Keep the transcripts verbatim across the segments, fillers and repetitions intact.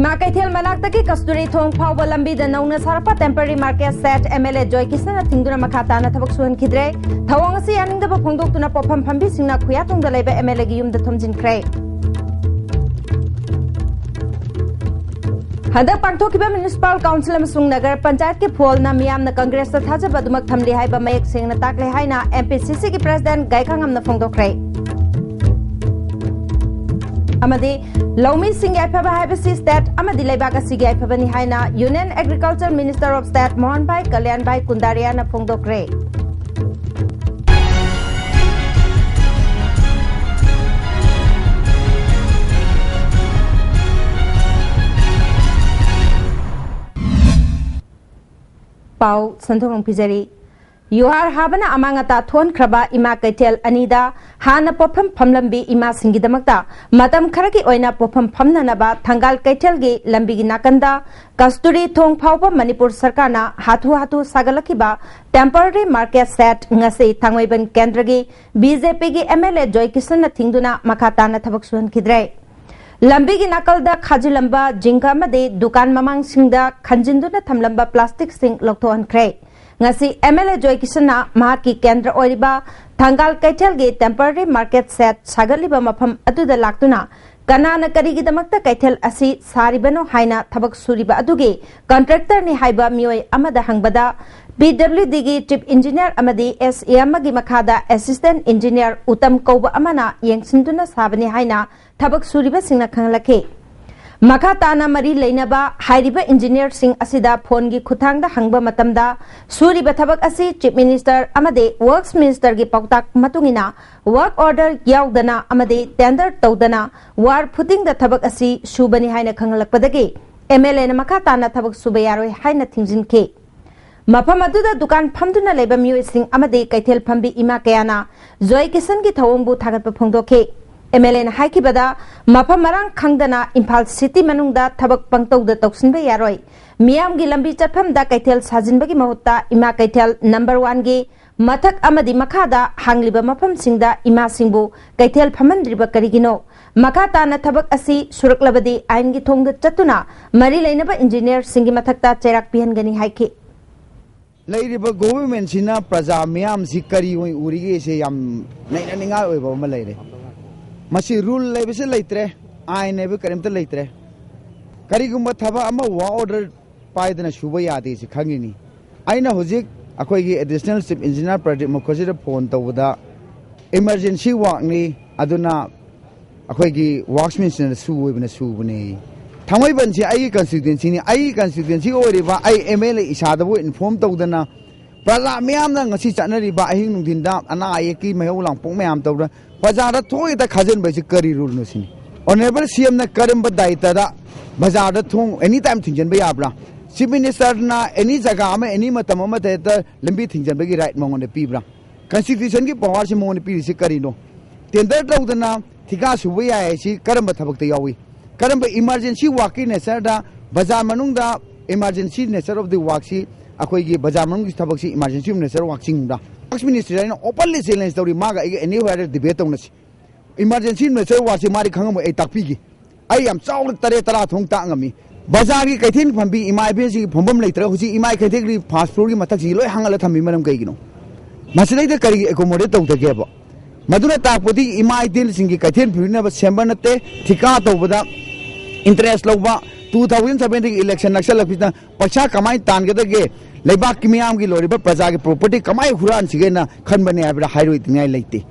ꯏꯃꯥ ꯀꯩꯊꯦꯜ ꯃꯅꯥꯛꯇꯒꯤ ꯀꯁꯇꯨꯔꯤ ꯊꯣꯡ ꯐꯥꯎꯕ ꯂꯝꯕꯤꯗ ꯅꯧꯅ ꯁꯥꯔꯛꯄ temporary market shed MLA ꯖꯣꯏ ꯀꯤꯁꯟꯅ ꯊꯤꯡꯗꯨꯅ ꯃꯈꯥ ꯇꯥꯅ ꯊꯕꯛ ꯁꯨꯍꯟꯈꯤꯗ꯭ꯔꯦ꯫ ꯊꯧꯑꯣꯡ ꯑꯁꯤ ꯌꯥꯅꯤꯡꯗꯕ ꯐꯣꯡꯗꯣꯛꯇꯨꯅ ꯄꯣꯠꯐꯝ ꯐꯝꯕꯤꯁꯤꯡꯅ ꯈꯨꯌꯥꯊꯣꯡꯗ ꯂꯩꯕ MLAꯒꯤ ꯌꯨꯝꯗ ꯊꯣꯝꯖꯤꯟꯈ꯭ꯔꯦ꯫ ꯍꯟꯗꯛ ꯄꯥꯡꯊꯣꯛꯈꯤꯕ municipal council ꯑꯃꯁꯨꯡ ꯅꯒꯔ ꯄꯟꯆꯥꯌꯠꯀꯤ ꯐꯣꯜꯅ ꯃꯤꯌꯥꯝꯅ ꯀꯪꯒ꯭ꯔꯦꯁꯇ ꯊꯥꯖꯕ ꯑꯗꯨꯃꯛ ꯊꯝꯂꯤ ꯍꯥꯏꯕ ꯃꯌꯦꯛ ꯁꯦꯡꯅ ꯇꯥꯛꯂꯦ ꯍꯥꯏꯅ MPCCꯒꯤ president ꯒꯥꯏꯈꯥꯉꯝꯅ ꯐꯣꯡꯗꯣꯛꯈ꯭ꯔꯦ꯫ ꯑꯃꯗꯤ ꯂꯧꯃꯤꯁꯤꯡ ꯌꯥꯏꯐꯕ ꯍꯥꯏꯕꯁꯤ state ꯑꯃꯗꯤ ꯂꯩꯕꯥꯛ ꯑꯁꯤꯒꯤ ꯌꯥꯏꯐꯕꯅꯤ ꯍꯥꯏꯅ Union Agriculture Minister of State ꯃꯣꯍꯟꯚꯥꯏ ꯀꯂꯌꯥꯟꯚꯥꯏ ꯀꯨꯟꯗꯥꯔꯤꯌꯥꯅ ꯐꯣꯡꯗꯣꯛꯈ꯭ꯔꯦ꯫ ꯄꯥꯎ ꯁꯟꯗꯣꯛꯅ ꯄꯤꯖꯔꯤ꯫ ꯌꯨꯍꯥꯔ ꯍꯥꯕꯅ ꯑꯃꯥꯡ ꯑꯇꯥ ꯊꯣꯛꯍꯟꯈ꯭ꯔꯕ ꯏꯃꯥ ꯀꯩꯊꯦꯜ ꯑꯅꯤꯗ ꯍꯥꯟꯅ ꯄꯣꯠꯐꯝ ꯐꯝꯂꯝꯕꯤ ꯏꯃꯥꯁꯤꯡꯒꯤꯗꯃꯛꯇ ꯃꯇꯝ ꯈꯔꯒꯤ ꯑꯣꯏꯅ ꯄꯣꯠꯐꯝ ꯐꯝꯅꯅꯕ ꯊꯪꯒꯥꯜ ꯀꯩꯊꯦꯜꯒꯤ ꯂꯝꯕꯤꯒꯤ ꯅꯥꯀꯟꯗ ꯀꯁꯇꯨꯔꯤ ꯊꯣꯡ ꯐꯥꯎꯕ ꯃꯅꯤꯄꯨꯔ ꯁꯔꯀꯥꯔꯅ ꯍꯥꯊꯨ ꯍꯥꯊꯨ ꯁꯥꯒꯠꯂꯛꯈꯤꯕ temporary market shed ꯉꯁꯤ ꯊꯥꯡꯃꯩꯕꯟ ꯀꯦꯟꯗ꯭ꯔꯒꯤ BJPꯒꯤ MLA ꯖꯣꯏ ꯀꯤꯁꯟꯅ ꯊꯤꯡꯗꯨꯅ ꯃꯈꯥ ꯇꯥꯅ ꯊꯕꯛ ꯁꯨꯍꯟꯈꯤꯗ꯭ꯔꯦ꯫ ꯂꯝꯕꯤꯒꯤ ꯅꯥꯀꯜꯗ ꯈꯥꯖꯤꯜꯂꯝꯕ ꯖꯤꯡꯒ ꯑꯃꯗꯤ ꯗꯨꯀꯥꯟ ꯃꯃꯥꯡꯁꯤꯡꯗ ꯈꯟꯖꯤꯟꯗꯨꯅ ꯊꯝꯂꯝꯕ plasticꯁꯤꯡ ꯂꯧꯊꯣꯛꯍꯟꯈ꯭ꯔꯦ꯫ ꯉꯁꯤ MLA ꯖꯣꯏ ꯀꯤꯁꯟꯅ ꯃꯍꯥꯛꯀꯤ ꯀꯦꯟꯗ꯭ꯔ ꯑꯣꯏꯔꯤꯕ ꯊꯪꯒꯥꯜ ꯀꯩꯊꯦꯜꯒꯤ temporary market shed ꯁꯥꯒꯠꯂꯤꯕ ꯃꯐꯝ ꯑꯗꯨꯗ ꯂꯥꯛꯇꯨꯅ ꯀꯅꯥꯅ ꯀꯔꯤꯒꯤꯗꯃꯛꯇ ꯀꯩꯊꯦꯜ ꯑꯁꯤ ꯁꯥꯔꯤꯕꯅꯣ ꯍꯥꯏꯅ ꯊꯕꯛ ꯁꯨꯔꯤꯕ ꯑꯗꯨꯒꯤ contractorꯅꯤ ꯍꯥꯏꯕ ꯃꯤꯑꯣꯏ ꯑꯃꯗ ꯍꯪꯕꯗ, PWDꯒꯤ chief engineer ꯑꯃꯗꯤ SEMꯒꯤ ꯃꯈꯥꯗ assistant engineer ꯎꯇꯝ ꯀꯧꯕ ꯑꯃꯅ ꯌꯦꯡꯁꯤꯟꯗꯨꯅ ꯁꯥꯕꯅꯤ ꯍꯥꯏꯅ ꯊꯕꯛ ꯁꯨꯔꯤꯕꯁꯤꯡꯅ ꯈꯪꯍꯜꯂꯛꯈꯤ꯫ ꯃꯈꯥ ꯇꯥꯅ ꯃꯔꯤ ꯂꯩꯅꯕ ꯍꯥꯏꯔꯤꯕ engineerꯁꯤꯡ ꯑꯁꯤꯗ phoneꯒꯤ ꯈꯨꯠꯊꯥꯡꯗ ꯍꯪꯕ ꯃꯇꯝꯗ, ꯁꯨꯔꯤꯕ ꯊꯕꯛ ꯑꯁꯤ chief minister ꯑꯃꯗꯤ works ministerꯒꯤ ꯄꯥꯎꯇꯥꯛ ꯃꯇꯨꯡ ꯏꯟꯅ work order ꯌꯥꯎꯗꯅ ꯑꯃꯗꯤ tender ꯇꯧꯗꯅ wall footingꯗ ꯊꯕꯛ ꯑꯁꯤ ꯁꯨꯕꯅꯤ ꯍꯥꯏꯅ ꯈꯪꯍꯜꯂꯛꯄꯗꯒꯤ MLAꯅ ꯃꯈꯥ ꯇꯥꯅ ꯊꯕꯛ ꯁꯨꯕ ꯌꯥꯔꯣꯏ ꯍꯥꯏꯅ ꯊꯤꯡꯖꯤꯟꯈꯤ꯫ ꯃꯐꯝ ꯑꯗꯨꯗ ꯗꯨꯀꯥꯟ ꯐꯝꯗꯨꯅ ꯂꯩꯕ ꯃꯤꯑꯣꯏꯁꯤꯡ ꯑꯃꯗꯤ ꯀꯩꯊꯦꯜ ꯐꯝꯕꯤ ꯏꯃꯥ ꯀꯌꯥꯅ ꯖꯣꯏ ꯀꯤꯁꯟꯒꯤ ꯊꯧꯑꯣꯡꯕꯨ ꯊꯥꯒꯠꯄ ꯐꯣꯡꯗꯣꯛꯈꯤ꯫ MLAꯅ ꯍꯥꯏꯈꯤꯕꯗ, ꯃꯐꯝ ꯃꯔꯥꯡ ꯈꯪꯗꯅ ꯏꯝꯐꯥꯜ city ꯃꯅꯨꯡꯗ ꯊꯕꯛ ꯄꯪꯇꯧꯗ ꯇꯧꯁꯤꯟꯕ ꯌꯥꯔꯣꯏ꯫ ꯃꯤꯌꯥꯝꯒꯤ ꯂꯝꯕꯤ ꯆꯠꯐꯝꯗ ꯀꯩꯊꯦꯜ ꯁꯥꯖꯤꯟꯕꯒꯤ ꯃꯍꯨꯠꯇ ꯏꯃꯥ ꯀꯩꯊꯦꯜ number oneꯒꯤ ꯃꯊꯛ ꯑꯃꯗꯤ ꯃꯈꯥꯗ ꯍꯥꯡꯂꯤꯕ ꯃꯐꯝꯁꯤꯡꯗ ꯏꯃꯥꯁꯤꯡꯕꯨ ꯀꯩꯊꯦꯜ ꯐꯝꯍꯟꯗ꯭ꯔꯤꯕ ꯀꯔꯤꯒꯤꯅꯣ? ꯃꯈꯥ ꯇꯥꯅ ꯊꯕꯛ ꯑꯁꯤ ꯁꯨꯔꯛꯂꯕꯗꯤ ꯑꯥꯏꯟꯒꯤ ꯊꯣꯡꯗ ꯆꯠꯇꯨꯅ ꯃꯔꯤ ꯂꯩꯅꯕ ꯏꯟꯖꯤꯅꯤꯌꯔꯁꯤꯡꯒꯤ ꯃꯊꯛꯇ ꯆꯩꯔꯥꯛ ꯄꯤꯍꯟꯒꯅꯤ ꯍꯥꯏꯈꯤ꯫ ꯂꯩꯔꯤꯕ ꯒꯣꯚꯔꯟꯃꯦꯟꯠꯁꯤꯅ ꯄ꯭ꯔꯖꯥ ꯃꯤꯌꯥꯝꯁꯤ ꯀꯔꯤ ꯑꯣꯏꯅ ꯎꯔꯤꯒꯦꯁꯦ ꯌꯥꯝ ꯅꯩꯅꯅꯤꯡꯉꯥꯏ ꯑꯣꯏꯕ ꯑꯃ ꯂꯩꯔꯦ꯫ ꯃꯁꯤ ꯔꯨꯜ ꯂꯩꯕꯁꯦ ꯂꯩꯇ꯭ꯔꯦ, ꯑꯥꯏꯟ ꯍꯥꯏꯕ ꯀꯔꯤꯝꯇ ꯂꯩꯇ꯭ꯔꯦ꯫ ꯀꯔꯤꯒꯨꯝꯕ ꯊꯕꯛ ꯑꯃ ꯋꯥꯔꯛ ꯑꯣꯔꯗꯔ ꯄꯥꯏꯗꯅ ꯁꯨꯕ ꯌꯥꯗꯦ ꯁꯤ ꯈꯪꯉꯤꯅꯤ꯫ ꯑꯩꯅ ꯍꯧꯖꯤꯛ ꯑꯩꯈꯣꯏꯒꯤ additional chief engineer Pradeep ꯃꯨꯈꯔꯖꯤꯗ phone ꯇꯧꯕꯗ ꯏꯃꯔꯖꯦꯟꯁꯤ ꯋꯥꯔꯛꯅꯤ, ꯑꯗꯨꯅ ꯑꯩꯈꯣꯏꯒꯤ ꯋꯥꯔꯛꯁ ꯃꯤꯅꯤꯁꯇꯔꯅ ꯁꯨ ꯑꯣꯏꯕꯅ ꯁꯨꯕꯅꯦ꯫ ꯊꯥꯡꯃꯩꯕꯟꯁꯤ ꯑꯩꯒꯤ ꯀꯟꯁꯇꯤꯇ꯭ꯋꯦꯟꯁꯤꯅꯤ꯫ ꯑꯩꯒꯤ ꯀꯟꯁꯇꯤꯇ꯭ꯋꯦꯟꯁꯤ ꯑꯣꯏꯔꯤꯕ ꯑꯩ ꯑꯦꯝ ꯑꯦꯜ ꯑꯦ ꯏꯁꯥꯗꯕꯨ ꯏꯟꯐꯣꯔꯝ ꯇꯧꯗꯅ ꯄ꯭ꯔꯖꯥ ꯃꯤꯌꯥꯝꯅ ꯉꯁꯤ ꯆꯠꯅꯔꯤꯕ ꯑꯍꯤꯡ ꯅꯨꯡꯊꯤꯟꯗ ꯑꯅꯥ ꯑꯌꯦꯛꯀꯤ ꯃꯩꯍꯧ ꯂꯥꯡꯄꯣꯛ ꯃꯌꯥꯝ ꯇꯧꯗꯅ ꯕꯖꯥꯔꯗ ꯊꯣꯛꯏꯗ ꯈꯥꯖꯤꯟꯕꯁꯤ ꯀꯔꯤ ꯔꯨꯜꯅꯣ ꯁꯤꯅꯤ꯫ ꯑꯣꯅꯔꯦꯕꯜ ꯁꯤ ꯑꯦꯝꯅ ꯀꯔꯝꯕ ꯗꯥꯏꯇꯗ ꯕꯖꯥꯔꯗ ꯊꯣꯡ ꯑꯦꯅꯤ ꯇꯥꯏꯝ ꯊꯤꯡꯖꯤꯟꯕ ꯌꯥꯕ꯭ꯔꯥ? ꯆꯤꯐ ꯃꯤꯅꯤꯁꯇꯔꯅ ꯑꯦꯅꯤ ꯖꯒꯥ ꯑꯃ ꯑꯦꯅꯤ ꯃꯇꯝ ꯑꯃꯗ ꯍꯦꯛꯇ ꯂꯝꯕꯤ ꯊꯤꯡꯖꯤꯟꯕꯒꯤ ꯔꯥꯏꯠ ꯃꯉꯣꯟꯗ ꯄꯤꯕ꯭ꯔꯥ? ꯀꯟꯁꯇꯤꯇ꯭ꯌꯨꯁꯟꯒꯤ ꯄꯋꯥꯔꯁꯤ ꯃꯉꯣꯟꯗ ꯄꯤꯔꯤꯁꯤ ꯀꯔꯤꯅꯣ? ꯇꯦꯟꯗꯔ ꯇꯧꯗꯅ ꯊꯤꯀꯥ ꯁꯨꯕ ꯌꯥꯏ ꯍꯥꯏꯁꯤ ꯀꯔꯝꯕ ꯊꯕꯛꯇ ꯌꯥꯎꯏ? ꯀꯔꯝꯕ ꯏꯃꯥꯔꯖꯦꯟꯁꯤ ꯋꯥꯔꯛꯀꯤ ꯅꯦꯆꯔꯗ ꯕꯖꯥꯔ ꯃꯅꯨꯡꯗ ꯏꯃꯥꯔꯖꯦꯟꯁꯤ ꯅꯦꯆꯔ ꯑꯣꯐ ꯗꯤ ꯋꯥꯔꯛꯁꯤ, ꯑꯩꯈꯣꯏꯒꯤ ꯕꯖꯥꯔ ꯃꯅꯨꯡꯒꯤ ꯊꯕꯛꯁꯤ ꯏꯃꯥꯔꯖꯦꯟꯁꯤ ꯑꯣꯐ ꯅꯦꯆꯔ ꯋꯥꯔꯛ ꯆꯤꯡꯕ꯭ꯔꯥ? ꯋꯥꯔꯛꯁ ꯃꯤꯅꯤꯁꯇ꯭ꯔꯤ ꯑꯩꯅ ꯑꯣꯄꯟꯂꯤ ꯆꯦꯂꯦꯟꯖ ꯇꯧꯔꯤ, ꯃꯥꯒ ꯑꯩꯒ ꯑꯦꯅꯤ ꯍ꯭ꯋꯦꯌꯔꯗ ꯗꯤꯕꯦꯠ ꯇꯧꯅꯁꯤ꯫ ꯏꯃꯥꯔꯖꯦꯟꯁꯤ ꯅꯦꯆꯔ ꯋꯥꯔꯛꯁꯤ ꯃꯥꯗꯤ ꯈꯪꯉꯝꯃꯣꯏ, ꯑꯩ ꯇꯥꯛꯄꯤꯒꯦ꯫ ꯑꯩ ꯌꯥꯝ ꯆꯥꯎꯅ ꯇꯔꯦꯠ ꯇꯔꯥ ꯊꯣꯡ ꯇꯥꯛ ꯉꯝꯃꯤ꯫ ꯕꯖꯥꯔꯒꯤ ꯀꯩꯊꯦꯜ ꯐꯝꯕꯤ ꯏꯃꯥ ꯏꯕꯦꯟꯁꯤꯡꯒꯤ ꯐꯝꯐꯝ ꯂꯩꯇ꯭ꯔꯒ ꯍꯧꯖꯤꯛ ꯏꯃꯥ ꯀꯩꯊꯦꯜꯒꯤ ꯐꯥꯁ ꯐ꯭ꯂꯣꯔꯒꯤ ꯃꯊꯛꯁꯤꯡꯁꯤ ꯂꯣꯏ ꯍꯥꯡꯍꯜꯂ ꯊꯝꯃꯤ꯫ ꯃꯔꯝ ꯀꯩꯒꯤꯅꯣ? ꯃꯁꯤꯗꯩꯗ ꯀꯔꯤꯒꯤ ꯑꯦꯀꯣꯃꯣꯗꯦꯠ ꯇꯧꯗꯒꯦꯕ? ꯃꯗꯨꯅ ꯇꯥꯛꯄꯗꯤ ꯏꯃꯥ ꯏꯕꯦꯟꯁꯤꯡꯒꯤ ꯀꯩꯊꯦꯜ ꯐꯝꯕꯤꯅꯕ ꯁꯦꯝꯕ ꯅꯠꯇꯦ, ꯊꯤꯀꯥ ꯇꯧꯕꯗ ꯏꯟꯇꯔꯦꯁ ꯂꯧꯕ꯫ ꯇꯨ ꯊꯥꯎꯖꯟ ꯁꯚꯦꯟꯇꯤꯟꯒꯤ ꯏꯂꯦꯛꯁꯟ ꯅꯛꯁꯜꯂꯛꯄꯁꯤꯗ ꯄꯩꯁꯥ ꯀꯃꯥꯏꯅ ꯇꯥꯟꯒꯗꯒꯦ, ꯂꯩꯕꯥꯛꯀꯤ ꯃꯤꯌꯥꯝꯒꯤ ꯂꯣꯏꯔꯤꯕ ꯄ꯭ꯔꯖꯥꯒꯤ ꯄ꯭ꯔꯣꯄꯔꯇꯤ ꯀꯃꯥꯏꯅ ꯍꯨꯔꯥꯟꯁꯤꯒꯦꯅ ꯈꯟꯕꯅꯦ ꯍꯥꯏꯕꯗ ꯍꯥꯏꯔꯣꯏꯗꯅꯤꯡꯉꯥꯏ ꯂꯩꯇꯦ꯫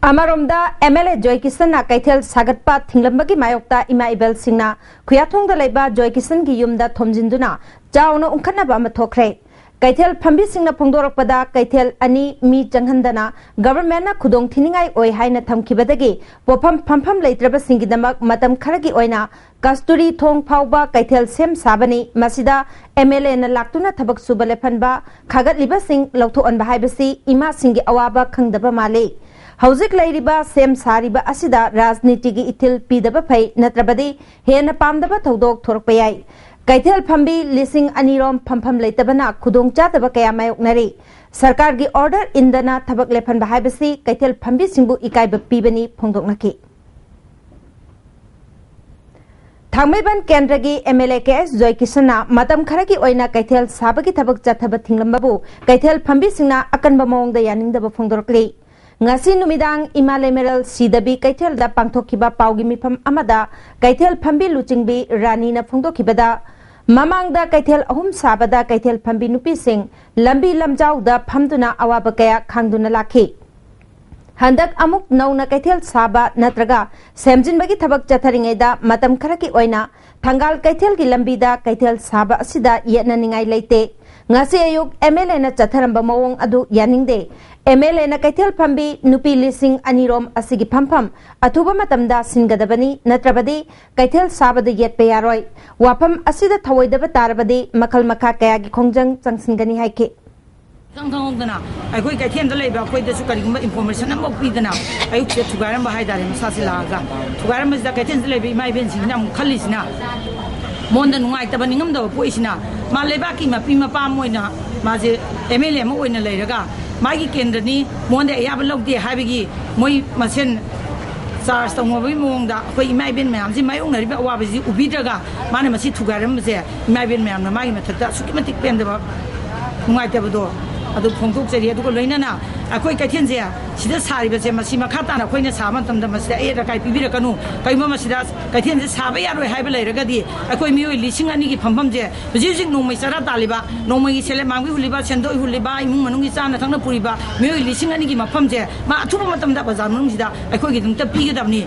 ꯑꯃꯔꯣꯝꯗ, ꯑꯦꯝ ꯑꯦꯜ ꯑꯦ ꯖꯣꯏꯀꯤꯁꯟꯅ ꯀꯩꯊꯦꯜ ꯁꯥꯒꯠꯄ ꯊꯤꯡꯂꯝꯕꯒꯤ ꯃꯥꯌꯣꯛꯇ ꯏꯃꯥ ꯏꯕꯦꯜꯁꯤꯡꯅ ꯈꯨꯌꯥꯊꯣꯡꯗ ꯂꯩꯕ ꯖꯣꯏꯀꯤꯁꯟꯒꯤ ꯌꯨꯝꯗ ꯊꯣꯝꯖꯤꯟꯗꯨꯅ ꯆꯥꯎꯅ ꯎꯪꯈꯠꯅꯕ ꯑꯃ ꯊꯣꯛꯈ꯭ꯔꯦ꯫ ꯀꯩꯊꯦꯜ ꯐꯝꯕꯤꯁꯤꯡꯅ ꯐꯣꯡꯗꯣꯔꯛꯄꯗ, ꯀꯩꯊꯦꯜ ꯑꯅꯤ ꯃꯤ ꯆꯪꯍꯟꯗꯅ ꯒꯚꯔꯟꯃꯦꯟꯠꯅ ꯈꯨꯗꯣꯡ ꯊꯤꯅꯤꯡꯉꯥꯏ ꯑꯣꯏ ꯍꯥꯏꯅ ꯊꯝꯈꯤꯕꯗꯒꯤ ꯄꯣꯠꯐꯝ ꯐꯝꯐꯝ ꯂꯩꯇ꯭ꯔꯕꯁꯤꯡꯒꯤꯗꯃꯛ ꯃꯇꯝ ꯈꯔꯒꯤ ꯑꯣꯏꯅ ꯀꯁꯇꯨꯔꯤ ꯊꯣꯡ ꯐꯥꯎꯕ ꯀꯩꯊꯦꯜ ꯁꯦꯝ ꯁꯥꯕꯅꯤ꯫ ꯃꯁꯤꯗ ꯑꯦꯝ ꯑꯦꯜ ꯑꯦꯅ ꯂꯥꯛꯇꯨꯅ ꯊꯕꯛ ꯁꯨꯕ ꯂꯦꯞꯍꯟꯕ, ꯈꯥꯒꯠꯂꯤꯕꯁꯤꯡ ꯂꯧꯊꯣꯛꯍꯟꯕ ꯍꯥꯏꯕꯁꯤ ꯏꯃꯥꯁꯤꯡꯒꯤ ꯑꯋꯥꯕ ꯈꯪꯗꯕ ꯃꯥꯜꯂꯤ꯫ ꯍꯧꯖꯤꯛ ꯂꯩꯔꯤꯕ ꯁꯦꯝ ꯁꯥꯔꯤꯕ ꯑꯁꯤꯗ ꯔꯥꯖꯅꯤꯇꯤꯒꯤ ꯏꯊꯤꯜ ꯄꯤꯗꯕ ꯐꯩ, ꯅꯠꯇ꯭ꯔꯕꯗꯤ ꯍꯦꯟꯅ ꯄꯥꯝꯗꯕ ꯊꯧꯗꯣꯛ ꯊꯣꯔꯛꯄ ꯌꯥꯏ꯫ ꯀꯩꯊꯦꯜ ꯐꯝꯕꯤ ꯂꯤꯁꯤꯡ ꯑꯅꯤ ꯔꯣꯝ ꯐꯝꯐꯝ ꯂꯩꯇꯕꯅ ꯈꯨꯗꯣꯡꯆꯥꯗꯕ ꯀꯌꯥ ꯃꯥꯌꯣꯛꯅꯔꯤ꯫ ꯁꯔꯀꯥꯔꯒꯤ ꯑꯣꯔꯗꯔ ꯏꯟꯗꯅ ꯊꯕꯛ ꯂꯦꯞꯍꯟꯕ ꯍꯥꯏꯕꯁꯤ ꯀꯩꯊꯦꯜ ꯐꯝꯕꯤꯁꯤꯡꯕꯨ ꯏꯀꯥꯏꯕ ꯄꯤꯕꯅꯤ ꯐꯣꯡꯗꯣꯛꯅꯈꯤ꯫ ꯊꯥꯡꯃꯩꯕꯟ ꯀꯦꯟꯗ꯭ꯔꯒꯤ ꯑꯦꯝ ꯑꯦꯜ ꯑꯦ ꯀꯦ ꯑꯦꯁ ꯖꯣꯏꯀꯤꯁꯟꯅ ꯃꯇꯝ ꯈꯔꯒꯤ ꯑꯣꯏꯅ ꯀꯩꯊꯦꯜ ꯁꯥꯕꯒꯤ ꯊꯕꯛ ꯆꯠꯊꯕ ꯊꯤꯡꯂꯝꯕꯕꯨ ꯀꯩꯊꯦꯜ ꯐꯝꯕꯤꯁꯤꯡꯅ ꯑꯀꯟꯕ ꯃꯑꯣꯡꯗ ꯌꯥꯅꯤꯡꯗꯕ ꯐꯣꯡꯗꯣꯔꯛꯂꯤ꯫ ꯉꯁꯤ ꯅꯨꯃꯤꯗꯥꯡ ꯏꯃꯥ ꯂꯩꯃꯔꯦꯜ ꯁꯤꯗꯕꯤ ꯀꯩꯊꯦꯜꯗ ꯄꯥꯡꯊꯣꯛꯈꯤꯕ ꯄꯥꯎꯒꯤ ꯃꯤꯐꯝ ꯑꯃꯗ ꯀꯩꯊꯦꯜ ꯐꯝꯕꯤ ꯂꯨꯆꯤꯡꯕꯤ ꯔꯥꯅꯤꯅ ꯐꯣꯡꯗꯣꯛꯈꯤꯕꯗ, ꯃꯃꯥꯡꯗ ꯀꯩꯊꯦꯜ ꯑꯍꯨꯝ ꯁꯥꯕꯗ ꯀꯩꯊꯦꯜ ꯐꯝꯕꯤ ꯅꯨꯄꯤꯁꯤꯡ ꯂꯝꯕꯤ ꯂꯝꯖꯥꯎꯗ ꯐꯝꯗꯨꯅ ꯑꯋꯥꯕ ꯀꯌꯥ ꯈꯥꯡꯗꯨꯅ ꯂꯥꯛꯈꯤ꯫ ꯍꯟꯗꯛ ꯑꯃꯨꯛ ꯅꯧꯅ ꯀꯩꯊꯦꯜ ꯁꯥꯕ ꯅꯠꯇ꯭ꯔꯒ ꯁꯦꯝꯖꯤꯟꯕꯒꯤ ꯊꯕꯛ ꯆꯠꯊꯔꯤꯉꯩꯗ ꯃꯇꯝ ꯈꯔꯒꯤ ꯑꯣꯏꯅ ꯊꯪꯒꯥꯜ ꯀꯩꯊꯦꯜꯒꯤ ꯂꯝꯕꯤꯗ ꯀꯩꯊꯦꯜ ꯁꯥꯕ ꯑꯁꯤꯗ ꯌꯦꯠꯅꯅꯤꯡꯉꯥꯏ ꯂꯩꯇꯦ꯫ ꯉꯁꯤ ꯑꯌꯨꯛ ꯑꯦꯝ ꯑꯦꯜ ꯑꯦꯅ ꯆꯠꯊꯔꯝꯕ ꯃꯑꯣꯡ ꯑꯗꯨ ꯌꯥꯅꯤꯡꯗꯦ꯫ ꯑꯦꯝ ꯑꯦꯜ ꯑꯦꯅ ꯀꯩꯊꯦꯜ ꯐꯝꯕꯤ ꯅꯨꯄꯤ ꯂꯤꯁꯤꯡ ꯑꯅꯤ ꯔꯣꯝ ꯑꯁꯤꯒꯤ ꯐꯝꯐꯝ ꯑꯊꯨꯕ ꯃꯇꯝꯗ ꯁꯤꯟꯒꯗꯕꯅꯤ, ꯅꯠꯇ꯭ꯔꯕꯗꯤ ꯀꯩꯊꯦꯜ ꯁꯥꯕꯗ ꯌꯦꯠꯄ ꯌꯥꯔꯣꯏ꯫ ꯋꯥꯐꯝ ꯑꯁꯤꯗ ꯊꯧꯑꯣꯏꯗꯕ ꯇꯥꯔꯕꯗꯤ ꯃꯈꯜ ꯃꯈꯥ ꯀꯌꯥꯒꯤ ꯈꯣꯡꯖꯪ ꯆꯪꯁꯤꯟꯒꯅꯤ ꯍꯥꯏꯈꯤ꯫ ꯈꯪ ꯈꯪꯍꯧꯗꯅ ꯑꯩꯈꯣꯏ ꯀꯩꯊꯦꯜꯗ ꯂꯩꯕ ꯑꯩꯈꯣꯏꯗꯁꯨ ꯀꯔꯤꯒꯨꯝꯕ ꯏꯟꯐꯣꯔꯃꯦꯁꯟ ꯑꯃꯐꯥꯎ ꯄꯤꯗꯅ ꯑꯌꯨꯛꯁꯤꯗ ꯊꯨꯒꯥꯏꯔꯝꯕ ꯍꯥꯏꯇꯥꯔꯦ꯫ ꯃꯁꯥꯁꯦ ꯂꯥꯛꯑꯒ ꯊꯨꯒꯥꯏꯔꯝꯕꯁꯤꯗ ꯀꯩꯊꯦꯜꯁꯤꯗ ꯂꯩꯕ ꯏꯃꯥ ꯏꯕꯦꯟꯁꯤꯡꯁꯤꯅ ꯑꯃꯨꯛ ꯈꯜꯂꯤꯁꯤꯅ, ꯃꯉꯣꯟꯗ ꯅꯨꯡꯉꯥꯏꯇꯕ, ꯅꯤꯡꯉꯝꯗꯕ ꯄꯣꯛꯏꯁꯤꯅ, ꯃꯥ ꯂꯩꯕꯥꯛꯀꯤ ꯃꯄꯤ ꯃꯄꯥ ꯑꯃ ꯑꯣꯏꯅ, ꯃꯥꯁꯦ ꯑꯦꯝ ꯑꯦꯜ ꯑꯦ ꯑꯃ ꯑꯣꯏꯅ ꯂꯩꯔꯒ ꯃꯥꯒꯤ ꯀꯦꯟꯗ꯭ꯔꯅꯤ, ꯃꯉꯣꯟꯗ ꯑꯌꯥꯕ ꯂꯧꯗꯦ ꯍꯥꯏꯕꯒꯤ ꯃꯣꯏ ꯃꯁꯦꯟ ꯆꯥꯔꯖ ꯇꯧꯅꯕꯒꯤ ꯃꯑꯣꯡꯗ ꯑꯩꯈꯣꯏ ꯏꯃꯥ ꯏꯕꯦꯟ ꯃꯌꯥꯝꯁꯤ ꯃꯥꯌꯣꯛꯅꯔꯤꯕ ꯑꯋꯥꯕꯁꯤ ꯎꯕꯤꯗ꯭ꯔꯒ ꯃꯥꯅ ꯃꯁꯤ ꯊꯨꯒꯥꯏꯔꯝꯕꯁꯦ ꯏꯃꯥ ꯏꯕꯦꯟ ꯃꯌꯥꯝꯅ ꯃꯥꯒꯤ ꯃꯊꯛꯇ ꯑꯁꯨꯛꯀꯤ ꯃꯇꯤꯛ ꯄꯦꯟꯗꯕ, ꯅꯨꯡꯉꯥꯏꯇꯕꯗꯣ ꯑꯗꯨ ꯐꯣꯡꯗꯣꯛꯆꯔꯤ꯫ ꯑꯗꯨꯒ ꯂꯣꯏꯅꯅ ꯑꯩꯈꯣꯏ ꯀꯩꯊꯦꯜꯁꯦ ꯁꯤꯗ ꯁꯥꯔꯤꯕꯁꯦ, ꯃꯁꯤ ꯃꯈꯥ ꯇꯥꯅ ꯑꯩꯈꯣꯏꯅ ꯁꯥꯕ ꯃꯇꯝꯗ ꯃꯁꯤꯗ ꯑꯌꯦꯠ ꯑꯀꯥꯏ ꯄꯤꯕꯤꯔꯛꯀꯅꯨ꯫ ꯀꯔꯤꯒꯨꯝꯕ ꯃꯁꯤꯗ ꯀꯩꯊꯦꯜꯁꯦ ꯁꯥꯕ ꯌꯥꯔꯣꯏ ꯍꯥꯏꯕ ꯂꯩꯔꯒꯗꯤ ꯑꯩꯈꯣꯏ ꯃꯤꯑꯣꯏ ꯂꯤꯁꯤꯡ ꯑꯅꯤꯒꯤ ꯐꯝꯐꯝꯁꯦ ꯍꯧꯖꯤꯛ ꯍꯧꯖꯤꯛ ꯅꯣꯡꯃꯩ ꯆꯔꯥ ꯇꯥꯜꯂꯤꯕ, ꯅꯣꯡꯃꯩꯒꯤ ꯁꯦꯜꯂꯦꯞ ꯃꯥꯡꯕꯤ ꯍꯨꯜꯂꯤꯕ, ꯁꯦꯟꯗꯣꯏ ꯍꯨꯜꯂꯤꯕ, ꯏꯃꯨꯡ ꯃꯅꯨꯡꯒꯤ ꯆꯥꯅ ꯊꯛꯅ ꯄꯨꯔꯤꯕ ꯃꯤꯑꯣꯏ ꯂꯤꯁꯤꯡ ꯑꯅꯤꯒꯤ ꯃꯐꯝꯁꯦ ꯃꯥ ꯑꯊꯨꯕ ꯃꯇꯝꯗ ꯕꯖꯥꯔ ꯃꯅꯨꯡꯁꯤꯗ ꯑꯩꯈꯣꯏꯒꯤꯗꯃꯛꯇ ꯄꯤꯒꯗꯕꯅꯤ꯫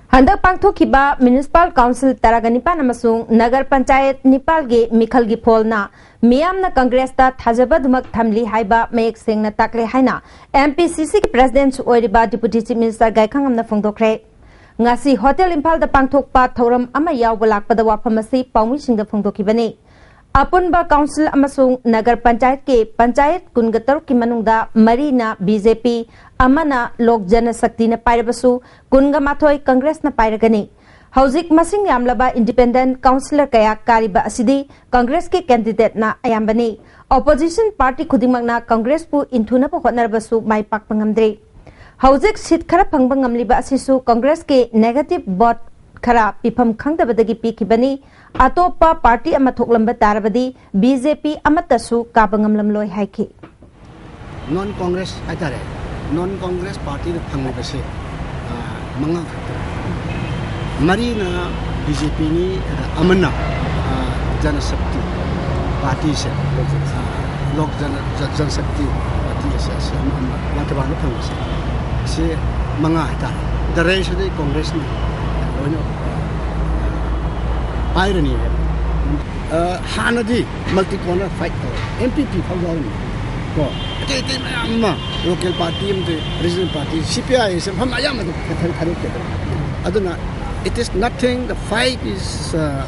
ꯍꯟꯗꯛ ꯄꯥꯡꯊꯣꯛꯈꯤꯕ ꯃ꯭ꯌꯨꯅꯤꯁꯤꯄꯥꯜ ꯀꯥꯎꯟꯁꯤꯜ ꯇꯔꯥꯒ ꯅꯤꯄꯥꯟ ꯑꯃꯁꯨꯡ ꯅꯒꯔ ꯄꯟꯆꯥꯌꯠ ꯅꯤꯄꯥꯜꯒꯤ ꯃꯤꯈꯜꯒꯤ ꯐꯣꯜꯅ ꯃꯤꯌꯥꯝꯅ ꯀꯪꯒ꯭ꯔꯦꯁꯇ ꯊꯥꯖꯕꯗꯨꯃꯛ ꯊꯝꯂꯤ ꯍꯥꯏꯕ ꯃꯌꯦꯛ ꯁꯦꯡꯅ ꯇꯥꯛꯂꯦ ꯍꯥꯏꯅ ꯑꯦꯝ ꯄꯤ ꯁꯤ ꯁꯤꯒꯤ ꯄ꯭ꯔꯦꯁꯤꯗꯦꯟꯠꯁꯨ ꯑꯣꯏꯔꯤꯕ ꯗꯤꯄꯨꯇꯤ ꯆꯤꯐ ꯃꯤꯅꯤꯁꯇꯔ ꯒꯥꯏꯈꯥꯉꯝꯅ ꯐꯣꯡꯗꯣꯛꯈ꯭ꯔꯦ꯫ ꯉꯁꯤ ꯍꯣꯇꯦꯜ ꯏꯝꯐꯥꯜꯗ ꯄꯥꯡꯊꯣꯛꯄ ꯊꯧꯔꯝ ꯑꯃ ꯌꯥꯎꯕ ꯂꯥꯛꯄꯗ ꯋꯥꯐꯝ ꯑꯁꯤ ꯄꯥꯎꯃꯤꯁꯤꯡꯗ ꯐꯣꯡꯗꯣꯛꯈꯤꯕꯅꯤ꯫ ꯑꯄꯨꯟꯕ ꯀꯥꯎꯟꯁꯤꯜ ꯑꯃꯁꯨꯡ ꯅꯒꯔ ꯄꯟꯆꯥꯌꯠꯀꯤ ꯄꯟꯆꯥꯌꯠ ꯀꯨꯟꯒ ꯇꯔꯨꯛꯀꯤ ꯃꯅꯨꯡꯗ ꯃꯔꯤꯅ ꯕꯤ ꯖꯦ ꯄꯤ, ꯑꯃꯅ ꯂꯣꯛ ꯖꯅ ꯁꯛꯇꯤꯅ ꯄꯥꯏꯔꯕꯁꯨ ꯀꯨꯟꯒ ꯃꯥꯊꯣꯏ ꯀꯪꯒ꯭ꯔꯦꯁꯅ ꯄꯥꯏꯔꯒꯅꯤ꯫ ꯍꯧꯖꯤꯛ ꯃꯁꯤꯡ ꯌꯥꯝꯂꯕ ꯏꯟꯗꯤꯄꯦꯟꯗꯦꯟꯠ ꯀꯥꯎꯟꯁꯤꯂꯔ ꯀꯌꯥ ꯀꯥꯔꯤꯕ ꯑꯁꯤꯗꯤ ꯀꯪꯒ꯭ꯔꯦꯁꯀꯤ ꯀꯦꯟꯗꯤꯗꯦꯠꯅ ꯑꯌꯥꯝꯕꯅꯤ꯫ ꯑꯣꯄꯣꯖꯤꯁꯟ ꯄꯥꯔꯇꯤ ꯈꯨꯗꯤꯡꯃꯛꯅ ꯀꯪꯒ꯭ꯔꯦꯁꯄꯨ ꯏꯟꯊꯨꯅꯕ ꯍꯣꯠꯅꯔꯕꯁꯨ ꯃꯥꯏ ꯄꯥꯛꯄ ꯉꯝꯗ꯭ꯔꯤ꯫ ꯍꯧꯖꯤꯛ ꯁꯤꯠ ꯈꯔ ꯐꯪꯕ ꯉꯝꯂꯤꯕ ꯑꯁꯤꯁꯨ ꯀꯪꯒ꯭ꯔꯦꯁꯀꯤ ꯅꯦꯒꯦꯇꯤꯚ ꯚꯣꯠ ꯈꯔ ꯄꯤꯐꯝ ꯈꯪꯗꯕꯗꯒꯤ ꯄꯤꯈꯤꯕꯅꯤ꯫ ꯑꯇꯣꯞꯄ ꯄꯥꯔꯇꯤ ꯑꯃ ꯊꯣꯛꯂꯝꯕ ꯇꯥꯔꯕꯗꯤ ꯕꯤ ꯖꯦ ꯄꯤ ꯑꯃꯠꯇꯁꯨ ꯀꯥꯕ ꯉꯝꯂꯝꯂꯣꯏ ꯍꯥꯏꯈꯤ꯫ ꯅꯣꯟ ꯀꯣꯡꯒ꯭ꯔꯦꯁ ꯍꯥꯏꯇꯥꯔꯦ, ꯅꯣꯟ ꯀꯣꯡꯒ꯭ꯔꯦꯁ ꯄꯥꯔꯇꯤꯗ ꯐꯪꯂꯤꯕꯁꯦ, ꯑ, ꯃꯉꯥ ꯈꯛꯇꯅꯤ꯫ ꯃꯔꯤꯅ ꯕꯤ ꯖꯦ ꯄꯤꯅꯤ, ꯑꯗ ꯑꯃꯅ, ꯑ, ꯖꯅꯁꯛꯇꯤ ꯄꯥꯔꯇꯤꯁꯦ, ꯑ, ꯂꯣꯛ ꯖꯅ-, ꯖ-, ꯖꯅꯁꯛꯇꯤ ꯄꯥꯔꯇꯤ ꯑꯁꯦ, ꯑꯁꯤ ꯑꯃ, ꯑꯃ ꯂꯥꯡꯊꯕꯥꯜꯗ ꯐꯪꯕꯁꯦ, ꯁꯤ ꯃꯉꯥ ꯍꯥꯏꯇꯥꯔꯦ꯫ ꯗ ꯔꯦꯁꯇꯗꯤ ꯀꯣꯡꯒ꯭ꯔꯦꯁꯅ ꯂꯣꯏꯅ, ꯑ, ꯄꯥꯏꯔꯅꯤ ꯍꯥꯏꯕ꯫ ꯑ, ꯍꯥꯟꯅꯗꯤ ꯃꯜꯇꯤ ꯀꯣꯔꯅꯔ ꯐꯥꯏꯠ ꯇꯧꯋꯦ, ꯑꯦꯝ ꯄꯤ ꯄꯤ ꯐꯥꯎ ꯌꯥꯎꯔꯤꯅꯤ ꯀꯣ꯫ ꯑꯇꯩ ꯑꯇꯩ ꯃꯌꯥꯝ ꯑꯃ, ꯂꯣꯀꯦꯜ ꯄꯥꯔꯇꯤ ꯑꯃꯗꯤ, ꯔꯤꯖꯅꯦꯜ ꯄꯥꯔꯇꯤ, ꯁꯤ ꯄꯤ ꯑꯥꯏ ꯑꯦꯁ ꯃꯐꯝ ꯑꯌꯥꯝꯕꯗ ꯈꯥꯏ-, ꯈꯥꯏꯗꯣꯛꯀꯦ꯫ ꯑꯗꯨꯅ it is nothing, the fight is, uh,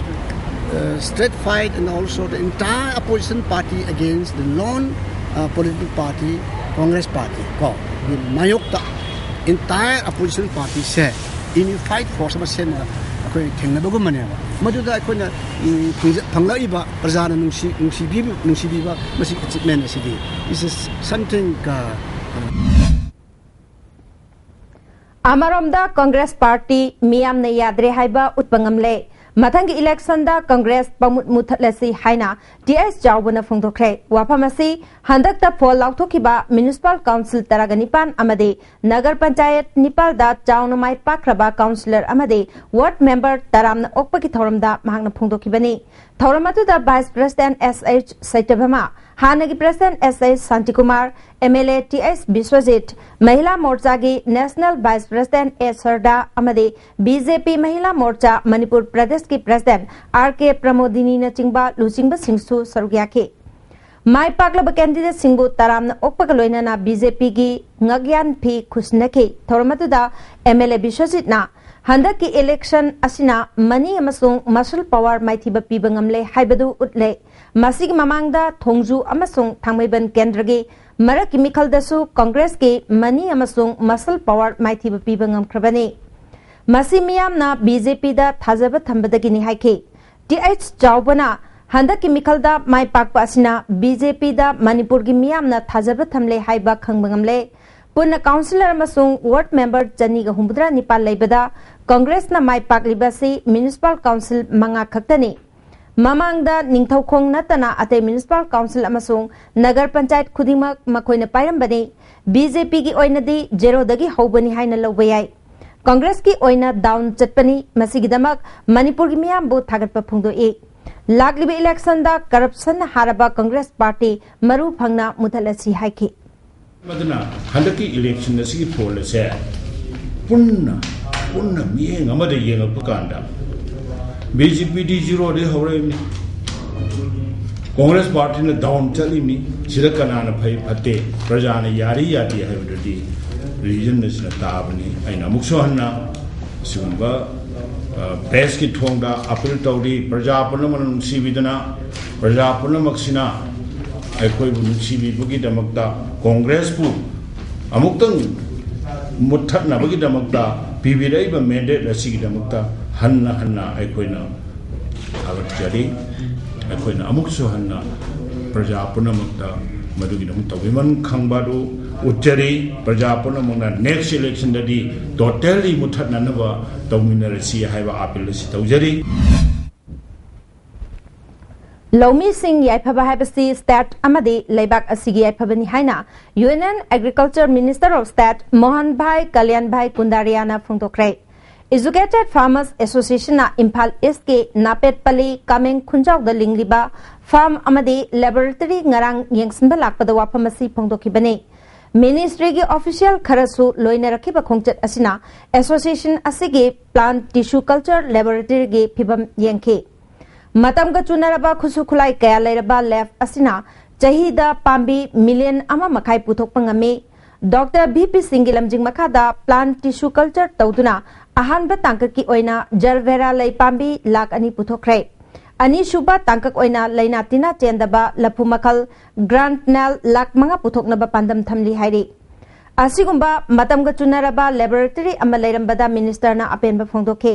uh, straight fight and also the entire opposition party against the lone, uh, political party, Congress party ꯀꯣ꯫ ꯒꯤ ꯃꯥꯌꯣꯛꯇ entire opposition party ꯁꯦ unified force ꯑꯃ ꯁꯦꯝꯃꯒ ꯑꯩꯈꯣꯏ ꯊꯦꯡꯅꯕꯒꯨꯝꯕꯅꯦꯕ꯫ ꯃꯗꯨꯗ ꯑꯩꯈꯣꯏꯅ, ꯎꯝ, ꯐꯪꯖ-, ꯐꯪꯂꯛꯏꯕ ꯄ꯭ꯔꯖꯥꯅ ꯅꯨꯡꯁꯤ-, ꯅꯨꯡꯁꯤꯕꯤꯕ, ꯅꯨꯡꯁꯤꯕꯤꯕ ꯃꯁꯤꯒꯤ achievement ꯑꯁꯤꯗꯤ, this is something, uh, ꯑꯃꯔꯣꯝꯗ ꯀꯪꯒ꯭ꯔꯦꯁ ꯄꯥꯔꯇꯤ ꯃꯤꯌꯥꯝꯅ ꯌꯥꯗ꯭ꯔꯦ ꯍꯥꯏꯕ ꯎꯠꯄ ꯉꯝꯂꯦ꯫ ꯃꯊꯪꯒꯤ ꯏꯂꯦꯛꯁꯟꯗ ꯀꯪꯒ꯭ꯔꯦꯁ ꯄꯪꯃꯨꯠ ꯃꯨꯠꯊꯠꯂꯁꯤ ꯍꯥꯏꯅ ꯇꯤ ꯑꯩꯆ ꯆꯥꯎꯕꯅ ꯐꯣꯡꯗꯣꯛꯈ꯭ꯔꯦ꯫ ꯋꯥꯐꯝ ꯑꯁꯤ ꯍꯟꯗꯛꯇ ꯐꯣꯜ ꯂꯥꯎꯊꯣꯛꯈꯤꯕ ꯃ꯭ꯌꯨꯅꯤꯁꯤꯄꯥꯜ ꯀꯥꯎꯟꯁꯤꯜ ꯇꯔꯥꯒ ꯅꯤꯄꯥꯟ ꯑꯃꯗꯤ ꯅꯒꯔ ꯄꯟꯆꯥꯌꯠ ꯅꯤꯄꯥꯜꯗ ꯆꯥꯎꯅ ꯃꯥꯏ ꯄꯥꯛꯈ꯭ꯔꯕ ꯀꯥꯎꯟꯁꯤꯂꯔ ꯑꯃꯗꯤ ꯋꯥꯔꯗ ꯃꯦꯝꯕꯔ ꯇꯔꯥꯝꯅ ꯑꯣꯛꯄꯒꯤ ꯊꯧꯔꯝꯗ ꯃꯍꯥꯛꯅ ꯐꯣꯡꯗꯣꯛꯈꯤꯕꯅꯤ꯫ ꯊꯧꯔꯝ ꯑꯗꯨꯗ vice president S H Satyabhama, ꯍꯥꯟꯅꯒꯤ president S H Shantikumar, M L A T H Biswajit, Mahila ꯃꯣꯔꯆꯥꯒꯤ national vice president A Sarda ꯑꯃꯗꯤ B J P Mahila Morcha Manipur ꯄ꯭ꯔꯗꯦꯁꯀꯤ ꯄ꯭ꯔꯦꯁꯤꯗꯦꯟꯠ ꯑꯥꯔ ꯀꯦ ꯄ꯭ꯔꯃꯣꯗꯤꯅꯤꯅꯆꯤꯡꯕ ꯂꯨꯆꯤꯡꯕꯁꯤꯡꯁꯨ ꯁꯔꯨꯛ ꯌꯥꯈꯤ꯫ ꯃꯥꯏ ꯄꯥꯛꯂꯕ ꯀꯦꯟꯗꯤꯗꯦꯠꯁꯤꯡꯕꯨ ꯇꯔꯥꯝꯅ ꯑꯣꯛꯄꯒ ꯂꯣꯏꯅꯅ ꯕꯤ ꯖꯦ ꯄꯤꯒꯤ ꯉꯛꯌꯥꯟ ꯐꯤ ꯈꯨꯁꯤꯟꯅꯈꯤ꯫ ꯊꯧꯔꯝ ꯑꯗꯨꯗ ꯑꯦꯝ ꯑꯦꯜ ꯑꯦ ꯕꯤꯁ꯭ꯋꯖꯤꯠꯅ ꯍꯟꯗꯛꯀꯤ ꯏꯂꯦꯛꯁꯟ ꯑꯁꯤꯅ ꯃꯅꯤ ꯑꯃꯁꯨꯡ ꯃꯁꯜ ꯄꯋꯥꯔ ꯃꯥꯏꯊꯤꯕ ꯄꯤꯕ ꯉꯝꯂꯦ ꯍꯥꯏꯕꯗꯨ ꯎꯠꯂꯦ꯫ ꯃꯁꯤꯒꯤ ꯃꯃꯥꯡꯗ ꯊꯣꯡꯖꯨ ꯑꯃꯁꯨꯡ ꯊꯥꯡꯃꯩꯕꯟ ꯀꯦꯟꯗ꯭ꯔꯒꯤ ꯃꯔꯛꯀꯤ ꯃꯤꯈꯜꯗꯁꯨ ꯀꯪꯒ꯭ꯔꯦꯁꯀꯤ ꯃꯅꯤ ꯑꯃꯁꯨꯡ ꯃꯁꯜ ꯄꯋꯥꯔ ꯃꯥꯏꯊꯤꯕ ꯄꯤꯕ ꯉꯝꯈ꯭ꯔꯕꯅꯤ꯫ ꯃꯁꯤ ꯃꯤꯌꯥꯝꯅ ꯕꯤ ꯖꯦ ꯄꯤꯗ ꯊꯥꯖꯕ ꯊꯝꯕꯗꯒꯤꯅꯤ ꯍꯥꯏꯈꯤ꯫ ꯇꯤ ꯑꯩꯆ ꯆꯥꯎꯕꯅ ꯍꯟꯗꯛꯀꯤ ꯃꯤꯈꯜꯗ ꯃꯥꯏ ꯄꯥꯛꯄ ꯑꯁꯤꯅ ꯕꯤ ꯖꯦ ꯄꯤꯗ ꯃꯅꯤꯄꯨꯔꯒꯤ ꯃꯤꯌꯥꯝꯅ ꯊꯥꯖꯕ ꯊꯝꯂꯦ ꯍꯥꯏꯕ ꯈꯪꯕ ꯉꯝꯂꯦ꯫ ꯄꯨꯟꯅ ꯀꯥꯎꯟꯁꯤꯂꯔ ꯑꯃꯁꯨꯡ ꯋꯥꯔꯗ ꯃꯦꯝꯕꯔ ꯆꯅꯤꯒ ꯍꯨꯝꯐꯨꯇꯔꯥ ꯅꯤꯄꯥꯜ ꯂꯩꯕꯗ ꯀꯪꯒ꯭ꯔꯦꯁꯅ ꯃꯥꯏ ꯄꯥꯛꯂꯤꯕ ꯑꯁꯤ ꯃ꯭ꯌꯨꯅꯤꯁꯤꯄꯥꯜ ꯀꯥꯎꯟꯁꯤꯜ ꯃꯉꯥ ꯈꯛꯇꯅꯤ꯫ ꯃꯃꯥꯡꯗ ꯅꯤꯡꯊꯧꯈꯣꯡ ꯅꯠꯇꯅ ꯑꯇꯩ ꯃ꯭ꯌꯨꯅꯤꯁꯤꯄꯥꯜ ꯀꯥꯎꯟꯁꯤꯜ ꯑꯃꯁꯨꯡ ꯅꯒꯔ ꯄꯟꯆꯥꯌꯠ ꯈꯨꯗꯤꯡꯃꯛ ꯃꯈꯣꯏꯅ ꯄꯥꯏꯔꯝꯕꯅꯤ꯫ ꯕꯤ ꯖꯦ ꯄꯤꯒꯤ ꯑꯣꯏꯅꯗꯤ ꯖꯦꯔꯣꯗꯒꯤ ꯍꯧꯕꯅꯤ ꯍꯥꯏꯅ ꯂꯧꯕ ꯌꯥꯏ꯫ ꯀꯪꯒ꯭ꯔꯦꯁꯀꯤ ꯑꯣꯏꯅ ꯗꯥꯎꯟ ꯆꯠꯄꯅꯤ꯫ ꯃꯁꯤꯒꯤꯗꯃꯛ ꯃꯅꯤꯄꯨꯔꯒꯤ ꯃꯤꯌꯥꯝꯕꯨ ꯊꯥꯒꯠꯄ ꯐꯣꯡꯗꯣꯛꯏ꯫ ꯂꯥꯛꯂꯤꯕ ꯏꯂꯦꯛꯁꯟꯗ ꯀꯔꯞꯁꯟꯅ ꯍꯥꯔꯕ ꯀꯪꯒ꯭ꯔꯦꯁ ꯄꯥꯔꯇꯤ ꯃꯔꯨ ꯐꯪꯅ ꯃꯨꯊꯠꯂꯁꯤ ꯍꯥꯏꯈꯤ꯫ ꯑꯗꯨꯅ ꯍꯟꯗꯛꯀꯤ ꯏꯂꯦꯛꯁꯟ ꯑꯁꯤꯒꯤ ꯄꯣꯜ ꯑꯁꯦ ꯄꯨꯟꯅ, ꯄꯨꯟꯅ ꯃꯤꯠꯌꯦꯡ ꯑꯃꯗ ꯌꯦꯡꯉꯛꯄ ꯀꯥꯟꯗ ꯕꯤ ꯖꯦ ꯄꯤꯗꯤ ꯖꯤꯔꯣꯗꯒꯤ ꯍꯧꯔꯛꯏꯕꯅꯤ, ꯀꯣꯡꯒ꯭ꯔꯦꯁ ꯄꯥꯔꯇꯤꯅ ꯗꯥꯎꯟ ꯆꯠꯂꯤꯕꯅꯤ꯫ ꯁꯤꯗ ꯀꯅꯥꯅ ꯐꯩ ꯐꯠꯇꯦ, ꯄ꯭ꯔꯖꯥꯅ ꯌꯥꯔꯤ ꯌꯥꯗꯦ ꯍꯥꯏꯕꯗꯨꯗꯤ ꯔꯤꯖꯟ ꯑꯁꯤꯅ ꯇꯥꯕꯅꯤ꯫ ꯑꯩꯅ ꯑꯃꯨꯛꯁꯨ ꯍꯟꯅ ꯁꯤꯒꯨꯝꯕ, ꯑ, ꯄ꯭ꯔꯦꯁꯀꯤ ꯊꯣꯡꯗ ꯑꯄꯤꯜ ꯇꯧꯔꯤ꯫ ꯄ꯭ꯔꯖꯥ ꯄꯨꯝꯅꯃꯛꯅ ꯅꯨꯡꯁꯤꯕꯤꯗꯨꯅ, ꯄ꯭ꯔꯖꯥ ꯄꯨꯝꯅꯃꯛꯁꯤꯅ ꯑꯩꯈꯣꯏꯕꯨ ꯅꯨꯡꯁꯤꯕꯤꯕꯒꯤꯗꯃꯛꯇ, ꯀꯣꯡꯒ꯭ꯔꯦꯁꯄꯨ ꯑꯃꯨꯛꯇꯪ ꯃꯨꯠꯊꯠꯅꯕꯒꯤꯗꯃꯛꯇ ꯄꯤꯕꯤꯔꯛꯏꯕ ꯃꯦꯟꯗꯦꯠ ꯑꯁꯤꯒꯤꯗꯃꯛꯇ ꯍꯟꯅ ꯍꯟꯅ ꯑꯩꯈꯣꯏꯅ ꯊꯥꯒꯠꯆꯔꯤ꯫ ꯑꯩꯈꯣꯏꯅ ꯑꯃꯨꯛꯁꯨ ꯍꯟꯅ ꯄ꯭ꯔꯖꯥ ꯄꯨꯝꯅꯃꯛꯇ ꯃꯗꯨꯒꯤꯗꯃꯛ ꯇꯧꯕꯤꯃꯟ ꯈꯪꯕ ꯑꯗꯨ ꯎꯠꯆꯔꯤ꯫ ꯄ꯭ꯔꯖꯥ ꯄꯨꯝꯅꯃꯛꯅ ꯅꯦꯛꯁ ꯏꯂꯦꯛꯁꯟꯗꯗꯤ ꯇꯣꯇꯦꯜꯂꯤ ꯃꯨꯠꯊꯠꯅꯅꯕ ꯇꯧꯃꯤꯟꯅꯔꯁꯤ ꯍꯥꯏꯕ ꯑꯥꯄꯤꯜ ꯑꯁꯤ ꯇꯧꯖꯔꯤ꯫ ꯂꯧꯃꯤꯁꯤꯡ ꯌꯥꯏꯐꯕ ꯍꯥꯏꯕꯁꯤ ꯁ꯭ꯇꯦꯠ ꯑꯃꯗꯤ ꯂꯩꯕꯥꯛ ꯑꯁꯤꯒꯤ ꯌꯥꯏꯐꯕꯅꯤ ꯍꯥꯏꯅ Union Agriculture Minister of State Mohan ꯚꯥꯏ ꯀꯂꯌꯥꯟ ꯚꯥꯏ ꯀꯨꯟꯗꯥꯔꯤꯌꯥꯅ ꯐꯣꯡꯗꯣꯛꯈ꯭ꯔꯦ꯫ Educated Farmers Associationꯅ ꯏꯝꯐꯥꯜ ꯏꯁꯀꯤ ꯅꯥꯄꯦꯠꯄꯜꯂꯤ ꯀꯥꯃꯦꯡ ꯈꯨꯟꯖꯥꯎꯗ ꯂꯤꯡꯂꯤꯕ ꯐꯥꯔꯝ ꯑꯃꯗꯤ ꯂꯦꯕꯣꯔꯦꯇꯔꯤ ꯉꯔꯥꯡ ꯌꯦꯡꯁꯤꯟꯕ ꯂꯥꯛꯄꯗ ꯋꯥꯐꯝ ꯑꯁꯤ ꯐꯣꯡꯗꯣꯛꯈꯤꯕꯅꯤ꯫ ꯃꯤꯅꯤꯁꯇ꯭ꯔꯤꯒꯤ ꯑꯣꯐꯤꯁꯤꯌꯦꯜ ꯈꯔꯁꯨ ꯂꯣꯏꯅꯔꯛꯈꯤꯕ ꯈꯣꯡꯆꯠ ꯑꯁꯤꯅ ꯑꯦꯁꯣꯁꯤꯌꯦꯁꯟ ꯑꯁꯤꯒꯤ ꯄ꯭ꯂꯥꯟ ꯇꯤꯁꯨ ꯀꯜꯆꯔ ꯂꯦꯕꯣꯔꯦꯇꯔꯤꯒꯤ ꯐꯤꯕꯝ ꯌꯦꯡꯈꯤ꯫ ꯃꯇꯝꯒ ꯆꯨꯅꯔꯕ ꯈꯨꯠꯁꯨ ꯈꯨꯠꯂꯥꯏ ꯀꯌꯥ ꯂꯩꯔꯕ ꯂꯦꯕ ꯑꯁꯤꯅ ꯆꯍꯤꯗ ꯄꯥꯝꯕꯤ ꯃꯤꯂꯤꯌꯟ ꯑꯃ ꯃꯈꯥꯏ ꯄꯨꯊꯣꯛꯄ ꯉꯝꯃꯤ꯫ ꯗꯣꯛꯇꯔ ꯚꯤ ꯄꯤ ꯁꯤꯡꯒꯤ ꯂꯝꯖꯤꯡ ꯃꯈꯥꯗ ꯄ꯭ꯂꯥꯟ ꯇꯤꯁꯨ ꯀꯜꯆꯔ ꯇꯧꯗꯨꯅ ꯑꯍꯥꯟꯕ ꯇꯥꯡꯀꯛꯀꯤ ꯑꯣꯏꯅ ꯖꯔꯚꯦꯔꯥ ꯂꯩ ꯄꯥꯝꯕꯤ ꯂꯥꯈ ꯑꯅꯤ ꯄꯨꯊꯣꯛꯈ꯭ꯔꯦ꯫ ꯑꯅꯤꯁꯨꯕ ꯇꯥꯡꯀꯛ ꯑꯣꯏꯅ ꯂꯩꯅꯥ ꯇꯤꯟꯅꯥ ꯆꯦꯟꯗꯕ ꯂꯐꯨ ꯃꯈꯜ ꯒ꯭ꯔꯥꯟꯗꯅꯦꯜ ꯂꯥꯈ ꯃꯉꯥ ꯄꯨꯊꯣꯛꯅꯕ ꯄꯥꯟꯗꯝ ꯊꯝꯂꯤ ꯍꯥꯏꯔꯤ꯫ ꯑꯁꯤꯒꯨꯝꯕ ꯃꯇꯝꯒ ꯆꯨꯅꯔꯕ ꯂꯦꯕꯣꯔꯦꯇꯔꯤ ꯑꯃ ꯂꯩꯔꯝꯕꯗ ꯃꯤꯅꯤꯁꯇꯔꯅ ꯑꯄꯦꯟꯕ ꯐꯣꯡꯗꯣꯛꯈꯤ꯫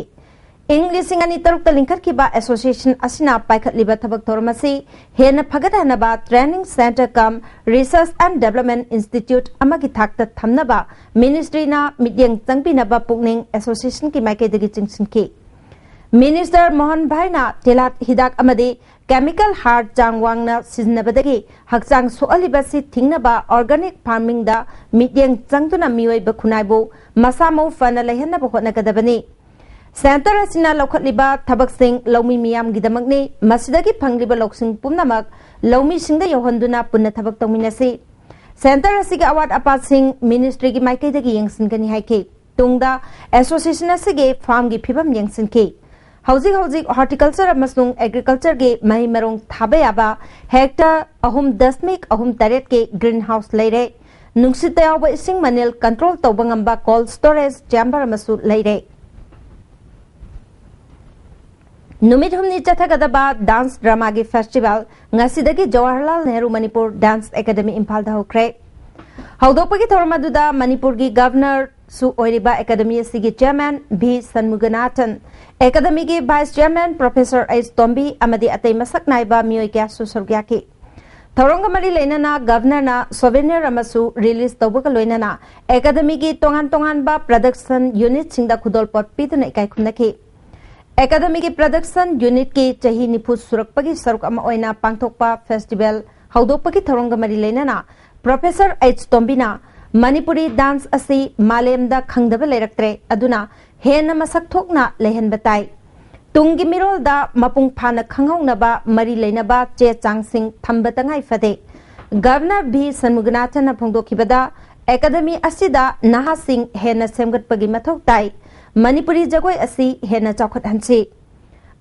ꯏꯪ ꯂꯤꯁꯤꯡ ꯑꯅꯤ ꯇꯔꯨꯛꯇ ꯂꯤꯡꯈꯠꯈꯤꯕ ꯑꯦꯁꯣꯁꯤꯌꯦꯁꯟ ꯑꯁꯤꯅ ꯄꯥꯏꯈꯠꯂꯤꯕ ꯊꯕꯛ ꯊꯧꯔꯝ ꯑꯁꯤ ꯍꯦꯟꯅ ꯐꯒꯠꯍꯟꯅꯕ training centre cum research and development institute ꯑꯃꯒꯤ ꯊꯥꯛꯇ ꯊꯝꯅꯕ ꯃꯤꯅꯤꯁꯇ꯭ꯔꯤꯅ ꯃꯤꯠꯌꯦꯡ ꯆꯪꯕꯤꯅꯕ ꯄꯨꯛꯅꯤꯡ ꯑꯦꯁꯣꯁꯤꯌꯦꯁꯟꯒꯤ ꯃꯥꯏꯀꯩꯗꯒꯤ ꯆꯤꯡꯁꯤꯟꯈꯤ꯫ ꯃꯤꯅꯤꯁꯇꯔ ꯃꯣꯍꯟ ꯚꯥꯏꯅ ꯇꯤꯜꯍꯥꯠ ꯍꯤꯗꯥꯛ ꯑꯃꯗꯤ ꯀꯦꯃꯤꯀꯦꯜ ꯍꯥꯔ ꯆꯥꯡ ꯋꯥꯡꯅ ꯁꯤꯖꯤꯟꯅꯕꯗꯒꯤ ꯍꯛꯆꯥꯡ ꯁꯣꯛꯍꯜꯂꯤꯕꯁꯤ ꯊꯤꯡꯅꯕ organic farmingꯗ ꯃꯤꯠꯌꯦꯡ ꯆꯪꯗꯨꯅ ꯃꯤꯑꯣꯏꯕ ꯈꯨꯟꯅꯥꯏꯕꯨ ꯃꯁꯥ ꯃꯎ ꯐꯅ ꯂꯩꯍꯟꯅꯕ ꯍꯣꯠꯅꯒꯗꯕꯅꯤ꯫ ꯁꯦꯟꯇꯔ ꯑꯁꯤꯅ ꯂꯧꯈꯠꯂꯤꯕ ꯊꯕꯛꯁꯤꯡ ꯂꯧꯃꯤ ꯃꯤꯌꯥꯝꯒꯤꯗꯃꯛꯅꯤ꯫ ꯃꯁꯤꯗꯒꯤ ꯐꯪꯂꯤꯕ ꯂꯧꯁꯤꯡ ꯄꯨꯝꯅꯃꯛ ꯂꯧꯃꯤꯁꯤꯡꯗ ꯌꯧꯍꯟꯗꯨꯅ ꯄꯨꯟꯅ ꯊꯕꯛ ꯇꯧꯃꯤꯟꯅꯁꯤ꯫ ꯁꯦꯟꯇꯔ ꯑꯁꯤꯒꯤ ꯑꯋꯥꯠ ꯑꯄꯥꯁꯤꯡ ꯃꯤꯅꯤꯁꯇ꯭ꯔꯤꯒꯤ ꯃꯥꯏꯀꯩꯗꯒꯤ ꯌꯦꯡꯁꯤꯟꯒꯅꯤ ꯍꯥꯏꯈꯤ꯫ ꯇꯨꯡꯗ ꯑꯦꯁꯣꯁꯤꯌꯦꯁꯟ ꯑꯁꯤꯒꯤ ꯐꯥꯔꯝꯒꯤ ꯐꯤꯕꯝ ꯌꯦꯡꯁꯤꯟꯈꯤ꯫ ꯍꯧꯖꯤꯛ ꯍꯧꯖꯤꯛ ꯍꯣꯔꯇꯤꯀꯜꯆꯔ ꯑꯃꯁꯨꯡ ꯑꯦꯒ꯭ꯔꯤꯀꯜꯆꯔꯒꯤ ꯃꯍꯩ ꯃꯔꯣꯡ ꯊꯥꯕ ꯌꯥꯕ ꯍꯦꯛꯇꯔ ꯑꯍꯨꯝ ꯗꯁꯃꯤꯛ ꯑꯍꯨꯝ ꯇꯔꯦꯠꯀꯤ ꯒ꯭ꯔꯤꯟ ꯍꯥꯎꯁ ꯂꯩꯔꯦ꯫ ꯅꯨꯡꯁꯤꯠꯇ ꯌꯥꯎꯕ ꯏꯁꯤꯡ ꯃꯅꯤꯜ ꯀꯟꯇ꯭ꯔꯣꯜ ꯇꯧꯕ ꯉꯝꯕ ꯀꯣꯜꯗ ꯁ꯭ꯇꯣꯔꯦꯖ ꯆꯦꯝꯕꯔ ꯑꯃꯁꯨ ꯂꯩꯔꯦ꯫ ꯅꯨꯃꯤꯠ ꯍꯨꯝꯅꯤ ꯆꯠꯊꯒꯗꯕ ꯗꯥꯟꯁ ꯗ꯭ꯔꯃꯥꯒꯤ ꯐꯦꯁꯇꯤꯚꯦꯜ ꯉꯁꯤꯗꯒꯤ ꯖꯋꯥꯍꯔꯂꯥꯜ ꯅꯦꯍꯔꯨ ꯃꯅꯤꯄꯨꯔ ꯗꯥꯟꯁ ꯑꯦꯀꯥꯗꯃꯤ ꯏꯝꯐꯥꯜꯗ ꯍꯧꯈ꯭ꯔꯦ꯫ ꯍꯧꯗꯣꯛꯄꯒꯤ ꯊꯧꯔꯝ ꯑꯗꯨꯗ ꯃꯅꯤꯄꯨꯔꯒꯤ ꯒꯚꯔꯅꯔꯁꯨ ꯑꯣꯏꯔꯤꯕ ꯑꯦꯀꯥꯗꯃꯤ ꯑꯁꯤꯒꯤ ꯆꯦꯌꯔꯃꯦꯟ ꯚꯤ ꯁꯟꯃꯨꯒꯅꯥꯊꯟ, ꯑꯦꯀꯥꯗꯃꯤꯒꯤ vice chairman professor H Tombi ꯑꯃꯗꯤ ꯑꯇꯩ ꯃꯁꯛ ꯅꯥꯏꯕ ꯃꯤꯑꯣꯏ ꯀꯌꯥꯁꯨ ꯁꯔꯨꯛ ꯌꯥꯈꯤ꯫ ꯊꯧꯔꯝꯒ ꯃꯔꯤ ꯂꯩꯅꯅ ꯒꯚꯔꯅꯔꯅ ꯁꯣꯚꯦꯅꯤꯌꯔ ꯑꯃꯁꯨ ꯔꯤꯂꯤꯖ ꯇꯧꯕꯒ ꯂꯣꯏꯅꯅ ꯑꯦꯀꯥꯗꯃꯤꯒꯤ ꯇꯣꯉꯥꯟ ꯇꯣꯉꯥꯟꯕ ꯄ꯭ꯔꯗꯛꯁꯟ ꯌꯨꯅꯤꯠꯁꯤꯡꯗ ꯈꯨꯗꯣꯜꯄꯣꯠ ꯄꯤꯗꯨꯅ ꯏꯀꯥꯏ ꯈꯨꯝꯅꯈꯤ꯫ ꯑꯦꯀꯥꯗꯃꯤꯒꯤ ꯄ꯭ꯔꯗꯛꯁꯟ ꯌꯨꯅꯤꯠꯀꯤ ꯆꯍꯤ ꯅꯤꯐꯨ ꯁꯨꯔꯛꯄꯒꯤ ꯁꯔꯨꯛ ꯑꯃ ꯑꯣꯏꯅ ꯄꯥꯡꯊꯣꯛꯄ ꯐꯦꯁꯇꯤꯚꯦꯜ ꯍꯧꯗꯣꯛꯄꯒꯤ ꯊꯧꯔꯝꯒ ꯃꯔꯤ ꯂꯩꯅꯅ ꯄ꯭ꯔꯣꯐꯦꯁꯔ ꯑꯩꯆ ꯇꯣꯝꯕꯤꯅ ꯃꯅꯤꯄꯨꯔꯤ ꯗꯥꯟꯁ ꯑꯁꯤ ꯃꯥꯂꯦꯝꯗ ꯈꯪꯗꯕ ꯂꯩꯔꯛꯇ꯭ꯔꯦ, ꯑꯗꯨꯅ ꯍꯦꯟꯅ ꯃꯁꯛ ꯊꯣꯛꯅ ꯂꯩꯍꯟꯕ ꯇꯥꯏ꯫ ꯇꯨꯡꯒꯤ ꯃꯤꯔꯣꯜꯗ ꯃꯄꯨꯡ ꯐꯥꯅ ꯈꯪꯍꯧꯅꯕ ꯃꯔꯤ ꯂꯩꯅꯕ ꯆꯦ ꯆꯥꯡꯁꯤꯡ ꯊꯝꯕ ꯇꯉꯥꯏ ꯐꯗꯦ꯫ ꯒꯚꯔꯅꯔ ꯚꯤ ꯁꯟꯃꯨꯒꯅꯥꯊꯟꯅ ꯐꯣꯡꯗꯣꯛꯈꯤꯕꯗ, ꯑꯦꯀꯥꯗꯃꯤ ꯑꯁꯤꯗ ꯅꯍꯥꯁꯤꯡ ꯍꯦꯟꯅ ꯁꯦꯝꯒꯠꯄꯒꯤ ꯃꯊꯧ ꯇꯥꯏ꯫ ꯃꯅꯤꯄꯨꯔꯤ ꯖꯒꯣꯏ ꯑꯁꯤ ꯍꯦꯟꯅ ꯆꯥꯎꯈꯠꯍꯟꯁꯤ꯫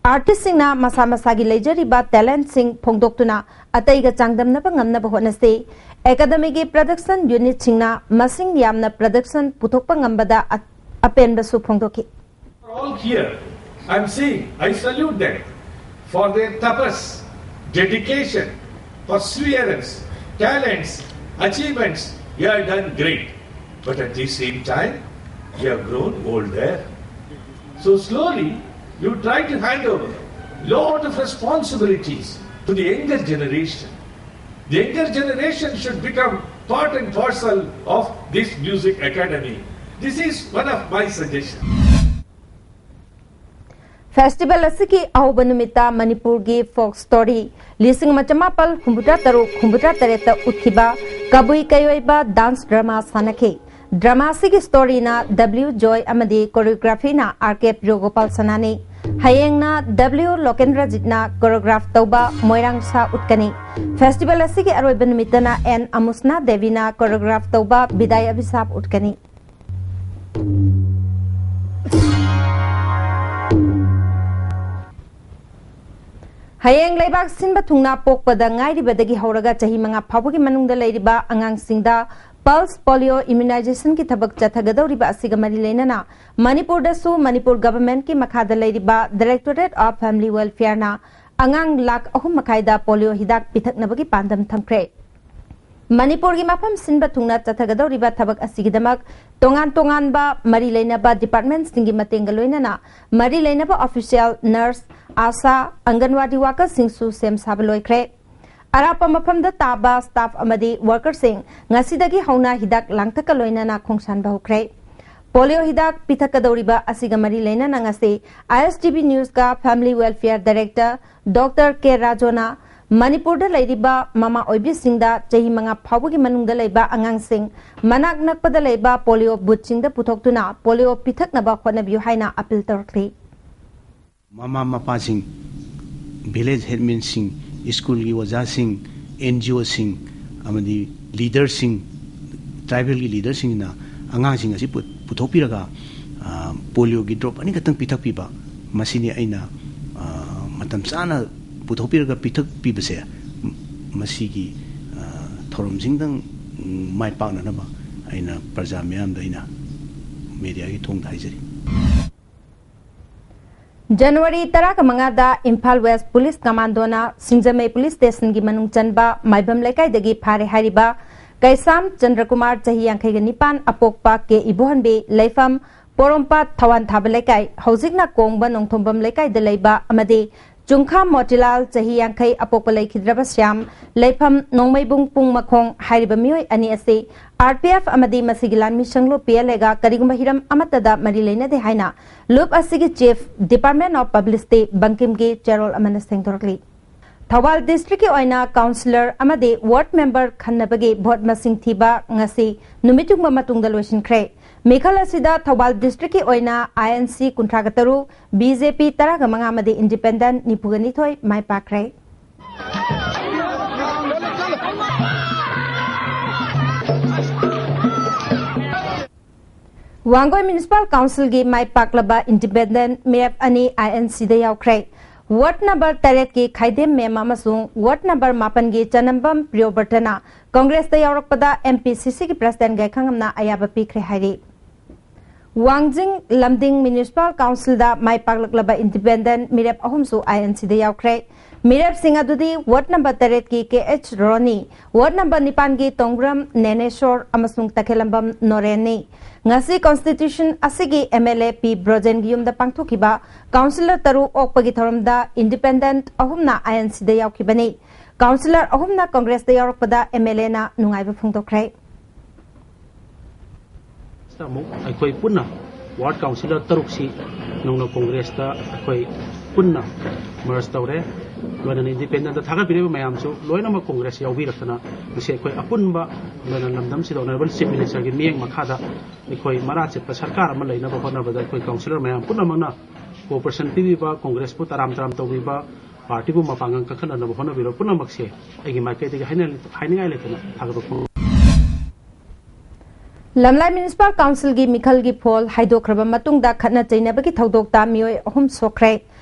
ꯑꯥꯔꯇꯤꯁꯁꯤꯡꯅ ꯃꯁꯥ ꯃꯁꯥꯒꯤ ꯂꯩꯖꯔꯤꯕ ꯇꯦꯂꯦꯟꯠꯁꯤꯡ ꯐꯣꯡꯗꯣꯛꯇꯨꯅ ꯑꯇꯩꯒ ꯆꯥꯡꯗꯝꯅꯕ ꯉꯝꯅꯕ ꯍꯣꯠꯅꯁꯤ꯫ ꯑꯦꯀꯥꯗꯃꯤꯒꯤ ꯄ꯭ꯔꯗꯛꯁꯟ ꯌꯨꯅꯤꯠꯁꯤꯡꯅ ꯃꯁꯤꯡ ꯌꯥꯝꯅ ꯄ꯭ꯔꯗꯛꯁꯟ ꯄꯨꯊꯣꯛꯄ ꯉꯝꯕꯗ ꯑ-, ꯑꯄꯦꯟꯕꯁꯨ ꯐꯣꯡꯗꯣꯛꯈꯤ꯫ All here, I'm seeing, I salute them for their tapas, dedication, perseverance, talents, achievements. You have done great. But at the same time, you have grown older. So slowly, you try to hand over lot of responsibilities to the younger generation. The younger generation should become part and parcel of this music academy. This is one of my suggestions. Festival ꯑꯁꯤꯒꯤ ꯑꯍꯧꯕ ꯅꯨꯃꯤꯠꯇ ꯃꯅꯤꯄꯨꯔꯒꯤ folk story ꯂꯤꯁꯤꯡ ꯑꯃ ꯆꯃꯥꯄꯜ ꯍꯨꯝꯐꯨꯇꯔꯥ ꯇꯔꯨꯛ ꯍꯨꯝꯐꯨꯇꯔꯥ ꯇꯔꯦꯠꯇ ꯎꯠꯈꯤꯕ ꯀꯕꯨꯏ ꯀꯩꯑꯣꯏꯕ dance drama ꯁꯥꯟꯅꯈꯤ꯫ Drama ꯑꯁꯤꯒꯤ storyꯅ W ꯖꯣꯏ ꯑꯃꯗꯤ choreographyꯅ R K ꯄ꯭ꯔꯤꯌꯣꯒꯣꯄꯥꯜ ꯁꯅꯥꯅꯤ꯫ ꯍꯌꯦꯡꯅ W ꯂꯣꯀꯦꯟꯗ꯭ꯔꯖꯤꯠꯅ choreograph ꯇꯧꯕ ꯃꯣꯏꯔꯥꯡ ꯁꯥ ꯎꯠꯀꯅꯤ꯫ Festival ꯑꯁꯤꯒꯤ ꯑꯔꯣꯏꯕ ꯅꯨꯃꯤꯠꯇꯅ N ꯑꯃꯨꯁꯅꯥ ꯗꯦꯕꯤꯅ choreograph ꯇꯧꯕ ꯕꯤꯗꯥꯏ ꯑꯚꯤꯁꯥꯞ ꯎꯠꯀꯅꯤ꯫ ꯍꯌꯦꯡ ꯂꯩꯕꯥꯛ ꯁꯤꯟꯕ ꯊꯨꯡꯅ ꯄꯣꯛꯄꯗ ꯉꯥꯏꯔꯤꯕꯗꯒꯤ ꯍꯧꯔꯒ ꯆꯍꯤ ꯃꯉꯥ ꯐꯥꯎꯕꯒꯤ ꯃꯅꯨꯡꯗ ꯂꯩꯔꯤꯕ ꯑꯉꯥꯡꯁꯤꯡꯗ pulse polio immunizationꯒꯤ ꯊꯕꯛ ꯆꯠꯊꯒꯗꯧꯔꯤꯕ ꯑꯁꯤꯒ ꯃꯔꯤ ꯂꯩꯅꯅ ꯃꯅꯤꯄꯨꯔꯗꯁꯨ ꯃꯅꯤꯄꯨꯔ governmentꯀꯤ ꯃꯈꯥꯗ ꯂꯩꯔꯤꯕ Directorate of Family Welfareꯅ ꯑꯉꯥꯡ ꯂꯥꯈ ꯑꯍꯨꯝ ꯃꯈꯥꯏꯗ polio ꯍꯤꯗꯥꯛ ꯄꯤꯊꯛꯅꯕꯒꯤ ꯄꯥꯟꯗꯝ ꯊꯝꯈ꯭ꯔꯦ꯫ ꯃꯅꯤꯄꯨꯔꯒꯤ ꯃꯐꯝ ꯁꯤꯟꯕ ꯊꯨꯡꯅ ꯆꯠꯊꯒꯗꯧꯔꯤꯕ ꯊꯕꯛ ꯑꯁꯤꯒꯤꯗꯃꯛ ꯇꯣꯉꯥꯟ ꯇꯣꯉꯥꯟꯕ ꯃꯔꯤ ꯂꯩꯅꯕ departmentꯁꯤꯡꯒꯤ ꯃꯇꯦꯡꯒ ꯂꯣꯏꯅꯅ ꯃꯔꯤ ꯂꯩꯅꯕ official, nurse, ASHA, ꯑꯪꯒꯟꯋꯥꯗꯤ workerꯁꯤꯡꯁꯨ ꯁꯦꯝ ꯁꯥꯕ ꯂꯣꯏꯈ꯭ꯔꯦ꯫ ꯑꯔꯥꯞꯄ ꯃꯐꯝꯗ ꯇꯥꯕ staff ꯑꯃꯗꯤ workerꯁꯤꯡ ꯉꯁꯤꯗꯒꯤ ꯍꯧꯅ ꯍꯤꯗꯥꯛ ꯂꯥꯡꯊꯛꯀ ꯂꯣꯏꯅꯅ ꯈꯣꯡꯁꯥꯟꯕ ꯍꯧꯈ꯭ꯔꯦ꯫ Polio ꯍꯤꯗꯥꯛ ꯄꯤꯊꯛꯀꯗꯧꯔꯤꯕ ꯑꯁꯤꯒ ꯃꯔꯤ ꯂꯩꯅꯅ ꯉꯁꯤ ISDB Newsꯀ Family Welfare Director Doctor K ꯔꯥꯖꯣꯅ ꯃꯅꯤꯄꯨꯔꯗ ꯂꯩꯔꯤꯕ ꯃꯃꯥ ꯑꯣꯏꯕꯤꯁꯤꯡꯗ ꯆꯍꯤ ꯃꯉꯥ ꯐꯥꯎꯕꯒꯤ ꯃꯅꯨꯡꯗ ꯂꯩꯕ ꯑꯉꯥꯡꯁꯤꯡ ꯃꯅꯥꯛ ꯅꯛꯄꯗ ꯂꯩꯕ polio boothꯁꯤꯡꯗ ꯄꯨꯊꯣꯛꯇꯨꯅ polio ꯄꯤꯊꯛꯅꯕ ꯍꯣꯠꯅꯕꯤꯌꯨ ꯍꯥꯏꯅ appeal ꯇꯧꯔꯛꯂꯤ꯫ ꯃꯃꯥ ꯃꯄꯥꯁꯤꯡ, village headmanꯁꯤꯡ, ꯁ꯭ꯀꯨꯜꯒꯤ ꯑꯣꯖꯥꯁꯤꯡ, NGOꯁꯤꯡ ꯑꯃꯗꯤ leaderꯁꯤꯡ, tribalꯒꯤ leaderꯁꯤꯡꯅ ꯑꯉꯥꯡꯁꯤꯡ ꯑꯁꯤ ꯄꯨ- ꯄꯨꯊꯣꯛꯄꯤꯔꯒ polioꯒꯤ drop ꯑꯅꯤꯈꯛꯇꯪ ꯄꯤꯊꯛꯄꯤꯕ, ꯃꯁꯤꯅꯤ ꯑꯩꯅ ꯃꯇꯝ ꯆꯥꯅ ꯄꯨꯊꯣꯛꯄꯤꯔꯒ ꯄꯤꯊꯛꯄꯤꯕꯁꯦ ꯃꯁꯤꯒꯤ ꯊꯧꯔꯝꯁꯤꯡꯗꯪ ꯃꯥꯏ ꯄꯥꯛꯅꯅꯕ ꯑꯩꯅ ꯄ꯭ꯔꯖꯥ ꯃꯤꯌꯥꯝꯗ ꯑꯩꯅ mediaꯒꯤ ꯊꯣꯡꯗ ꯍꯥꯏꯖꯔꯤ꯫ ꯖꯅꯋꯥꯔꯤ ꯇꯔꯥꯃꯉꯥꯗ ꯏꯝꯐꯥꯜ West Police Commandoꯅ ꯁꯤꯡꯖꯃꯩ Police Stationꯒꯤ ꯃꯅꯨꯡ ꯆꯟꯕ ꯃꯥꯏꯕꯝ ꯂꯩꯀꯥꯏꯗꯒꯤ ꯐꯥꯔꯦ ꯍꯥꯏꯔꯤꯕ ꯀꯩꯁꯥꯝ ꯆꯟꯗ꯭ꯔꯀꯨꯃꯥꯔ, ꯆꯍꯤ ꯌꯥꯡꯈꯩꯒ ꯅꯤꯄꯥꯟ, ꯑꯄꯣꯛꯄ ꯀꯦ ꯏꯕꯣꯍꯟꯕꯤ, ꯂꯩꯐꯝ ꯄꯣꯔꯣꯝꯄꯥꯠ ꯊꯋꯥꯟ ꯊꯥꯕ ꯂꯩꯀꯥꯏ, ꯍꯧꯖꯤꯛꯅ ꯀꯣꯡꯕ ꯅꯣꯡꯊꯣꯝꯕꯝ ꯂꯩꯀꯥꯏꯗ ꯂꯩꯕ, ꯑꯃꯗꯤ ꯆꯨꯡꯈꯥꯝ ꯃꯣꯇꯤꯂꯥꯜ, ꯆꯍꯤ ꯌꯥꯡꯈꯩ, ꯑꯄꯣꯛꯄ ꯂꯩꯈꯤꯗ꯭ꯔꯕ ꯁ꯭ꯌꯥꯝ, ꯂꯩꯐꯝ ꯅꯣꯡꯃꯩꯕꯨꯡ ꯄꯨꯡ ꯃꯈꯣꯡ ꯍꯥꯏꯔꯤꯕ ꯃꯤꯑꯣꯏ ꯑꯅꯤ ꯑꯁꯤ ꯑꯥꯔ ꯄꯤ ꯑꯦꯐ ꯑꯃꯗꯤ ꯃꯁꯤꯒꯤ ꯂꯥꯟꯃꯤ ꯁꯪꯂꯨꯞ ꯄꯤ ꯑꯦꯜ ꯑꯦꯒ ꯀꯔꯤꯒꯨꯝꯕ ꯍꯤꯔꯝ ꯑꯃꯠꯇꯗ ꯃꯔꯤ ꯂꯩꯅꯗꯦ ꯍꯥꯏꯅ ꯂꯨꯞ ꯑꯁꯤꯒꯤ ꯆꯤꯐ, ꯗꯤꯄꯥꯔꯠꯃꯦꯟ ꯑꯣꯐ ꯄꯕ꯭ꯂꯤꯁꯤꯇꯤ, ꯕꯪꯀꯤꯝꯒꯤ ꯆꯦꯔꯣꯜ ꯑꯃꯅ ꯁꯦꯡꯗꯣꯔꯛꯂꯤ꯫ ꯊꯧꯕꯥꯜ ꯗꯤꯁꯇ꯭ꯔꯤꯛꯀꯤ ꯑꯣꯏꯅ ꯀꯥꯎꯟꯁꯤꯂꯔ ꯑꯃꯗꯤ ꯋꯥꯔꯗ ꯃꯦꯝꯕꯔ ꯈꯟꯅꯕꯒꯤ ꯚꯣꯠ ꯃꯁꯤꯡ ꯊꯤꯕ ꯉꯁꯤ ꯅꯨꯃꯤꯠ ꯌꯨꯡꯕ ꯃꯇꯨꯡꯗ ꯂꯣꯏꯁꯤꯟꯈ꯭ꯔꯦ꯫ ꯃꯤꯈꯜ ꯑꯁꯤꯗ ꯊꯧꯕꯥꯜ ꯗꯤꯁꯇ꯭ꯔꯤꯛꯀꯤ ꯑꯣꯏꯅ ꯑꯥꯏ ꯑꯦꯟ ꯁꯤ ꯀꯨꯟꯊ꯭ꯔꯥꯒ ꯇꯔꯨꯛ, ꯕꯤ ꯖꯦ ꯄꯤ ꯇꯔꯥꯒ ꯃꯉꯥ ꯑꯃꯗꯤ ꯏꯟꯗꯤꯄꯦꯟꯗꯦꯟꯠ ꯅꯤꯐꯨꯒ ꯅꯤꯊꯣꯏ ꯃꯥꯏ ꯄꯥꯛꯈ꯭ꯔꯦ꯫ ꯋꯥꯡꯒꯣꯏ ꯃ꯭ꯌꯨꯅꯤꯁꯤꯄꯥꯜ ꯀꯥꯎꯟꯁꯤꯜꯒꯤ ꯃꯥꯏ ꯄꯥꯛꯂꯕ ꯏꯟꯗꯤꯄꯦꯟꯗꯦꯟꯠ ꯃꯤꯔꯦꯞ ꯑꯅꯤ ꯑꯥꯏ ꯑꯦꯟ ꯁꯤꯗ ꯌꯥꯎꯈ꯭ꯔꯦ꯫ ꯋꯥꯔꯗ ꯅꯝꯕꯔ ꯇꯔꯦꯠꯀꯤ ꯈꯥꯏꯗꯦꯝ ꯃꯦꯝ ꯑꯃꯁꯨꯡ ꯋꯥꯔꯗ ꯅꯝꯕꯔ ꯃꯥꯄꯟꯒꯤ ꯆꯅꯝꯕꯝ ꯄ꯭ꯔꯤꯌꯣꯕ꯭ꯔꯇꯅ ꯀꯪꯒ꯭ꯔꯦꯁꯇ ꯌꯥꯎꯔꯛꯄꯗ ꯑꯦꯝ ꯄꯤ ꯁꯤ ꯁꯤꯒꯤ ꯄ꯭ꯔꯁꯤꯗꯦꯟꯠ ꯒꯥꯏꯈꯪꯉꯝꯅ ꯑꯌꯥꯕ ꯄꯤꯈ꯭ꯔꯦ ꯍꯥꯏꯔꯤ꯫ ꯋꯥꯡꯖꯤꯡ ꯂꯝꯗꯤꯡ ꯃ꯭ꯌꯨꯅꯤꯁꯤꯄꯥꯜ ꯀꯥꯎꯟꯁꯤꯜꯗ ꯃꯥꯏ ꯄꯥꯛꯂꯛꯂꯕ ꯏꯟꯗꯤꯄꯦꯟꯗꯦꯟꯠ ꯃꯤꯔꯦꯞ ꯑꯍꯨꯝꯁꯨ ꯑꯥꯏ ꯑꯦꯟ ꯁꯤꯗ ꯌꯥꯎꯈ꯭ꯔꯦ꯫ ꯃꯤꯔꯦꯞꯁꯤꯡ ꯑꯗꯨꯗꯤ ꯋꯥꯔꯗ ꯅꯝꯕꯔ ꯇꯔꯦꯠꯀꯤ ꯀꯦ ꯑꯩꯆ ꯔꯣꯅꯤ, ꯋꯥꯔꯗ ꯅꯝꯕꯔ ꯅꯤꯄꯥꯟꯒꯤ ꯇꯣꯡꯕ꯭ꯔꯝ ꯅꯦꯅꯦꯁꯣꯔ ꯑꯃꯁꯨꯡ ꯇꯈꯦꯂꯝꯕꯝ ꯅꯣꯔꯦꯟꯅꯤ꯫ ꯉꯁꯤ ꯀꯣꯟꯁꯇꯤꯇ꯭ꯌꯨꯁꯟ ꯑꯁꯤꯒꯤ ꯑꯦꯝ ꯑꯦꯜ ꯑꯦ ꯄꯤ ꯕ꯭ꯔꯣꯖꯦꯟꯒꯤ ꯌꯨꯝꯗ ꯄꯥꯡꯊꯣꯛꯈꯤꯕ ꯀꯥꯎꯟꯁꯤꯂꯔ ꯇꯔꯨꯛ ꯑꯣꯛꯄꯒꯤ ꯊꯧꯔꯝꯗ ꯏꯟꯗꯤꯄꯦꯟꯗꯦꯟꯠ ꯑꯍꯨꯝꯅ ꯑꯥꯏ ꯑꯦꯟ ꯁꯤꯗ ꯌꯥꯎꯈꯤꯕꯅꯤ꯫ ꯀꯥꯎꯟꯁꯤꯂꯔ ꯑꯍꯨꯝꯅ ꯀꯪꯒ꯭ꯔꯦꯁꯇ ꯌꯥꯎꯔꯛꯄꯗ ꯑꯦꯝ ꯑꯦꯜ ꯑꯦꯅ ꯅꯨꯡꯉꯥꯏꯕ ꯐꯣꯡꯗꯣꯛꯈ꯭ꯔꯦ꯫ ꯁꯤꯗ ꯑꯃꯨꯛ ꯑꯩꯈꯣꯏ ꯄꯨꯟꯅ ꯋꯥꯔꯗ ꯀꯥꯎꯟꯁꯤꯂꯔ ꯇꯔꯨꯛꯁꯤ ꯅꯧꯅ ꯀꯣꯡꯒ꯭ꯔꯦꯁꯇ ꯑꯩꯈꯣꯏ ꯄꯨꯟꯅ ꯃꯔꯖ ꯇꯧꯔꯦ꯫ ꯂꯣꯏꯅꯅ ꯏꯟꯗꯤꯄꯦꯟꯗꯦꯟꯠꯇ ꯊꯥꯒꯠꯄꯤꯔꯤꯕ ꯃꯌꯥꯝꯁꯨ ꯂꯣꯏꯅꯃꯛ ꯀꯣꯡꯒ꯭ꯔꯦꯁ ꯌꯥꯎꯕꯤꯔꯛꯇꯅ ꯉꯁꯤ ꯑꯩꯈꯣꯏ ꯑꯄꯨꯟꯕ ꯂꯣꯏꯅ ꯂꯝꯗꯝꯁꯤꯗ ꯑꯣꯅꯔꯦꯕꯜ ꯆꯤꯐ ꯃꯤꯅꯤꯁꯇꯔꯒꯤ ꯃꯤꯠꯌꯦꯡ ꯃꯈꯥꯗ ꯑꯩꯈꯣꯏ ꯃꯔꯥ ꯆꯦꯠꯄ ꯁꯔꯀꯥꯔ ꯑꯃ ꯂꯩꯅꯕ ꯍꯣꯠꯅꯕꯗ ꯑꯩꯈꯣꯏ ꯀꯥꯎꯟꯁꯤꯂꯔ ꯃꯌꯥꯝ ꯄꯨꯝꯅꯃꯛꯅ ꯀꯣꯑꯣꯄꯔꯦꯁꯟ ꯄꯤꯕꯤꯕ, ꯀꯣꯡꯒ꯭ꯔꯦꯁꯄꯨ ꯇꯔꯥꯝ ꯇꯔꯥꯝ ꯇꯧꯕꯤꯕ, ꯄꯥꯔꯇꯤꯕꯨ ꯃꯄꯥꯡꯒꯜ ꯀꯟꯈꯠꯅꯅꯕ ꯍꯣꯠꯅꯕꯤꯔꯕ ꯄꯨꯝꯅꯃꯛꯁꯦ ꯑꯩꯒꯤ ꯃꯥꯏꯀꯩꯗꯒꯤ ꯍꯥꯏꯅ-, ꯍꯥꯏꯅꯤꯡꯉꯥꯏ ꯂꯩꯇꯅ ꯊꯥꯒꯠꯄ ꯐꯣꯡꯗꯣꯛꯏ꯫ ꯂꯝꯂꯥꯏ ꯃ꯭ꯌꯨꯅꯤꯁꯤꯄꯥꯜ ꯀꯥꯎꯟꯁꯤꯜꯒꯤ ꯃꯤꯈꯜꯒꯤ ꯐꯣꯜ ꯍꯥꯏꯗꯣꯛꯈ꯭ꯔꯕ ꯃꯇꯨꯡꯗ ꯈꯠꯅ ꯆꯩꯅꯕꯒꯤ ꯊꯧꯗꯣꯛꯇ ꯃꯤꯑꯣꯏ ꯑꯍꯨꯝ ꯁꯣꯛꯈ꯭ꯔꯦ꯫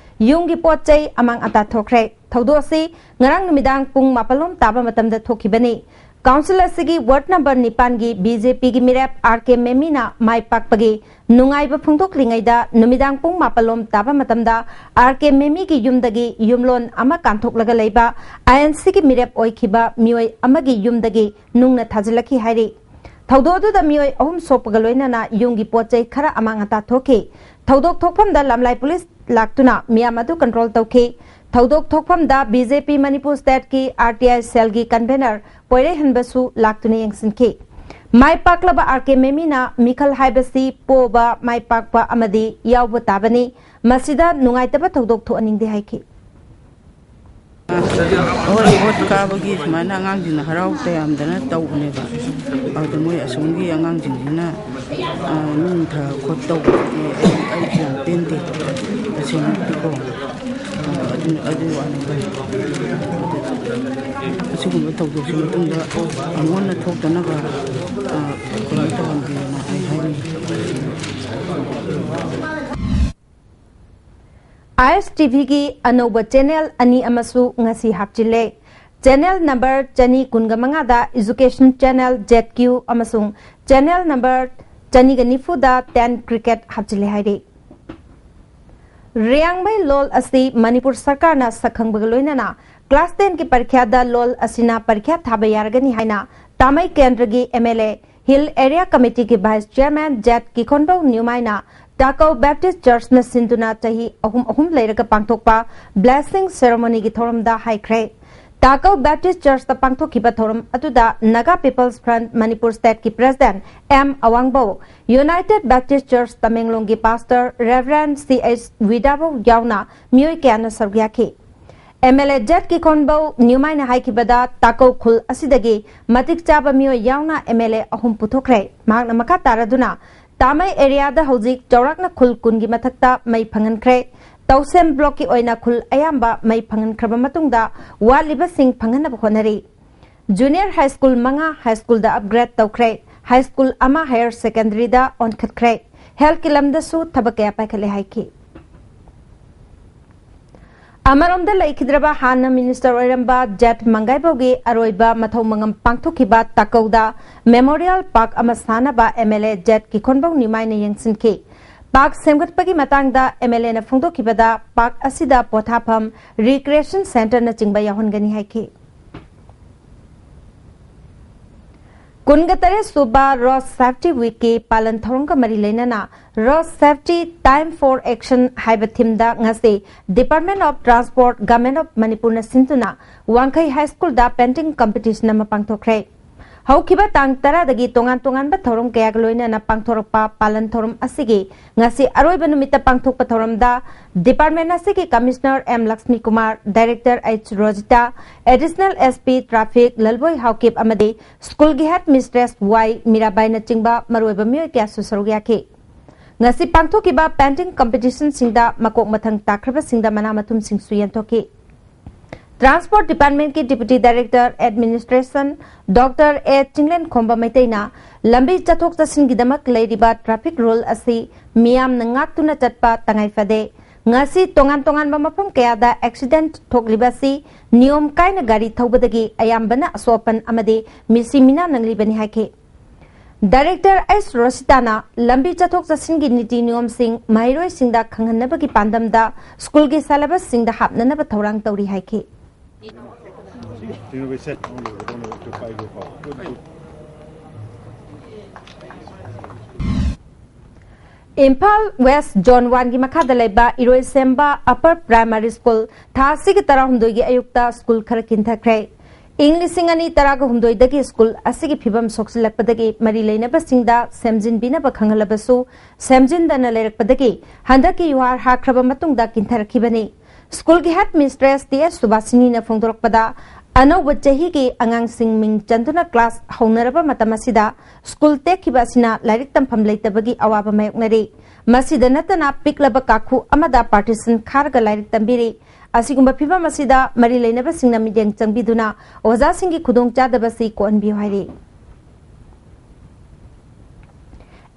ꯌꯨꯝꯒꯤ ꯄꯣꯠ ꯆꯩ ꯑꯃꯥꯡ ꯑꯇꯥ ꯊꯣꯛꯈ꯭ꯔꯦ꯫ ꯊꯧꯗꯣꯛ ꯑꯁꯤ ꯉꯔꯥꯡ ꯅꯨꯃꯤꯗꯥꯡ ꯄꯨꯡ ꯃꯥꯄꯜ ꯂꯣꯝ ꯇꯥꯕ ꯃꯇꯝꯗ ꯊꯣꯛꯈꯤꯕꯅꯤ꯫ ꯀꯥꯎꯟꯁꯤꯜ ꯑꯁꯤꯒꯤ ꯋꯥꯔꯗ ꯅꯝꯕꯔ ꯅꯤꯄꯥꯟꯒꯤ ꯕꯤ ꯖꯦ ꯄꯤꯒꯤ ꯃꯤꯔꯦꯞ ꯑꯥꯔ ꯀꯦ ꯃꯦꯃꯤꯅ ꯃꯥꯏ ꯄꯥꯛꯄꯒꯤ ꯅꯨꯡꯉꯥꯏꯕ ꯐꯣꯡꯗꯣꯛꯂꯤꯉꯩꯗ, ꯅꯨꯃꯤꯗꯥꯡ ꯄꯨꯡ ꯃꯥꯄꯜ ꯂꯣꯝ ꯇꯥꯕ ꯃꯇꯝꯗ ꯑꯥꯔ ꯀꯦ ꯃꯦꯃꯤꯒꯤ ꯌꯨꯝꯗꯒꯤ ꯌꯨꯝꯂꯣꯟ ꯑꯃ ꯀꯥꯟꯊꯣꯛꯂꯒ ꯂꯩꯕ ꯑꯥꯏ ꯑꯦꯟ ꯁꯤꯒꯤ ꯃꯤꯔꯦꯞ ꯑꯣꯏꯈꯤꯕ ꯃꯤꯑꯣꯏ ꯑꯃꯒꯤ ꯌꯨꯝꯗꯒꯤ ꯅꯨꯡꯅ ꯊꯥꯖꯤꯜꯂꯛꯈꯤ ꯍꯥꯏꯔꯤ꯫ ꯊꯧꯗꯣꯛ ꯑꯗꯨꯗ ꯃꯤꯑꯣꯏ ꯑꯍꯨꯝ ꯁꯣꯛꯄꯒ ꯂꯣꯏꯅꯅ ꯌꯨꯝꯒꯤ ꯄꯣꯠ ꯆꯩ ꯈꯔ ꯑꯃꯥꯡ ꯑꯇꯥ ꯊꯣꯛꯈꯤ꯫ ꯊꯧꯗꯣꯛ ꯊꯣꯛꯐꯝꯗ ꯂꯝꯂꯥꯏ ꯄꯨꯂꯤꯁ ꯂꯥꯛꯇꯨꯅ ꯃꯤꯌꯥꯝ ꯑꯗꯨ ꯀꯟꯇ꯭ꯔꯣꯜ ꯇꯧꯈꯤ꯫ ꯊꯧꯗꯣꯛ ꯊꯣꯛꯐꯝꯗ ꯕꯤ ꯖꯦ ꯄꯤ ꯃꯅꯤꯄꯨꯔ ꯁ꯭ꯇꯦꯠꯀꯤ ꯑꯥꯔ ꯇꯤ ꯑꯥꯏ ꯁꯦꯜꯒꯤ ꯀꯟꯚꯦꯅꯔ ꯄꯣꯏꯔꯩꯍꯟꯕꯁꯨ ꯂꯥꯛꯇꯨꯅ ꯌꯦꯡꯁꯤꯟꯈꯤ꯫ ꯃꯥꯏ ꯄꯥꯛꯂꯕ ꯑꯥꯔ ꯀꯦ ꯃꯦꯃꯤꯅ ꯃꯤꯈꯜ ꯍꯥꯏꯕꯁꯤ ꯄꯣꯕ, ꯃꯥꯏ ꯄꯥꯛꯄ ꯑꯃꯗꯤ ꯌꯥꯎꯕ ꯇꯥꯕꯅꯤ꯫ ꯃꯁꯤꯗ ꯅꯨꯡꯉꯥꯏꯇꯕ ꯊꯧꯗꯣꯛ ꯊꯣꯛꯍꯟꯅꯤꯡꯗꯦ ꯍꯥꯏꯈꯤ꯫ ꯍꯣꯏ, ꯚꯣꯠ ꯀꯥꯕꯒꯤ ꯁꯨꯃꯥꯏꯅ ꯑꯉꯥꯡꯁꯤꯡꯅ ꯍꯔꯥꯎ ꯇꯌꯥꯝꯗꯅ ꯇꯧꯕꯅꯦꯕ꯫ ꯑꯗꯨꯗ ꯃꯣꯏ ꯑꯁꯣꯝꯒꯤ ꯑꯉꯥꯡꯁꯤꯡꯁꯤꯅ, ꯑ, ꯅꯨꯡ ꯊ ꯈꯣꯠ ꯇꯧꯕꯗꯨꯗꯤ ꯑꯩ, ꯑꯩꯁꯨ ꯌꯥꯝ ꯄꯦꯟꯗꯦ, ꯇꯁꯦꯡꯅꯗꯤꯀꯣ꯫ ꯑ, ꯑꯗꯨ, ꯑꯗꯨꯒꯤ ꯋꯥꯅꯤꯗ꯫ ꯑꯗꯨ, ꯑꯁꯤꯒꯨꯝꯕ ꯊꯧꯗꯣꯛꯁꯤ ꯃꯇꯨꯡꯗ ꯑꯃꯨꯛ ꯍꯟꯅ ꯊꯣꯛꯇꯅꯕ, ꯑ, ꯀꯩꯅꯣ ꯇꯧꯍꯟꯕꯤꯌꯣꯅ ꯑꯩ ꯍꯥꯏꯅꯤꯡꯉꯤ꯫ ꯑꯥꯏ ꯑꯦꯁ ꯇꯤ ꯚꯤꯒꯤ ꯑꯅꯧꯕ ꯆꯦꯅꯦꯜ ꯑꯅꯤ ꯑꯃꯁꯨ ꯉꯁꯤ ꯍꯥꯞꯆꯤꯜꯂꯦ꯫ ꯆꯦꯅꯦꯜ ꯅꯝꯕꯔ ꯆꯅꯤ ꯀꯨꯟꯒ ꯃꯉꯥꯗ Education Channel, ꯖꯦꯠ ꯀ꯭ꯌꯨ, ꯑꯃꯁꯨꯡ ꯆꯦꯅꯦꯜ ꯅꯝꯕꯔ ꯆꯅꯤꯒ ꯅꯤꯐꯨꯗ Ten Cricket ꯍꯥꯞꯆꯤꯜꯂꯦ ꯍꯥꯏꯔꯤ꯫ ꯔꯤꯌꯥꯡꯃꯩ ꯂꯣꯜ ꯑꯁꯤ ꯃꯅꯤꯄꯨꯔ ꯁꯔꯀꯥꯔꯅ ꯁꯛꯈꯪꯕꯒ ꯂꯣꯏꯅꯅ ꯀ꯭ꯂꯥꯁ ꯇꯦꯟꯒꯤ ꯄꯔꯤꯈ꯭ꯌꯥꯗ ꯂꯣꯜ ꯑꯁꯤꯅ ꯄꯔꯤꯈ꯭ꯌꯥ ꯊꯥꯕ ꯌꯥꯔꯒꯅꯤ ꯍꯥꯏꯅ ꯇꯥꯃꯩ ꯀꯦꯟꯗ꯭ꯔꯒꯤ M L A hill area ꯀꯃꯤꯇꯤꯒꯤ ꯚꯥꯏꯁ ꯆꯤꯌꯔꯃꯦꯟ ꯖꯦꯠ ꯀꯤꯈꯣꯟꯕꯧ ꯅ꯭ꯌꯨꯃꯥꯏꯅ ꯇꯥꯀꯧ ꯕꯦꯞꯇꯤꯁ ꯆꯔꯆꯅ ꯁꯤꯟꯗꯨꯅ ꯆꯍꯤ ꯑꯍꯨꯝ ꯑꯍꯨꯝ ꯂꯩꯔꯒ ꯄꯥꯡꯊꯣꯛꯄ ꯕ꯭ꯂꯦꯁꯤꯡ ꯁꯦꯔꯦꯃꯣꯅꯤꯒꯤ ꯊꯧꯔꯝꯗ ꯍꯥꯏꯈ꯭ꯔꯦ꯫ ꯇꯥꯀꯧ ꯕꯦꯞꯇꯤꯁ ꯆꯔꯆꯇ ꯄꯥꯡꯊꯣꯛꯈꯤꯕ ꯊꯧꯔꯝ ꯑꯗꯨꯗ ꯅꯥꯒꯥ ꯄꯤꯄꯜꯁ ꯐ꯭ꯔꯟꯠ ꯃꯅꯤꯄꯨꯔ ꯁ꯭ꯇꯦꯠꯀꯤ ꯄ꯭ꯔꯦꯁꯤꯗꯦꯟꯠ ꯑꯦꯝ ꯑꯋꯥꯡꯕꯧ, ꯌꯨꯅꯥꯏꯇꯦꯗ ꯕꯦꯞꯇꯤꯁ ꯆꯔꯆ ꯇꯃꯦꯡꯂꯣꯡꯒꯤ ꯄꯥꯁꯇꯔ ꯔꯦꯚꯔꯦꯟ ꯁꯤ ꯑꯩꯆ ꯋꯤꯗꯥꯕꯧ ꯌꯥꯎꯅ ꯃꯤꯑꯣꯏ ꯀꯌꯥꯅ ꯁꯔꯨꯛ ꯌꯥꯈꯤ꯫ M L A Jet Kikhonbou ꯅ꯭ꯌꯨꯃꯥꯏꯅ ꯍꯥꯏꯈꯤꯕꯗ, ꯇꯥꯀꯧ ꯈꯨꯜ ꯑꯁꯤꯗꯒꯤ ꯃꯇꯤꯛ ꯆꯥꯕ ꯃꯤꯑꯣꯏ ꯌꯥꯎꯅ ꯑꯦꯝ ꯑꯦꯜ ꯑꯦ ꯑꯍꯨꯝ ꯄꯨꯊꯣꯛꯈ꯭ꯔꯦ꯫ ꯃꯍꯥꯛꯅ ꯃꯈꯥ ꯇꯥꯔꯗꯨꯅ, ꯇꯥꯃꯩ ꯑꯦꯔꯤꯌꯥꯗ ꯍꯧꯖꯤꯛ ꯆꯥꯎꯔꯥꯛꯅ ꯈꯨꯜ ꯀꯨꯟꯒꯤ ꯃꯊꯛꯇ ꯃꯩ ꯐꯪꯍꯟꯈ꯭ꯔꯦ꯫ ꯇꯧꯁꯦꯝ ꯕ꯭ꯂꯣꯛꯀꯤ ꯑꯣꯏꯅ ꯈꯨꯜ ꯑꯌꯥꯝꯕ ꯃꯩ ꯐꯪꯍꯟꯈ꯭ꯔꯕ ꯃꯇꯨꯡꯗ ꯋꯥꯠꯂꯤꯕꯁꯤꯡ ꯐꯪꯍꯟꯅꯕ ꯍꯣꯠꯅꯔꯤ꯫ ꯖꯨꯅꯤꯌꯔ ꯍꯥꯏ ꯁ꯭ꯀꯨꯜ ꯃꯉꯥ ꯍꯥꯏ ꯁ꯭ꯀꯨꯜꯗ ꯑꯞꯒ꯭ꯔꯦꯗ ꯇꯧꯈ꯭ꯔꯦ꯫ ꯍꯥꯏ ꯁ꯭ꯀꯨꯜ ꯑꯃ ꯍꯥꯌꯔ ꯁꯦꯀꯦꯟꯗꯔꯤꯗ ꯑꯣꯟꯈꯠꯈ꯭ꯔꯦ꯫ ꯍꯦꯜꯊꯀꯤ ꯂꯝꯗꯁꯨ ꯊꯕꯛ ꯀꯌꯥ ꯄꯥꯏꯈꯠꯂꯦ ꯍꯥꯏꯈꯤ꯫ ꯑꯃꯔꯣꯝꯗ, ꯂꯩꯈꯤꯗ꯭ꯔꯕ ꯍꯥꯟꯅ ꯃꯤꯅꯤꯁꯇꯔ ꯑꯣꯏꯔꯝꯕ ꯖꯦꯠ ꯃꯪꯒꯥꯏꯕꯧꯒꯤ ꯑꯔꯣꯏꯕ ꯃꯊꯧ ꯃꯉꯝ ꯄꯥꯡꯊꯣꯛꯈꯤꯕ ꯇꯥꯀꯧꯗ ꯃꯦꯃꯣꯔꯤꯌꯦꯜ ꯄꯥꯔꯛ ꯑꯃ ꯁꯥꯅꯕ M L A Jet Kikhonbou ꯅꯤꯃꯥꯏꯅ ꯌꯦꯡꯁꯤꯟꯈꯤ꯫ ꯄꯥꯔꯛ ꯁꯦꯝꯒꯠꯄꯒꯤ ꯃꯇꯥꯡꯗ ꯑꯦꯝ ꯑꯦꯜ ꯑꯦꯅ ꯐꯣꯡꯗꯣꯛꯈꯤꯕꯗ, ꯄꯥꯔꯛ ꯑꯁꯤꯗ ꯄꯣꯊꯥꯐꯝ, ꯔꯤꯀ꯭ꯔꯤꯌꯦꯁꯟ ꯁꯦꯟꯇꯔꯅꯆꯤꯡꯕ ꯌꯥꯎꯍꯟꯒꯅꯤ ꯍꯥꯏꯈꯤ꯫ ꯀꯨꯟꯒ ꯇꯔꯦꯠ ꯁꯨꯕ ꯔꯣꯗ ꯁꯦꯐꯇꯤ ꯋꯤꯛꯀꯤ ꯄꯥꯂꯟ ꯊꯧꯔꯝꯒ ꯃꯔꯤ ꯂꯩꯅꯅ Road Safety Time for Action ꯍꯥꯏꯕ ꯊꯤꯝꯗ ꯉꯁꯤ Department of Transport, Government of ꯃꯅꯤꯄꯨꯔꯅ ꯁꯤꯟꯗꯨꯅ ꯋꯥꯡꯈꯩ ꯍꯥꯏ ꯁ꯭ꯀꯨꯜꯗ ꯄꯦꯟꯇꯤꯡ ꯀꯝꯄꯤꯇꯤꯁꯟ ꯑꯃ ꯄꯥꯡꯊꯣꯛꯈ꯭ꯔꯦ꯫ ꯍꯧꯈꯤꯕ ꯇꯥꯡ ꯇꯔꯥꯗꯒꯤ ꯇꯣꯉꯥꯟ ꯇꯣꯉꯥꯟꯕ ꯊꯧꯔꯝ ꯀꯌꯥꯒ ꯂꯣꯏꯅꯅ ꯄꯥꯡꯊꯣꯔꯛꯄ ꯄꯥꯂꯟ ꯊꯧꯔꯝ ꯑꯁꯤꯒꯤ ꯉꯁꯤ ꯑꯔꯣꯏꯕ ꯅꯨꯃꯤꯠꯇ ꯄꯥꯡꯊꯣꯛꯄ ꯊꯧꯔꯝꯗ ꯗꯤꯄꯥꯔꯠꯃꯦꯟ ꯑꯁꯤꯒꯤ commissioner M Lakshmi Kumar, director H Rojita, additional S P traffic Lalboi Haokip ꯑꯃꯗꯤ ꯁ꯭ꯀꯨꯜꯒꯤ ꯍꯦꯗ ꯃꯤꯁꯇ꯭ꯔꯦꯁ ꯋꯥꯏ ꯃꯤꯔꯥꯕꯥꯏꯅꯆꯤꯡꯕ ꯃꯔꯨꯑꯣꯏꯕ ꯃꯤꯑꯣꯏ ꯀꯌꯥꯁꯨ ꯁꯔꯨꯛ ꯌꯥꯈꯤ꯫ ꯉꯁꯤ ꯄꯥꯡꯊꯣꯛꯈꯤꯕ ꯄꯦꯟꯇꯤꯡ ꯀꯝꯄꯤꯇꯤꯁꯟꯁꯤꯡꯗ ꯃꯀꯣꯛ ꯃꯊꯪ ꯇꯥꯈ꯭ꯔꯕꯁꯤꯡꯗ ꯃꯅꯥ ꯃꯊꯨꯝꯁꯤꯡꯁꯨ ꯌꯦꯟꯊꯣꯛꯈꯤ꯫ ꯇ꯭ꯔꯥꯟꯁꯄꯣꯔꯠ ꯗꯤꯄꯥꯔꯠꯃꯦꯟꯠꯀꯤ deputy director administration doctor A Chinglenkhomba ꯃꯩꯇꯩꯅ ꯂꯝꯕꯤ ꯆꯠꯊꯣꯛ ꯆꯠꯁꯤꯟꯒꯤꯗꯃꯛ ꯂꯩꯔꯤꯕ ꯇ꯭ꯔꯥꯐꯤꯛ ꯔꯨꯜ ꯑꯁꯤ ꯃꯤꯌꯥꯝꯅ ꯉꯥꯛꯇꯨꯅ ꯆꯠꯄ ꯇꯉꯥꯏ ꯐꯗꯦ꯫ ꯉꯁꯤ ꯇꯣꯉꯥꯟ ꯇꯣꯉꯥꯟꯕ ꯃꯐꯝ ꯀꯌꯥꯗ ꯑꯦꯛꯁꯤꯗꯦꯟꯠ ꯊꯣꯛꯂꯤꯕ ꯑꯁꯤ ꯅꯤꯌꯣꯝ ꯀꯥꯏꯅ ꯒꯥꯔꯤ ꯊꯧꯕꯗꯒꯤ ꯑꯌꯥꯝꯕꯅ ꯑꯁꯣꯛ ꯑꯄꯟ ꯑꯃꯗꯤ ꯃꯤꯁꯤ ꯃꯤꯅꯥ ꯅꯪꯂꯤꯕꯅꯤ ꯍꯥꯏꯈꯤ꯫ ꯗꯥꯏꯔꯦꯛꯇꯔ ꯑꯩꯆ ꯔꯣꯁꯤꯇꯥꯅ ꯂꯝꯕꯤ ꯆꯠꯊꯣꯛ ꯆꯠꯁꯤꯟꯒꯤ ꯅꯤꯇꯤ ꯅꯤꯌꯣꯝꯁꯤꯡ ꯃꯍꯩꯔꯣꯏꯁꯤꯡꯗ ꯈꯪꯍꯟꯅꯕꯒꯤ ꯄꯥꯟꯗꯝꯗ ꯁ꯭ꯀꯨꯜꯒꯤ ꯁꯦꯂꯦꯕꯁꯁꯤꯡꯗ ꯍꯥꯞꯅꯅꯕ ꯊꯧꯔꯥꯡ ꯇꯧꯔꯤ ꯍꯥꯏꯈꯤ꯫ ꯏꯝꯐꯥꯜ ꯋꯦꯁ ꯖꯣꯟ ꯋꯥꯟꯒꯤ ꯃꯈꯥꯗ ꯂꯩꯕ ꯏꯔꯣꯏꯁꯦꯝꯕ ꯑꯄꯔ ꯄ꯭ꯔꯥꯏꯃꯥꯔꯤ ꯁ꯭ꯀꯨꯜ ꯊꯥ ꯑꯁꯤꯒꯤ ꯇꯔꯥꯍꯨꯝꯗꯣꯏꯒꯤ ꯑꯌꯨꯛꯇ ꯁ꯭ꯀꯨꯜ ꯈꯔ ꯀꯤꯟꯊꯈ꯭ꯔꯦ꯫ ꯏꯪ ꯂꯤꯁꯤꯡ ꯑꯅꯤ ꯇꯔꯥꯍꯨꯝꯗꯣꯏꯗꯒꯤ ꯁ꯭ꯀꯨꯜ ꯑꯁꯤꯒꯤ ꯐꯤꯕꯝ ꯁꯣꯛꯆꯤꯜꯂꯛꯄꯗꯒꯤ ꯃꯔꯤ ꯂꯩꯅꯕꯁꯤꯡꯗ ꯁꯦꯝꯖꯤꯟꯕꯤꯅꯕ ꯈꯪꯍꯜꯂꯕꯁꯨ ꯁꯦꯝꯖꯤꯟꯗꯅ ꯂꯩꯔꯛꯄꯗꯒꯤ ꯍꯟꯗꯛꯀꯤ ꯌꯨꯍꯥꯔ ꯍꯥꯈ꯭ꯔꯕ ꯃꯇꯨꯡꯗ ꯀꯤꯟꯊꯔꯛꯈꯤꯕꯅꯤ꯫ ꯁ꯭ꯀꯨꯜꯒꯤ ꯍꯦꯗ ꯃꯤꯁꯇ꯭ꯔꯦꯁ ꯇꯤ ꯑꯦꯁ ꯁꯨꯕꯥꯁꯤꯅꯤꯅ ꯐꯣꯡꯗꯣꯔꯛꯄꯗ, ꯑꯅꯧꯕ ꯆꯍꯤꯒꯤ ꯑꯉꯥꯡꯁꯤꯡ ꯃꯤꯡ ꯆꯟꯗꯨꯅ ꯀ꯭ꯂꯥꯁ ꯍꯧꯅꯔꯕ ꯃꯇꯝ ꯑꯁꯤꯗ ꯁ꯭ꯀꯨꯜ ꯇꯦꯛꯈꯤꯕ ꯑꯁꯤꯅ ꯂꯥꯏꯔꯤꯛ ꯇꯝꯐꯝ ꯂꯩꯇꯕꯒꯤ ꯑꯋꯥꯕ ꯃꯥꯌꯣꯛꯅꯔꯤ꯫ ꯃꯁꯤꯗ ꯅꯠꯇꯅ ꯄꯤꯛꯂꯕ ꯀꯥꯈꯨ ꯑꯃꯗ ꯄꯥꯔꯇꯤꯁꯟ ꯈꯥꯔꯒ ꯂꯥꯏꯔꯤꯛ ꯇꯝꯕꯤꯔꯤ꯫ ꯑꯁꯤꯒꯨꯝꯕ ꯐꯤꯕꯝ ꯑꯁꯤꯗ ꯃꯔꯤ ꯂꯩꯅꯕꯁꯤꯡꯅ ꯃꯤꯠꯌꯦꯡ ꯆꯪꯕꯤꯗꯨꯅ ꯑꯣꯖꯥꯁꯤꯡꯒꯤ ꯈꯨꯗꯣꯡꯆꯥꯗꯕ ꯑꯁꯤ ꯀꯣꯛꯍꯟꯕꯤꯌꯨ ꯍꯥꯏꯔꯤ꯫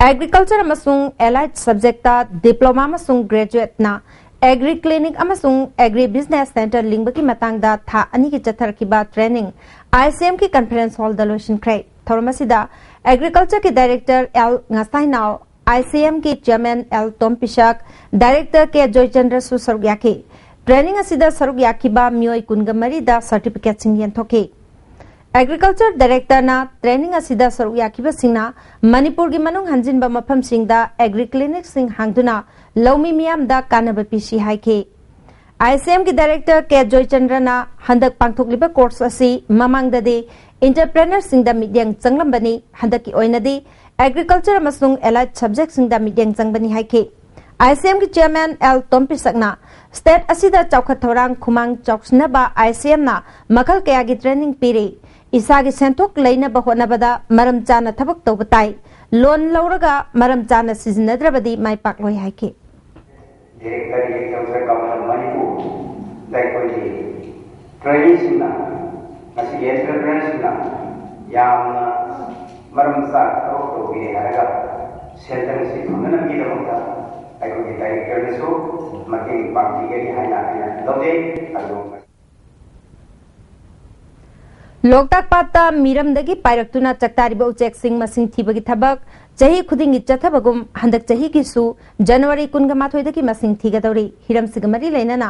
ꯑꯦꯒ꯭ꯔꯤꯀꯜꯆꯔ ꯑꯃꯁꯨꯡ ꯑꯦꯂꯥꯏꯗ ꯁꯕꯖꯦꯛꯇ ꯗꯤꯄ꯭ꯂꯣꯃꯥ ꯑꯃꯁꯨꯡ ꯒ꯭ꯔꯦꯖꯨꯑꯦꯠꯅ ꯑꯦꯒ꯭ꯔꯤ ꯀ꯭ꯂꯤꯅꯤꯛ ꯑꯃꯁꯨꯡ ꯑꯦꯒ꯭ꯔꯤ ꯕꯤꯖꯤꯅꯦꯁ ꯁꯦꯟꯇꯔ ꯂꯤꯡꯕꯒꯤ ꯃꯇꯥꯡꯗ ꯊꯥ ꯑꯅꯤꯒꯤ ꯆꯠꯊꯔꯛꯈꯤꯕ ꯇ꯭ꯔꯦꯅꯤꯡ ꯑꯥꯏ ꯁꯤ ꯑꯦꯝꯒꯤ ꯀꯟꯐꯔꯦꯟꯁ ꯍꯣꯜꯗ ꯂꯣꯏꯁꯤꯟꯈ꯭ꯔꯦ꯫ ꯊꯧꯔꯝ ꯑꯁꯤꯗ ꯑꯦꯒ꯭ꯔꯤꯀꯜꯆꯔꯒꯤ ꯗꯥꯏꯔꯦꯛꯇꯔ ꯑꯦꯜ ꯉꯁꯥꯏꯅꯥꯎ, ꯑꯥꯏ ꯁꯤ ꯑꯦꯝꯒꯤ ꯆꯤꯌꯔꯃꯦꯟ ꯑꯦꯜ ꯇꯣꯝꯄꯤꯁꯛ, ꯗꯥꯏꯔꯦꯛꯇꯔ ꯀꯦ ꯖꯣꯏꯆꯟꯗ꯭ꯔꯁꯨ ꯁꯔꯨꯛ ꯌꯥꯈꯤ꯫ ꯇ꯭ꯔꯦꯅꯤꯡ ꯑꯁꯤꯗ ꯁꯔꯨꯛ ꯌꯥꯈꯤꯕ ꯃꯤꯑꯣꯏ ꯀꯨꯟꯒ ꯃꯔꯤꯗ ꯁꯔꯇꯤꯐꯤꯀꯦꯠꯁꯤꯡ ꯌꯦꯟꯊꯣꯛꯈꯤ꯫ ꯑꯦꯒ꯭ꯔꯤꯀꯜꯆꯔ ꯗꯥꯏꯔꯦꯛꯇꯔꯅ ꯇ꯭ꯔꯦꯅꯤꯡ ꯑꯁꯤꯗ ꯁꯔꯨꯛ ꯌꯥꯈꯤꯕꯁꯤꯡꯅ ꯃꯅꯤꯄꯨꯔꯒꯤ ꯃꯅꯨꯡ ꯍꯟꯖꯤꯟꯕ ꯃꯐꯝꯁꯤꯡꯗ ꯑꯦꯒ꯭ꯔꯤ ꯀ꯭ꯂꯤꯅꯤꯛꯁꯤꯡ ꯍꯥꯡꯗꯨꯅ ꯂꯧꯃꯤ ꯃꯤꯌꯥꯝꯗ ꯀꯥꯟꯅꯕ ꯄꯤꯁꯤ ꯍꯥꯏꯈꯤ꯫ ꯑꯥꯏ ꯁꯤ ꯑꯦꯝꯒꯤ ꯗꯥꯏꯔꯦꯛꯇꯔ ꯀꯦ ꯖꯣꯏꯆꯟꯗ꯭ꯔꯅ ꯍꯟꯗꯛ ꯄꯥꯡꯊꯣꯛꯂꯤꯕ ꯀꯣꯔꯁ ꯑꯁꯤ ꯃꯃꯥꯡꯗꯗꯤ ꯏꯟꯇꯔꯄ꯭ꯔꯦꯅꯔꯁꯤꯡꯗ ꯃꯤꯠꯌꯦꯡ ꯆꯪꯂꯝꯕꯅꯤ, ꯍꯟꯗꯛꯀꯤ ꯑꯣꯏꯅꯗꯤ ꯑꯦꯒ꯭ꯔꯤꯀꯜꯆꯔ ꯑꯃꯁꯨꯡ ꯑꯦꯂꯥꯏꯠ ꯁꯕꯖꯦꯛꯁꯤꯡꯗ ꯃꯤꯠꯌꯦꯡ ꯆꯪꯕꯅꯤ ꯍꯥꯏꯈꯤ꯫ ꯑꯥꯏ ꯁꯤ ꯑꯦꯝꯒꯤ ꯆꯤꯌꯔꯃꯦꯟ ꯑꯦꯜ ꯇꯣꯝꯄꯤꯁꯛꯅ ꯁ꯭ꯇꯦꯠ ꯑꯁꯤꯗ ꯆꯥꯎꯈꯠ ꯊꯧꯔꯥꯡ ꯈꯨꯃꯥꯡ ꯆꯥꯎꯁꯤꯟꯅꯕ ꯑꯥꯏ ꯁꯤ ꯑꯦꯝꯅ ꯃꯈꯜ ꯀꯌꯥꯒꯤ ꯇ꯭ꯔꯦꯅꯤꯡ ꯄꯤꯔꯤ꯫ ꯏꯁꯥꯒꯤ ꯁꯦꯟꯊꯣꯛ ꯂꯩꯅꯕ ꯍꯣꯠꯅꯕꯗ ꯃꯔꯝ ꯆꯥꯅ ꯊꯕꯛ ꯇꯧꯕ ꯇꯥꯏ꯫ ꯂꯣꯟ ꯂꯧꯔꯒ ꯃꯔꯝ ꯆꯥꯅ ꯁꯤꯖꯤꯟꯅꯗ꯭ꯔꯕꯗꯤ ꯃꯥꯏ ꯄꯥꯛꯂꯣꯏ ꯍꯥꯏꯈꯤ꯫ ꯗꯥꯏꯔꯦꯛꯇꯔ ꯑꯦꯒ꯭ꯔꯤꯀꯜꯆꯔ ꯀꯥꯎꯟꯁꯤꯜ ꯃꯅꯤꯄꯨꯔꯗ ꯑꯩꯈꯣꯏꯒꯤ ꯇ꯭ꯔꯦꯅꯤꯡꯁꯤꯡꯅ, ꯉꯁꯤꯒꯤ ꯑꯦꯟꯇꯔꯄ꯭ꯔꯦꯅꯔꯁꯤꯡꯅ ꯌꯥꯝꯅ ꯃꯔꯝ ꯆꯥꯅ ꯊꯕꯛ ꯇꯧꯕꯤꯔꯦ ꯍꯥꯏꯔꯒ ꯁꯦꯟꯇꯔ ꯑꯁꯤ ꯐꯪꯅꯅꯕꯒꯤꯗꯃꯛꯇ ꯑꯩꯈꯣꯏꯒꯤ ꯗꯥꯏꯔꯦꯛꯇꯔꯅꯁꯨ ꯃꯇꯦꯡ ꯄꯥꯡꯕꯤꯒꯅꯤ ꯍꯥꯏꯅ ꯑꯩꯅ ꯂꯧꯖꯩ꯫ ꯑꯗꯨꯒ ꯂꯣꯛꯇꯥꯛ ꯄꯥꯠꯇ ꯃꯤꯔꯝꯗꯒꯤ ꯄꯥꯏꯔꯛꯇꯨꯅ ꯆꯥꯛꯇꯥꯔꯤꯕ ꯎꯆꯦꯛꯁꯤꯡ ꯃꯁꯤꯡ ꯊꯤꯕꯒꯤ ꯊꯕꯛ ꯆꯍꯤ ꯈꯨꯗꯤꯡꯒꯤ ꯆꯠꯊꯕꯒꯨꯝ ꯍꯟꯗꯛ ꯆꯍꯤꯒꯤꯁꯨ ꯖꯅꯋꯥꯔꯤ ꯀꯨꯟꯒ ꯃꯥꯊꯣꯏꯗꯒꯤ ꯃꯁꯤꯡ ꯊꯤꯒꯗꯧꯔꯤ꯫ ꯍꯤꯔꯝꯁꯤꯒ ꯃꯔꯤ ꯂꯩꯅꯅ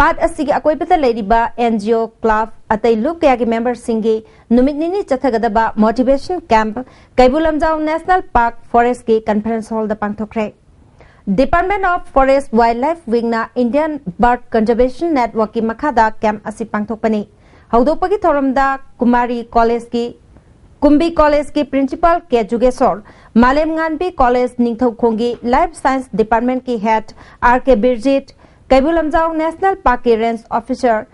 ꯄꯥꯠ ꯑꯁꯤꯒꯤ ꯑꯀꯣꯏꯕꯗ ꯂꯩꯔꯤꯕ ꯑꯦꯟ ꯖꯤ ꯑꯣ, ꯀ꯭ꯂꯕ, ꯑꯇꯩ ꯂꯨꯞ ꯀꯌꯥꯒꯤ ꯃꯦꯝꯕꯔꯁꯤꯡꯒꯤ ꯅꯨꯃꯤꯠ ꯅꯤꯅꯤ ꯆꯠꯊꯒꯗꯕ ꯃꯣꯇꯤꯚꯦꯁꯟ ꯀꯦꯝꯞ ꯀꯩꯕꯨꯜ ꯂꯝꯖꯥꯎ ꯅꯦꯁꯅꯦꯜ ꯄꯥꯔꯛ ꯐꯣꯔꯦꯁ꯭ꯠꯀꯤ ꯀꯟꯐꯔꯦꯟꯁ ꯍꯣꯜꯗ ꯄꯥꯡꯊꯣꯛꯈ꯭ꯔꯦ꯫ Department of Forest Wildlife Wing ꯅ Indian Bird Conservation Network ꯀꯤ ꯃꯈꯥꯗ ꯀꯦꯝꯞ ꯑꯁꯤ ꯄꯥꯡꯊꯣꯛꯄꯅꯤ꯫ ꯍꯧꯗꯣꯛꯄꯒꯤ ꯊꯧꯔꯝꯗ ꯀꯨꯃꯥꯔꯤ ꯀꯣꯂꯦꯖꯀꯤ, ꯀꯨꯝꯕꯤ ꯀꯣꯂꯦꯖꯀꯤ principal K Jugeshor, Malemnganbi college ꯅꯤꯡꯊꯧꯈꯣꯡꯒꯤ ꯂꯥꯏꯐ ꯁꯥꯏꯟꯁ ꯗꯤꯄꯥꯔꯠꯃꯦꯟꯠꯀꯤ head R K Birjit, Keibul Lamjao national ꯄꯥꯔꯛꯀꯤ ꯔꯦꯟꯖ ꯑꯣꯐꯤꯁꯥꯔ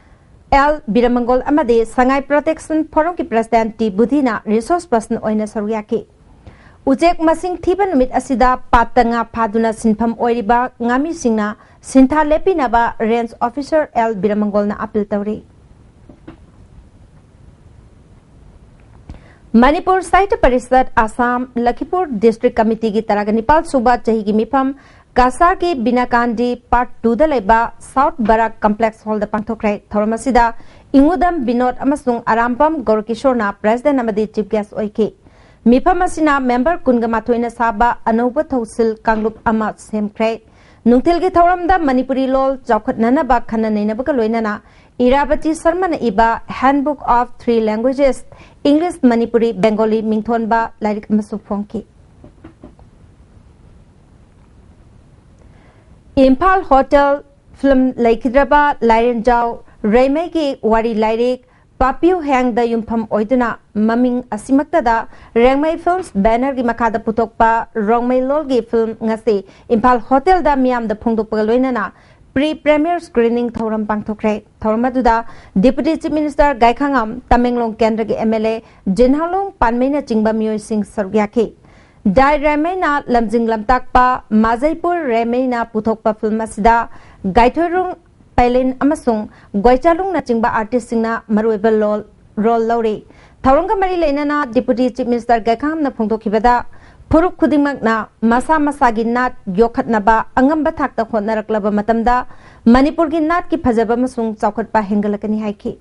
ꯑꯦꯜ ꯕꯤꯔꯃꯪꯒꯣꯜ ꯑꯃꯗꯤ ꯁꯉꯥꯏ ꯄ꯭ꯔꯣꯇꯦꯛꯁꯟ ꯐꯣꯔꯝꯒꯤ ꯄ꯭ꯔꯁꯤꯗꯦꯟꯠ ꯇꯤ ꯕꯨꯙꯤꯅ ꯔꯤꯁꯣꯔꯁ ꯄꯔꯁꯟ ꯑꯣꯏꯅ ꯁꯔꯨꯛ ꯌꯥꯈꯤ꯫ ꯎꯆꯦꯛ ꯃꯁꯤꯡ ꯊꯤꯕ ꯅꯨꯃꯤꯠ ꯑꯁꯤꯗ ꯄꯥꯠꯇ ꯉꯥ ꯐꯥꯗꯨꯅ ꯁꯤꯟꯐꯝ ꯑꯣꯏꯔꯤꯕ ꯉꯥꯃꯤꯁꯤꯡꯅ ꯁꯤꯟꯊꯥ ꯂꯦꯞꯄꯤꯅꯕ ꯔꯦꯟꯖ ꯑꯣꯐꯤꯁꯥꯔ ꯑꯦꯜ ꯕꯤꯔꯃꯪꯒꯣꯜꯅ ꯑꯄꯤꯜ ꯇꯧꯔꯤ꯫ ꯃꯅꯤꯄꯨꯔ ꯁꯥꯍꯤꯇ꯭ꯌ ꯄꯔꯤꯁꯠ ꯑꯁꯥꯝ ꯂꯈꯤꯄꯨꯔ ꯗꯤꯁꯇ꯭ꯔꯤꯛ ꯀꯃꯤꯇꯤꯒꯤ ꯇꯔꯥꯒ ꯅꯤꯄꯥꯜ ꯁꯨꯕ ꯆꯍꯤꯒꯤ ꯃꯤꯐꯝ ꯀꯁꯥꯔꯒꯤ ꯕꯤꯅꯥꯀꯥꯟꯗꯤ ꯄꯥꯔꯠ ꯇꯨꯗ ꯂꯩꯕ ꯁꯥꯎꯠ ꯕꯔꯥꯛ ꯀꯝꯄ꯭ꯂꯦꯛꯁ ꯍꯣꯜꯗ ꯄꯥꯡꯊꯣꯛꯈ꯭ꯔꯦ꯫ ꯊꯧꯔꯝ ꯑꯁꯤꯗ ꯏꯉꯨꯗꯝ ꯕꯤꯅꯣꯗ ꯑꯃꯁꯨꯡ ꯑꯔꯥꯝꯕꯝ ꯒꯧꯔꯀꯤꯁꯣꯔꯅ ꯄ꯭ꯔꯦꯁꯤꯗꯦꯟꯠ ꯑꯃꯗꯤ ꯆꯤꯐ ꯒꯦꯁ꯭ꯠ ꯑꯣꯏꯈꯤ꯫ ꯃꯤꯐꯝ ꯑꯁꯤꯅ ꯃꯦꯝꯕꯔ ꯀꯨꯟꯒ ꯃꯥꯊꯣꯏꯅ ꯁꯥꯕ ꯑꯅꯧꯕ ꯊꯧꯁꯤꯜ ꯀꯥꯡꯂꯨꯞ ꯑꯃ ꯁꯦꯝꯈ꯭ꯔꯦ꯫ ꯅꯨꯡꯊꯤꯜꯒꯤ ꯊꯧꯔꯝꯗ ꯃꯅꯤꯄꯨꯔꯤ ꯂꯣꯜ ꯆꯥꯎꯈꯠꯅꯅꯕ ꯈꯟꯅ ꯅꯩꯅꯕꯒ ꯂꯣꯏꯅꯅ ꯏꯔꯥꯕꯇꯤ ꯁꯔꯃꯅ ꯏꯕ Handbook of Three Languages, English, Manipuri, Bengali ꯃꯤꯡꯊꯣꯟꯕ ꯂꯥꯏꯔꯤꯛ ꯑꯃꯁꯨ ꯐꯣꯡꯈꯤ꯫ ꯏꯝꯐꯥꯜ ꯍꯣꯇꯦꯜ ꯐꯤꯜꯝ ꯂꯩꯈꯤꯗ꯭ꯔꯕ ꯂꯥꯏꯔꯦꯟꯖꯥꯎ ꯔꯦꯃꯩꯒꯤ ꯋꯥꯔꯤ ꯂꯥꯏꯔꯤꯛ ꯄꯥꯄꯤꯌꯨ ꯍꯦꯡꯗ ꯌꯨꯝꯐꯝ ꯑꯣꯏꯗꯨꯅ ꯃꯃꯤꯡ ꯑꯁꯤꯃꯛꯇꯗ ꯔꯦꯡꯃꯩ ꯐꯤꯜꯝꯁ ꯕꯦꯅꯔꯒꯤ ꯃꯈꯥꯗ ꯄꯨꯊꯣꯛꯄ ꯔꯣꯡꯃꯩ ꯂꯣꯜꯒꯤ ꯐꯤꯜꯝ ꯉꯁꯤ ꯏꯝꯐꯥꯜ ꯍꯣꯇꯦꯜꯗ ꯃꯤꯌꯥꯝꯗ ꯐꯣꯡꯗꯣꯛꯄꯒ ꯂꯣꯏꯅꯅ ꯄ꯭ꯔꯤ ꯄ꯭ꯔꯤꯃꯤꯌꯔ ꯁ꯭ꯀ꯭ꯔꯤꯅꯤꯡ ꯊꯧꯔꯝ ꯄꯥꯡꯊꯣꯛꯈ꯭ꯔꯦ꯫ ꯊꯧꯔꯝ ꯑꯗꯨꯗ ꯗꯤꯄꯨꯇꯤ ꯆꯤꯐ ꯃꯤꯅꯤꯁꯇꯔ ꯒꯥꯏꯈꯥꯉꯝ, ꯇꯃꯦꯡꯂꯣꯡ ꯀꯦꯟꯗ꯭ꯔꯒꯤ ꯑꯦꯝ ꯑꯦꯜ ꯑꯦ ꯖꯤꯟꯍꯥꯂꯣꯡ ꯄꯥꯟꯃꯩꯅ ꯆꯤꯡꯕ ꯃꯤꯑꯣꯏꯁꯤꯡ ꯁꯔꯨꯛ ꯌꯥꯈꯤ꯫ ꯗꯥꯏ ꯔꯦꯃꯩꯅ ꯂꯝꯖꯤꯡ ꯂꯝꯇꯥꯛꯄ ꯃꯥꯖꯩꯄꯨꯔ ꯔꯦꯃꯩꯅ ꯄꯨꯊꯣꯛꯄ ꯐꯤꯜꯝ ꯑꯁꯤꯗ ꯒꯥꯏꯊꯣꯏꯔꯨꯡ ꯄꯦꯂꯤꯟ ꯑꯃꯁꯨꯡ ꯒꯣꯏꯆꯥꯂꯨꯡꯅꯆꯤꯡꯕ ꯑꯥꯔꯇꯤꯁꯁꯤꯡꯅ ꯃꯔꯨꯑꯣꯏꯕ ꯂꯣꯜ, ꯔꯣꯜ ꯂꯧꯔꯤ꯫ ꯊꯧꯔꯝꯒ ꯃꯔꯤ ꯂꯩꯅꯅ ꯗꯤꯄꯨꯇꯤ ꯆꯤꯐ ꯃꯤꯅꯤꯁꯇꯔ ꯒꯥꯏꯈꯥꯉꯝꯅ ꯐꯣꯡꯗꯣꯛꯈꯤꯕꯗ, ꯐꯨꯔꯨꯞ ꯈꯨꯗꯤꯡꯃꯛꯅ ꯃꯁꯥ ꯃꯁꯥꯒꯤ ꯅꯥꯠ ꯌꯣꯛꯈꯠꯅꯕ ꯑꯉꯝꯕ ꯊꯥꯛꯇ ꯍꯣꯠꯅꯔꯛꯂꯕ ꯃꯇꯝꯗ ꯃꯅꯤꯄꯨꯔꯒꯤ ꯅꯥꯠꯀꯤ ꯐꯖꯕ ꯑꯃꯁꯨꯡ ꯆꯥꯎꯈꯠꯄ ꯍꯦꯟꯒꯠꯂꯛꯀꯅꯤ ꯍꯥꯏꯈꯤ꯫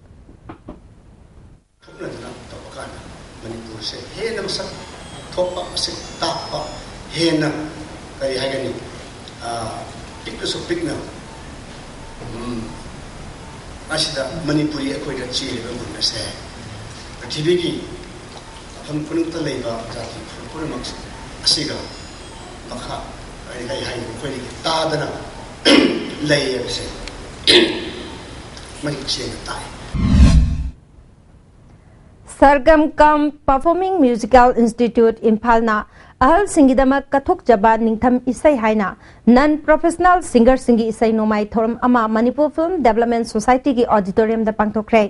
ꯈꯪꯅꯗꯨꯅ ꯇꯧꯕ ꯀꯥꯟꯗ ꯃꯅꯤꯄꯨꯔꯁꯦ ꯍꯦꯟꯅ ꯃꯁꯛ ꯊꯣꯛꯄ, ꯃꯁꯛ ꯇꯥꯛꯄ, ꯍꯦꯟꯅ ꯀꯔꯤ ꯍꯥꯏꯒꯅꯤ, ꯑ, ꯄꯤꯛꯂꯁꯨ ꯄꯤꯛꯅ, ꯎꯝ, ꯑꯁꯤꯗ ꯃꯅꯤꯄꯨꯔꯤ ꯑꯩꯈꯣꯏꯗ ꯆꯦꯜꯂꯤꯕ ꯃꯨꯟ ꯑꯁꯦ ꯄ꯭ꯔꯤꯊꯤꯕꯤꯒꯤ ꯃꯐꯝ ꯈꯨꯗꯤꯡꯃꯛꯇ ꯂꯩꯕ ꯖꯥꯇꯤ ꯐꯨꯔꯨꯞ ꯄꯨꯝꯅꯃꯛ ꯑꯁꯤꯒ ꯃꯈꯥ ꯀꯔꯤ ꯀꯔꯤ ꯍꯥꯏꯅꯤ, ꯃꯈꯣꯏꯗꯒꯤ ꯇꯥꯗꯅ ꯂꯩ ꯍꯥꯏꯕꯁꯦ ꯃꯔꯤꯛ ꯁꯦꯡꯅ ꯇꯥꯛꯏ꯫ ꯁꯔꯒꯝ ꯀꯝ ꯄꯔꯐꯣꯔꯃꯤꯡ ꯃ꯭ꯌꯨꯖꯤꯀꯦꯜ ꯏꯟꯁꯇꯤꯇ꯭ꯌꯨꯠ ꯏꯝꯐꯥꯜꯅ ꯑꯍꯜꯁꯤꯡꯒꯤꯗꯃꯛ ꯀꯠꯊꯣꯛꯆꯕ ꯅꯤꯡꯊꯝ ꯏꯁꯩ ꯍꯥꯏꯅ ꯅꯟ ꯄ꯭ꯔꯣꯐꯦꯁꯅꯦꯜ ꯁꯤꯡꯒꯔꯁꯤꯡꯒꯤ ꯏꯁꯩ ꯅꯣꯡꯃꯥꯏ ꯊꯧꯔꯝ ꯑꯃ ꯃꯅꯤꯄꯨꯔ ꯐꯤꯜꯝ ꯗꯦꯕꯂꯞꯃꯦꯟ ꯁꯣꯁꯥꯏꯇꯤꯒꯤ ꯑꯣꯗꯤꯇꯣꯔꯤꯌꯝꯗ ꯄꯥꯡꯊꯣꯛꯈ꯭ꯔꯦ꯫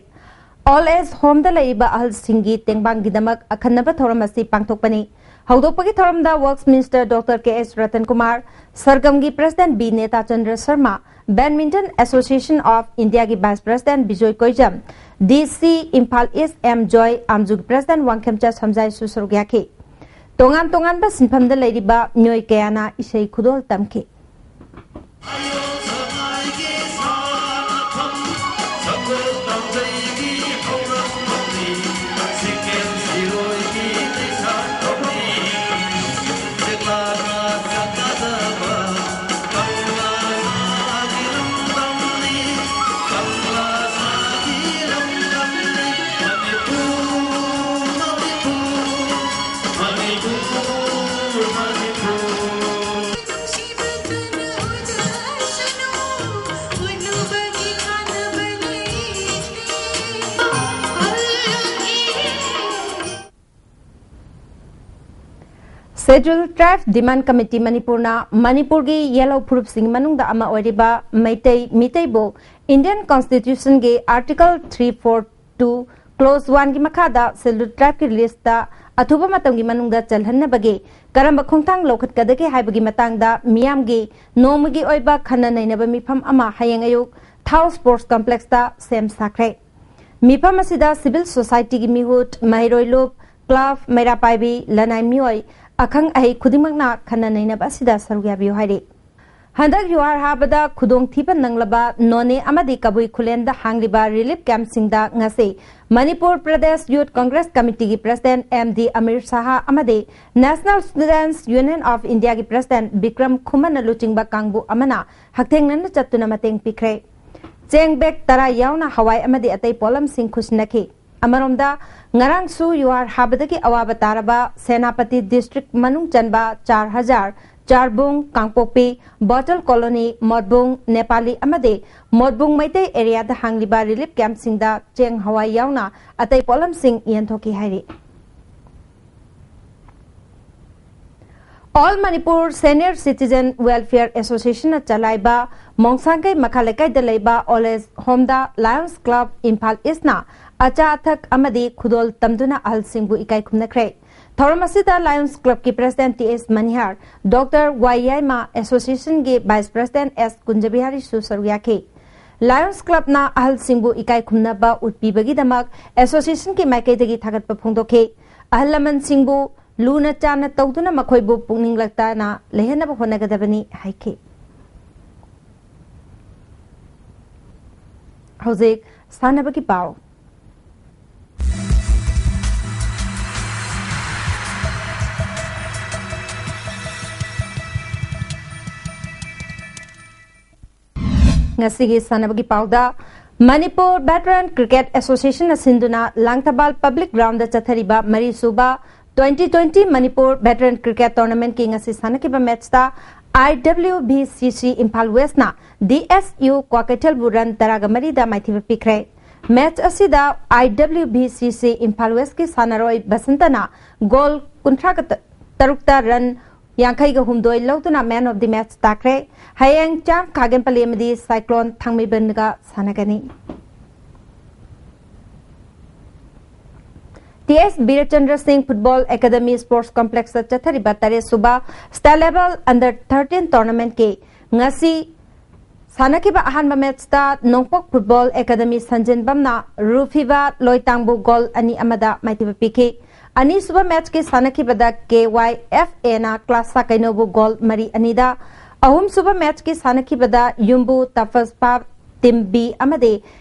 ꯑꯣꯜ ꯑꯦꯖ ꯍꯣꯝꯗ ꯂꯩꯔꯤꯕ ꯑꯍꯜꯁꯤꯡꯒꯤ ꯇꯦꯡꯕꯥꯡꯒꯤꯗꯃꯛ ꯑꯈꯟꯅꯕ ꯊꯧꯔꯝ ꯑꯁꯤ ꯄꯥꯡꯊꯣꯛꯄꯅꯤ꯫ ꯍꯧꯗꯣꯛꯄꯒꯤ ꯊꯧꯔꯝꯗ works minister doctor K S Ratan Kumar, ꯁꯔꯒꯝꯒꯤ president B Netachandra Sharma, badminton association of ꯏꯟꯗꯤꯌꯥꯒꯤ vice president Bijoy Koijam, D C Imphal east M Joy, ꯑꯥꯝꯖꯨꯒꯤ ꯄ꯭ꯔꯦꯁꯤꯗꯦꯟꯠ ꯋꯥꯡꯈꯦꯝꯆꯥ ꯁꯝꯖꯥꯏꯁꯨ ꯁꯔꯨꯛ ꯌꯥꯈꯤ꯫ ꯇꯣꯉꯥꯟ ꯇꯣꯉꯥꯟꯕ ꯁꯤꯟꯐꯝꯗ ꯂꯩꯔꯤꯕ ꯃꯤꯑꯣꯏ ꯀꯌꯥꯅ ꯏꯁꯩ ꯈꯨꯗꯣꯜ ꯇꯝꯈꯤ꯫ Scheduled Tribe Demand Committee ꯃꯅꯤꯄꯨꯔꯅ ꯃꯅꯤꯄꯨꯔꯒꯤ ꯌꯦꯜꯍꯧ ꯐꯨꯔꯨꯞꯁꯤꯡꯒꯤ ꯃꯅꯨꯡꯗ ꯑꯃ ꯑꯣꯏꯔꯤꯕ Meitei ꯃꯤꯇꯩꯕꯨ Indian Constitutionꯒꯤ Article three four two Clause oneꯒꯤ ꯃꯈꯥꯗ Scheduled Tribeꯀꯤ listꯇ ꯑꯊꯨꯕ ꯃꯇꯝꯒꯤ ꯃꯅꯨꯡꯗ ꯆꯜꯍꯟꯅꯕꯒꯤ ꯀꯔꯝꯕ ꯈꯣꯡꯊꯥꯡ ꯂꯧꯈꯠꯀꯗꯒꯦ ꯍꯥꯏꯕꯒꯤ ꯃꯇꯥꯡꯗ ꯃꯤꯌꯥꯝꯒꯤ ꯅꯣꯡꯃꯒꯤ ꯑꯣꯏꯕ ꯈꯟꯅ ꯅꯩꯅꯕ ꯃꯤꯐꯝ ꯑꯃ ꯍꯌꯦꯡ ꯑꯌꯨꯛ ꯊꯥꯎ Sports Complexꯇ ꯁꯦꯝ ꯁꯥꯈ꯭ꯔꯦ꯫ ꯃꯤꯐꯝ ꯑꯁꯤꯗ civil societyꯒꯤ ꯃꯤꯍꯨꯠ, ꯃꯍꯩꯔꯣꯏ ꯂꯨꯞ, club, ꯃꯩꯔꯥ ꯄꯥꯏꯕꯤ, ꯂꯅꯥꯏ ꯃꯤꯑꯣꯏ, ꯑꯈꯪ ꯑꯍꯩ ꯈꯨꯗꯤꯡꯃꯛꯅ ꯈꯟꯅ ꯅꯩꯅꯕ ꯑꯁꯤꯗ ꯁꯔꯨꯛ ꯌꯥꯕꯤꯌꯨ ꯍꯥꯏꯔꯤ꯫ ꯍꯟꯗꯛ ꯌꯨꯍꯥꯔ ꯍꯥꯕꯗ ꯈꯨꯗꯣꯡꯊꯤꯕ ꯅꯪꯂꯕ ꯅꯣꯅꯦ ꯑꯃꯗꯤ ꯀꯕꯨꯏ ꯈꯨꯂꯦꯟꯗ ꯍꯥꯡꯂꯤꯕ relief campꯁꯤꯡꯗ ꯉꯁꯤ Manipur Pradesh Youth Congress Committeeꯒꯤ president M D Amir Shah ꯑꯃꯗꯤ National Students Union of Indiaꯒꯤ president Bikram ꯈꯨꯃꯟꯅ ꯂꯨꯆꯤꯡꯕ ꯀꯥꯡꯕꯨ ꯑꯃꯅ ꯍꯛꯊꯦꯡꯅꯅ ꯆꯠꯇꯨꯅ ꯃꯇꯦꯡ ꯄꯤꯈ꯭ꯔꯦ꯫ ꯆꯦꯡ bag ꯇꯔꯥ ꯌꯥꯎꯅ ꯍꯋꯥꯏ ꯑꯃꯗꯤ ꯑꯇꯩ ꯄꯣꯠꯂꯝꯁꯤꯡ ꯈꯨꯠꯁꯤꯟꯅꯈꯤ꯫ ꯑꯃꯔꯣꯝꯗ, ꯉꯔꯥꯡꯁꯨ ꯌꯨꯍꯥꯔ ꯍꯥꯕꯗꯒꯤ ꯑꯋꯥꯕ ꯇꯥꯔꯕ ꯁꯦꯅꯥꯄꯇꯤ district ꯃꯅꯨꯡ ꯆꯟꯕ ꯆꯥꯔ ꯍꯖꯥꯔ, ꯆꯥꯔꯕꯨꯡ, ꯀꯥꯡꯄꯣꯛꯄꯤ, ꯕꯣꯇꯜ ꯀꯣꯂꯣꯅꯤ, ꯃꯣꯠꯕꯨꯡ, ꯅꯦꯄꯥꯂꯤ ꯑꯃꯗꯤ ꯃꯣꯠꯕꯨꯡ ꯃꯩꯇꯩ areaꯗ ꯍꯥꯡꯂꯤꯕ relief campꯁꯤꯡꯗ ꯆꯦꯡ ꯍꯋꯥꯏ ꯌꯥꯎꯅ ꯑꯇꯩ ꯄꯣꯠꯂꯝꯁꯤꯡ ꯌꯦꯟꯊꯣꯛꯈꯤ ꯍꯥꯏꯔꯤ꯫ All Manipur Senior Citizen Welfare Associationꯅ ꯆꯂꯥꯏꯕ ꯃꯣꯡꯁꯥꯡꯒꯩ ꯃꯈꯥ ꯂꯩꯀꯥꯏꯗ ꯂꯩꯕ Old Age Homeꯗ Lions Club Imphal Eastꯅ ꯑꯆꯥ ꯑꯊꯛ ꯑꯃꯗꯤ ꯈꯨꯗꯣꯜ ꯇꯝꯗꯨꯅ ꯑꯍꯜꯁꯤꯡꯕꯨ ꯏꯀꯥꯏ ꯈꯨꯝꯅꯈ꯭ꯔꯦ꯫ ꯊꯧꯔꯝ ꯑꯁꯤꯗ Lions Clubꯀꯤ president T S ꯃꯅꯤꯍꯥꯔ, Doctor ꯋꯥꯏ ꯌꯥꯏꯃ, associationꯒꯤ vice president S ꯀꯨꯟꯖꯕꯤꯍꯥꯔꯤꯁꯨ ꯁꯔꯨꯛ ꯌꯥꯈꯤ꯫ Lions Clubꯅ ꯑꯍꯜꯁꯤꯡꯕꯨ ꯏꯀꯥꯏ ꯈꯨꯝꯅꯕ ꯎꯠꯄꯤꯕꯒꯤꯗꯃꯛ associationꯒꯤ ꯃꯥꯏꯀꯩꯗꯒꯤ ꯊꯥꯒꯠꯄ ꯐꯣꯡꯗꯣꯛꯈꯤ꯫ ꯑꯍꯜ ꯂꯃꯟꯁꯤꯡꯕꯨ ꯂꯨꯅ ꯆꯥꯟꯅ ꯇꯧꯗꯨꯅ ꯃꯈꯣꯏꯕꯨ ꯄꯨꯛꯅꯤꯡ ꯂꯛꯇꯅ ꯂꯩꯍꯟꯅꯕ ꯍꯣꯠꯅꯒꯗꯕꯅꯤ ꯍꯥꯏꯈꯤ꯫ ꯍꯧꯖꯤꯛ ꯁꯥꯟꯅꯕꯒꯤ ꯄꯥꯎ꯫ ꯉꯁꯤꯒꯤ ꯁꯥꯟꯅꯕꯒꯤ ꯄꯥꯎꯗ, ꯃꯅꯤꯄꯨꯔ Veteran Cricket Associationꯅ ꯁꯤꯟꯗꯨꯅ ꯂꯥꯡꯊꯕꯥꯜ Public Groundꯗ ꯆꯠꯊꯔꯤꯕ ꯃꯔꯤꯁꯨꯕ twenty twenty Manipur Veteran Cricket Tournamentꯀꯤ ꯉꯁꯤ ꯁꯥꯟꯅꯈꯤꯕ matchꯇ I W B C C Imphal Westꯅ D S U ꯀ꯭ꯋꯥꯀꯩꯊꯦꯜꯕꯨ run ꯇꯔꯥꯒ ꯃꯔꯤꯗ ꯃꯥꯏꯊꯤꯕ ꯄꯤꯈ꯭ꯔꯦ꯫ Match ꯑꯁꯤꯗ I W B C C Imphal Westꯀꯤ ꯁꯥꯟꯅꯔꯣꯏ ꯕꯁꯟꯇꯅ goal ꯀꯨꯟꯊ꯭ꯔꯥꯒ ꯇꯔꯨꯛꯇ ꯔꯟ ꯌꯥꯡꯈꯩꯒ ꯍꯨꯝꯗꯣꯏ ꯂꯧꯗꯨꯅ man of the match ꯇꯥꯈ꯭ꯔꯦ꯫ ꯍꯌꯦꯡ ꯆꯥꯝ ꯈꯥꯒꯦꯝꯄꯂꯤ ꯑꯃꯗꯤ ꯁꯥꯏꯀ꯭ꯂꯣꯟ ꯊꯥꯡꯃꯩꯕꯟꯒ ꯁꯥꯟꯅꯒꯅꯤ꯫ ꯇꯤ ꯑꯦꯁ ꯕꯤꯔꯆꯟꯗ꯭ꯔ ꯁꯤꯡ ꯐꯨꯠꯕꯣꯜ ꯑꯦꯀꯥꯗꯃꯤ ꯁ꯭ꯄꯣꯔꯠꯁ ꯀꯣꯝꯄ꯭ꯂꯦꯛꯁꯇ ꯆꯠꯊꯔꯤꯕ ꯇꯔꯦꯠ ꯁꯨꯕ ꯁ꯭ꯇꯦꯠ ꯂꯦꯚꯦꯜ ꯑꯟꯗꯔ ꯊꯥꯔꯇꯤꯟ ꯇꯣꯔꯅꯥꯃꯦꯟꯠꯀꯤ ꯉꯁꯤ ꯁꯥꯟꯅꯈꯤꯕ ꯑꯍꯥꯟꯕ ꯃꯦꯠꯁꯇ ꯅꯣꯡꯄꯣꯛ ꯐꯨꯠꯕꯣꯜ ꯑꯦꯀꯥꯗꯃꯤ ꯁꯟꯖꯦꯟꯕꯝꯅ ꯔꯨꯐꯤꯕꯥ ꯂꯣꯏꯇꯥꯡꯕꯨ ꯒꯣꯜ ꯑꯅꯤ ꯑꯃꯗ ꯃꯥꯏꯊꯤꯕ ꯄꯤꯈꯤ꯫ ꯑꯅꯤꯁꯨꯕ ꯃꯦꯠꯁꯀꯤ ꯁꯥꯟꯅꯈꯤꯕꯗ ꯀꯦ ꯋꯥꯏ ꯑꯦꯐ ꯑꯦꯅ ꯀ꯭ꯂꯥꯁꯥ ꯀꯩꯅꯧꯕꯨ ꯒꯣꯜ ꯃꯔꯤ ꯑꯅꯤꯗ, ꯑꯍꯨꯝꯁꯨꯕ ꯃꯦꯠꯁꯀꯤ ꯁꯥꯟꯅꯈꯤꯕꯗ ꯌꯨꯝꯕꯨ ꯇꯐꯁꯄꯥꯞ ꯇꯤꯝ ꯕꯤ ꯑꯃꯗꯤ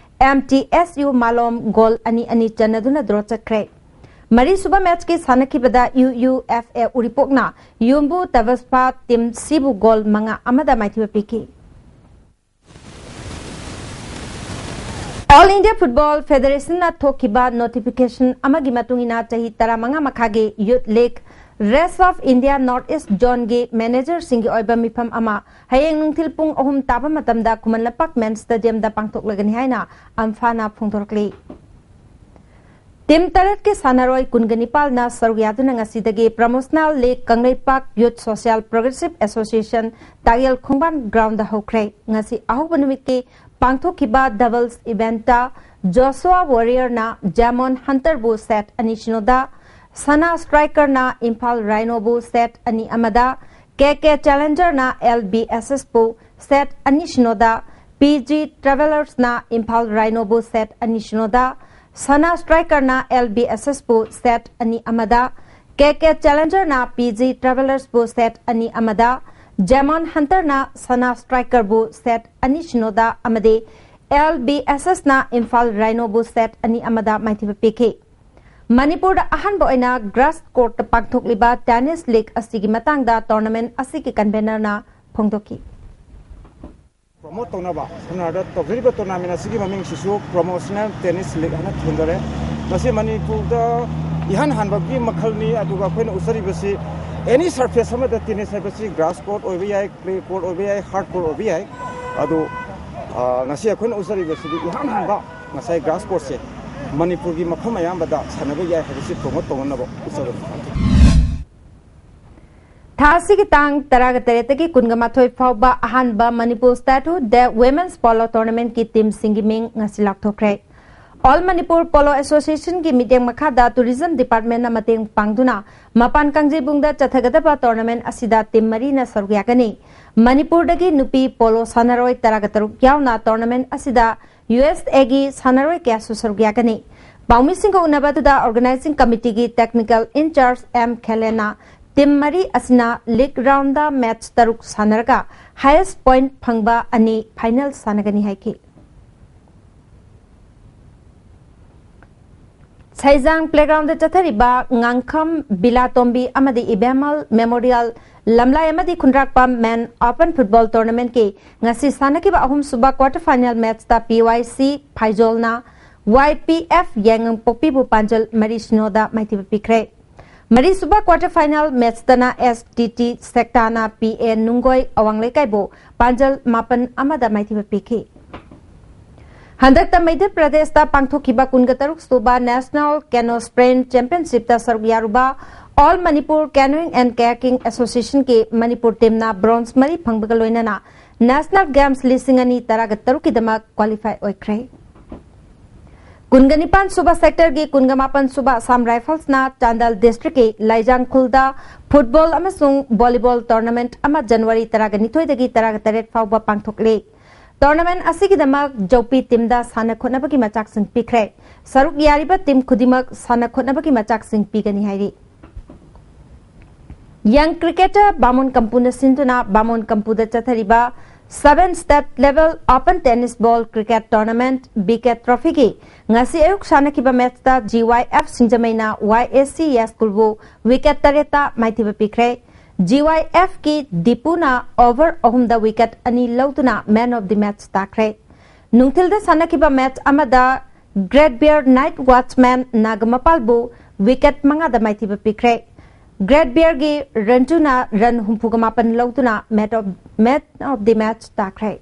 M T S U Malom goal ꯑꯅꯤ ꯑꯅꯤ ꯆꯟꯅꯗꯨꯅ ꯗ꯭ꯔꯣ ꯆꯠꯈ꯭ꯔꯦ꯫ ꯃꯔꯤꯁꯨꯕ ꯃꯦꯠꯁꯀꯤ ꯁꯥꯟꯅꯈꯤꯕꯗ ꯌꯨ ꯌꯨ ꯑꯦꯐ ꯑꯦ ꯎꯔꯤꯄꯣꯛꯅ ꯌꯨꯝꯕꯨ ꯇꯕꯁꯄꯥ ꯇꯤꯝ ꯁꯤꯕꯨ ꯒꯣꯜ ꯃꯉꯥ ꯑꯃꯗ ꯃꯥꯏꯊꯤꯕ ꯄꯤꯈꯤ꯫ ꯑꯣꯜ ꯏꯟꯗꯤꯌꯥ ꯐꯨꯠꯕꯣꯜ ꯐꯦꯗꯔꯦꯁꯟꯅ ꯊꯣꯛꯈꯤꯕ ꯅꯣꯇꯤꯐꯤꯀꯦꯁꯟ ꯑꯃꯒꯤ ꯃꯇꯨꯡ ꯏꯟꯅ ꯆꯍꯤ ꯇꯔꯥꯃꯉꯥ ꯃꯈꯥꯒꯤ ꯌꯨꯠ ꯂꯤꯒ ꯔꯦꯁ ꯑꯣꯐ ꯏꯟꯗꯤꯌꯥ ꯅꯣꯔꯠ ꯏꯁ ꯖꯣꯟꯒꯤ ꯃꯦꯅꯦꯖꯔꯁꯤꯡꯒꯤ ꯑꯣꯏꯕ ꯃꯤꯐꯝ ꯑꯃ ꯍꯌꯦꯡ ꯅꯨꯡꯊꯤꯜ ꯄꯨꯡ ꯑꯍꯨꯝ ꯇꯥꯕ ꯃꯇꯝꯗ ꯈꯨꯃꯟ ꯂꯝꯄꯥꯛ ꯃꯦꯟ ꯁ꯭ꯇꯦꯗꯤꯌꯝꯗ ꯄꯥꯡꯊꯣꯛꯂꯒꯅꯤ ꯍꯥꯏꯅ ꯑꯝꯐꯥꯅ ꯐꯣꯡꯗꯣꯔꯛꯂꯤ꯫ ꯇꯤꯝ ꯇꯔꯦꯠꯀꯤ ꯁꯥꯟꯅꯔꯣꯏ ꯀꯨꯟꯒ ꯅꯤꯄꯥꯜꯅ ꯁꯔꯨꯛ ꯌꯥꯗꯨꯅ ꯉꯁꯤꯗꯒꯤ ꯄ꯭ꯔꯃꯣꯁꯅꯦꯜ ꯂꯤꯒ ꯀꯪꯂꯩꯄꯥꯛ ꯌꯨꯠ ꯁꯣꯁꯤꯌꯦꯜ ꯄ꯭ꯔꯣꯒ꯭ꯔꯦꯁꯤꯚ ꯑꯦꯁꯣꯁꯤꯌꯦꯁꯟ ꯇꯥꯌꯦꯜ ꯈꯣꯡꯕꯥꯟ ꯒ꯭ꯔꯥꯎꯟꯗ ꯍꯧꯈ꯭ꯔꯦ꯫ ꯉꯁꯤ ꯑꯍꯧꯕ ꯅꯨꯃꯤꯠꯀꯤ ꯄꯥꯡꯊꯣꯛꯈꯤꯕ ꯗꯕꯜꯁ ꯏꯚꯦꯟꯠꯇ ꯖꯣꯁꯨꯋꯥ ꯋꯥꯔꯤꯌꯔꯅ ꯖꯦꯃꯣꯟ ꯍꯟꯇꯔꯕꯨ ꯁꯦꯠ ꯑꯅꯤ ꯁꯤꯅꯣꯗ, ꯁꯅꯥ ꯁ꯭ꯇ꯭ꯔꯥꯏꯀꯔꯅ ꯏꯝꯐꯥꯜ ꯔꯥꯏꯅꯣꯕꯨ ꯁꯦꯠ ꯑꯅꯤ ꯑꯃꯗ, ꯀꯦ ꯀꯦ ꯆꯦꯂꯦꯟꯖꯔꯅ ꯑꯦꯜ ꯕꯤ ꯑꯦꯁ ꯑꯦꯁꯄꯨ ꯁꯦꯠ ꯑꯅꯤ ꯁꯤꯅꯣꯗ, ꯄꯤ ꯖꯤ ꯇ꯭ꯔꯦꯚꯦꯂꯔꯁꯅ ꯏꯝꯐꯥꯜ ꯔꯥꯏꯅꯣꯕꯨ ꯁꯦꯠ ꯑꯅꯤ ꯁꯤꯅꯣꯗ, ꯁꯅꯥ ꯁ꯭ꯇ꯭ꯔꯥꯏꯀꯔꯅ ꯑꯦꯜ ꯕꯤ ꯑꯦꯁ ꯑꯦꯁꯄꯨ ꯁꯦꯠ ꯑꯅꯤ ꯑꯃꯗ, ꯀꯦ ꯀꯦ ꯆꯦꯂꯦꯟꯖꯔꯅ ꯄꯤ ꯖꯤ ꯇ꯭ꯔꯦꯚꯦꯂꯔꯁꯄꯨ ꯁꯦꯠ ꯑꯅꯤ ꯑꯃꯗ, ꯖꯦꯃꯣꯟ ꯍꯟꯇꯔꯅ ꯁꯅꯥ ꯁ꯭ꯇ꯭ꯔꯥꯏꯀꯔꯕꯨ ꯁꯦꯠ ꯑꯅꯤ ꯁꯤꯅꯣꯗ ꯑꯃꯗꯤ ꯑꯦꯜ ꯕꯤ ꯑꯦꯁ ꯑꯦꯁꯅ ꯏꯝꯐꯥꯜ ꯔꯥꯏꯅꯣꯕꯨ ꯁꯦꯠ ꯑꯅꯤ ꯑꯃꯗ ꯃꯥꯏꯊꯤꯕ ꯄꯤꯈꯤ꯫ ꯃꯅꯤꯄꯨꯔꯗ ꯑꯍꯥꯟꯕ ꯑꯣꯏꯅ ꯒ꯭ꯔꯥꯁ ꯀꯣꯔꯠꯇ ꯄꯥꯡꯊꯣꯛꯂꯤꯕ ꯇꯦꯅꯤꯁ ꯂꯤꯒ ꯑꯁꯤꯒꯤ ꯃꯇꯥꯡꯗ ꯇꯣꯔꯅꯥꯃꯦꯟ ꯑꯁꯤꯒꯤ ꯀꯟꯚꯦꯅꯔꯅ ꯐꯣꯡꯗꯣꯛꯈꯤ꯫ ꯄ꯭ꯔꯣꯃꯣꯠ ꯇꯧꯅꯕ ꯁꯝꯅ ꯍꯥꯏꯔꯕꯗ ꯇꯧꯖꯔꯤꯕ ꯇꯣꯔꯅꯥꯃꯦꯟ ꯑꯁꯤꯒꯤ ꯃꯃꯤꯡꯁꯤꯁꯨ ꯄ꯭ꯔꯣꯃꯣꯁꯅꯦꯜ ꯇꯦꯅꯤꯁ ꯂꯤꯒ ꯍꯥꯏꯅ ꯊꯣꯟꯖꯔꯦ꯫ ꯃꯁꯤ ꯃꯅꯤꯄꯨꯔꯗ ꯏꯍꯥꯟ ꯍꯥꯟꯕꯒꯤ ꯃꯈꯜꯅꯤ꯫ ꯑꯗꯨꯒ ꯑꯩꯈꯣꯏꯅ ꯎꯠꯆꯔꯤꯕꯁꯤ ꯑꯦꯅꯤ ꯁꯔꯐꯦꯁ ꯑꯃꯗ ꯇꯦꯅꯤꯁ ꯍꯥꯏꯕꯁꯤ ꯒ꯭ꯔꯥꯁ ꯀꯣꯔꯠ ꯑꯣꯏꯕ ꯌꯥꯏ, ꯀ꯭ꯂꯦ ꯀꯣꯔꯠ ꯑꯣꯏꯕ ꯌꯥꯏ, ꯍꯥꯔꯗ ꯀꯣꯔꯠ ꯑꯣꯏꯕ ꯌꯥꯏ꯫ ꯑꯗꯨ, ꯑ, ꯉꯁꯤ ꯑꯩꯈꯣꯏꯅ ꯎꯠꯆꯔꯤꯕꯁꯤꯗꯤ ꯏꯍꯥꯟ ꯍꯥꯟꯕ ꯉꯁꯥꯏ ꯒ꯭ꯔꯥꯁ ꯀꯣꯔꯠꯁꯦ ꯃꯅꯤꯄꯨꯔꯒꯤ ꯃꯐꯝ ꯑꯌꯥꯝꯕꯗ ꯁꯥꯟꯅꯕ ꯌꯥꯏ ꯍꯥꯏꯕꯁꯤ ꯄ꯭ꯔꯣꯃꯣꯠ ꯇꯧꯅꯅꯕ ꯎꯠꯆꯕꯅꯤ꯫ ꯊꯥ ꯑꯁꯤꯒꯤ ꯇꯥꯡ ꯇꯔꯥꯒ ꯇꯔꯦꯠꯇꯒꯤ ꯀꯨꯟꯒ ꯃꯥꯊꯣꯏ ꯐꯥꯎꯕ ꯑꯍꯥꯟꯕ Manipur Statehood Day Women's Polo Tournamentꯀꯤ ꯇꯤꯝꯁꯤꯡꯒꯤ ꯃꯤꯡ ꯉꯁꯤ ꯂꯥꯎꯊꯣꯛꯈ꯭ꯔꯦ꯫ All Manipur Polo Associationꯒꯤ ꯃꯤꯠꯌꯦꯡ ꯃꯈꯥꯗ Tourism Departmentꯅ ꯃꯇꯦꯡ ꯄꯥꯡꯗꯨꯅ ꯃꯄꯥꯟ ꯀꯥꯡꯖꯩꯕꯨꯡꯗ ꯆꯠꯊꯒꯗꯕ tournament ꯑꯁꯤꯗ ꯇꯤꯝ ꯃꯔꯤꯅ ꯁꯔꯨꯛ ꯌꯥꯒꯅꯤ꯫ ꯃꯅꯤꯄꯨꯔꯗꯒꯤ ꯅꯨꯄꯤ polo ꯁꯥꯟꯅꯔꯣꯏ ꯇꯔꯥꯒ ꯇꯔꯨꯛ ꯌꯥꯎꯅ tournament ꯑꯁꯤꯗ USAꯒꯤ ꯁꯥꯟꯅꯔꯣꯏ ꯀꯌꯥꯁꯨ ꯁꯔꯨꯛ ꯌꯥꯒꯅꯤ꯫ ꯄꯥꯎꯃꯤꯁꯤꯡꯒ ꯎꯅꯕꯗꯨꯗ Organizing Committeeꯒꯤ Technical In-charge M ꯈꯦꯂꯦꯟꯅ ꯇꯤꯝ ꯃꯔꯤ ꯑꯁꯤꯅ league roundꯗ match ꯇꯔꯨꯛ ꯁꯥꯟꯅꯔꯒ highest point ꯐꯪꯕ ꯑꯅꯤ final ꯁꯥꯟꯅꯒꯅꯤ ꯍꯥꯏꯈꯤ꯫ ꯁꯩꯖꯥꯡ playgroundꯗ ꯆꯠꯊꯔꯤꯕ ꯉꯥꯡꯈꯝ ꯕꯤꯂꯥꯇꯣꯝꯕꯤ ꯑꯃꯗꯤ ꯏꯕꯦꯝꯍꯜ Memorial ꯂꯝꯂꯥꯏ ꯑꯃꯗꯤ ꯈꯨꯟꯗ꯭ꯔꯥꯛꯄꯝ Men Open Football Tournamentꯀꯤ ꯉꯁꯤ ꯁꯥꯟꯅꯈꯤꯕ ꯑꯍꯨꯝꯁꯨꯕ quarter final matchꯇ PYC ꯐꯥꯏꯖꯣꯜꯅ YPF ꯌꯥꯏꯉꯪꯄꯣꯛꯄꯤꯕꯨ ꯄꯥꯟꯖꯜ ꯃꯔꯤ ꯁꯤꯅꯣꯗ ꯃꯥꯏꯊꯤꯕ ꯄꯤꯈ꯭ꯔꯦ꯫ ꯃꯔꯤꯁꯨꯕ quarter final matchꯇꯅ STT ꯁꯦꯛꯇꯥꯅ PA ꯅꯨꯡꯒꯣꯏ ꯑꯋꯥꯡ ꯂꯩꯀꯥꯏꯕꯨ ꯄꯥꯟꯖꯜ ꯃꯥꯄꯟ ꯑꯃꯗ ꯃꯥꯏꯊꯤꯕ ꯄꯤꯈꯤ꯫ ꯍꯟꯗꯛꯇ ꯃꯙ꯭ꯌ ꯄ꯭ꯔꯗꯦꯁꯇ ꯄꯥꯡꯊꯣꯛꯈꯤꯕ ꯀꯨꯟꯒ ꯇꯔꯨꯛ ꯁꯨꯕ National Canoe Sprint Championshipꯇ ꯁꯔꯨꯛ ꯌꯥꯔꯨꯕ All Manipur Canoeing and Kayaking Associationꯒꯤ Manipur ꯇꯤꯝꯅ bronze ꯃꯔꯤ ꯐꯪꯕꯒ ꯂꯣꯏꯅꯅ National Games ꯂꯤꯁꯤꯡ ꯑꯅꯤ ꯇꯔꯥꯒ ꯇꯔꯨꯛꯀꯤꯗꯃꯛ qualify ꯑꯣꯏꯈ꯭ꯔꯦ꯫ ꯀꯨꯟꯒ ꯅꯤꯄꯥꯟ ꯁꯨꯕ sectorꯒꯤ ꯀꯨꯟꯒ ꯃꯥꯄꯟ ꯁꯨꯕ Assam Riflesꯅ ꯆꯥꯟꯗꯦꯜ districtꯀꯤ ꯂꯥꯏꯖꯥꯡꯈꯨꯜꯗ football ꯑꯃꯁꯨꯡ volleyball tournament ꯑꯃ January ꯇꯔꯥꯒ ꯅꯤꯊꯣꯏꯗꯒꯤ ꯇꯔꯥꯒ ꯇꯔꯦꯠ ꯐꯥꯎꯕ ꯄꯥꯡꯊꯣꯛꯂꯤ꯫ Tournament ꯑꯁꯤꯒꯤꯗꯃꯛ ꯖꯧꯄꯤ teamꯗ ꯁꯥꯟꯅ ꯈꯣꯠꯅꯕꯒꯤ ꯃꯆꯥꯛꯁꯤꯡ ꯄꯤꯈ꯭ꯔꯦ꯫ ꯁꯔꯨꯛ ꯌꯥꯔꯤꯕ team ꯈꯨꯗꯤꯡꯃꯛ ꯁꯥꯟꯅ ꯈꯣꯠꯅꯕꯒꯤ ꯃꯆꯥꯛꯁꯤꯡ ꯄꯤꯒꯅꯤ ꯍꯥꯏꯔꯤ꯫ Young cricketer ꯕꯥꯃꯣꯟ ꯀꯝꯄꯨꯅ ꯁꯤꯟꯗꯨꯅ ꯕꯥꯃꯣꯟ ꯀꯝꯄꯨꯗ ꯆꯠꯊꯔꯤꯕ seven state level open tennis ball cricket tournament BK Trophyꯒꯤ ꯉꯁꯤ ꯑꯌꯨꯛ ꯁꯥꯟꯅꯈꯤꯕ matchꯇ GYF ꯁꯤꯡꯖꯃꯩꯅ YAC ꯌꯥꯏꯁ꯭ꯀꯨꯜꯕꯨ wicket ꯇꯔꯦꯠꯇ ꯃꯥꯏꯊꯤꯕ ꯄꯤꯈ꯭ꯔꯦ꯫ GYFꯀꯤ ꯗꯤꯄꯨꯅ over ꯑꯍꯨꯝꯗ wicket ꯑꯅꯤ ꯂꯧꯗꯨꯅ man of the match ꯇꯥꯈ꯭ꯔꯦ꯫ ꯅꯨꯡꯊꯤꯜꯗ ꯁꯥꯟꯅꯈꯤꯕ match ꯑꯃꯗ Great Bear Night Watchman ꯅꯥꯒꯃꯄꯥꯜꯕꯨ wicket ꯃꯉꯥꯗ ꯃꯥꯏꯊꯤꯕ ꯄꯤꯈ꯭ꯔꯦ꯫ Great Bearꯒꯤ ꯔꯟꯇꯨꯅ run ꯍꯨꯝꯐꯨꯒ ꯃꯥꯄꯟ ꯂꯧꯗꯨꯅ man of, man of the match ꯇꯥꯈ꯭ꯔꯦ꯫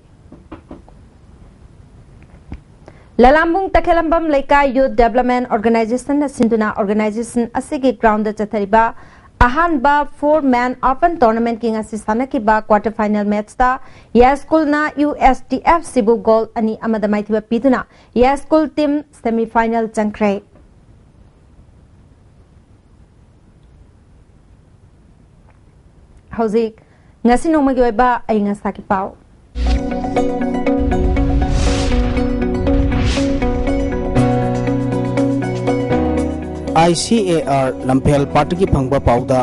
ꯂꯂꯥꯝꯕꯨꯡ ꯇꯈꯦꯂꯝꯕꯝ ꯂꯩꯀꯥꯏ Youth Development Organizationꯅ ꯁꯤꯟꯗꯨꯅ organization ꯑꯁꯤꯒꯤ groundꯗ ꯆꯠꯊꯔꯤꯕ ꯑꯍꯥꯟꯕ four man open tournamentꯀꯤ ꯉꯁꯤ ꯁꯥꯟꯅꯈꯤꯕ quarter final matchꯇ ꯌꯥꯏꯁ꯭ꯀꯨꯜꯅ USTFCꯕꯨ goal ꯑꯅꯤ ꯑꯃꯗ ꯃꯥꯏꯊꯤꯕ ꯄꯤꯗꯨꯅ ꯌꯥꯏꯁ꯭ꯀꯨꯜ team semi final ꯆꯪꯈ꯭ꯔꯦ꯫ ꯍꯧꯖꯤꯛ ꯉꯁꯤ ꯅꯣꯡꯃꯒꯤ ꯑꯣꯏꯕ ꯑꯏꯪ ꯑꯁꯥꯒꯤ ꯄꯥꯎ꯫ ICAR ꯂꯝꯐꯦꯜ ꯄꯥꯠꯇꯒꯤ ꯐꯪꯕ ꯄꯥꯎꯗ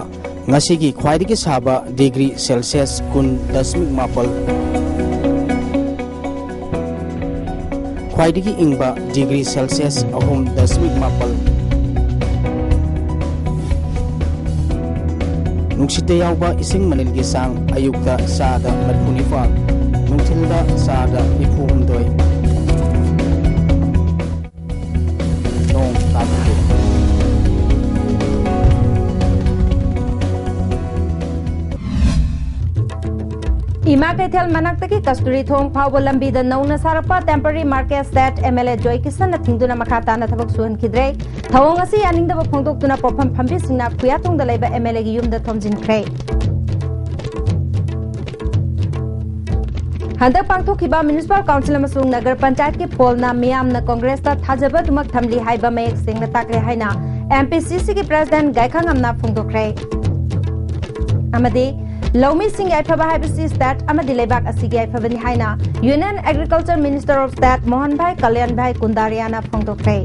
ꯉꯁꯤꯒꯤ ꯈ꯭ꯋꯥꯏꯗꯒꯤ ꯁꯥꯕ degree Celsius ꯀꯨꯟ ꯗꯁꯃꯤꯛ ꯃꯥꯄꯜ, ꯈ꯭ꯋꯥꯏꯗꯒꯤ ꯏꯪꯕ degree Celsius ꯑꯍꯨꯝ ꯗꯁꯃꯤꯛ ꯃꯥꯄꯜ, ꯅꯨꯡꯁꯤꯠꯇ ꯌꯥꯎꯕ ꯏꯁꯤꯡ ꯃꯅꯤꯜꯒꯤ ꯆꯥꯡ ꯑꯌꯨꯛꯇ ꯆꯥꯗ ꯃꯔꯤꯐꯨ ꯅꯤꯄꯥꯜ, ꯅꯨꯡꯊꯤꯜꯗ ꯆꯥꯗ ꯅꯤꯐꯨ ꯍꯨꯝꯗꯣꯏ꯫ ꯅꯣꯡ ꯇꯥꯕꯤꯗꯦ꯫ ꯏꯃꯥ ꯀꯩꯊꯦꯜ ꯃꯅꯥꯛꯇꯒꯤ ꯀꯁꯇꯨꯔꯤ ꯊꯣꯡ ꯐꯥꯎꯕ ꯂꯝꯕꯤꯗ ꯅꯧꯅ ꯁꯥꯔꯛꯄ temporary market shed MLA ꯖꯣꯏ ꯀꯤꯁꯟꯅ ꯊꯤꯡꯗꯨꯅ ꯃꯈꯥ ꯇꯥꯅ ꯊꯕꯛ ꯁꯨꯍꯟꯈꯤꯗ꯭ꯔꯦ꯫ ꯊꯧꯑꯣꯡ ꯑꯁꯤ ꯌꯥꯅꯤꯡꯗꯕ ꯐꯣꯡꯗꯣꯛꯇꯨꯅ ꯄꯣꯠꯐꯝ ꯐꯝꯕꯤꯁꯤꯡꯅ ꯈꯨꯌꯥꯊꯣꯡꯗ ꯂꯩꯕ MLAꯒꯤ ꯌꯨꯝꯗ ꯊꯣꯝꯖꯤꯟꯈ꯭ꯔꯦ꯫ ꯍꯟꯗꯛ ꯄꯥꯡꯊꯣꯛꯈꯤꯕ Municipal Council ꯑꯃꯁꯨꯡ ꯅꯒꯔ ꯄꯟꯆꯥꯌꯠꯀꯤ pollꯅ ꯃꯤꯌꯥꯝꯅ ꯀꯣꯡꯒ꯭ꯔꯦꯁꯇ ꯊꯥꯖꯕ ꯑꯗꯨꯃꯛ ꯊꯝꯂꯤ ꯍꯥꯏꯕ ꯃꯌꯦꯛ ꯁꯦꯡꯅ ꯇꯥꯛꯂꯦ ꯍꯥꯏꯅ MPCCꯒꯤ President ꯒꯥꯏꯈꯥꯉꯝꯅ ꯐꯣꯡꯗꯣꯛꯈ꯭ꯔꯦ꯫ ꯑꯃꯗꯤ ꯂꯧꯃꯤꯁꯤꯡ ꯌꯥꯏꯐꯕ ꯍꯥꯏꯕꯁꯤ state ꯑꯃꯗꯤ ꯂꯩꯕꯥꯛ ꯑꯁꯤꯒꯤ ꯌꯥꯏꯐꯕꯅꯤ ꯍꯥꯏꯅ Union Agriculture Minister of State ꯃꯣꯍꯟꯚꯥꯏ ꯀꯂꯌꯥꯟꯚꯥꯏ ꯀꯨꯟꯗꯥꯔꯤꯌꯥꯅ ꯐꯣꯡꯗꯣꯛꯈ꯭ꯔꯦ꯫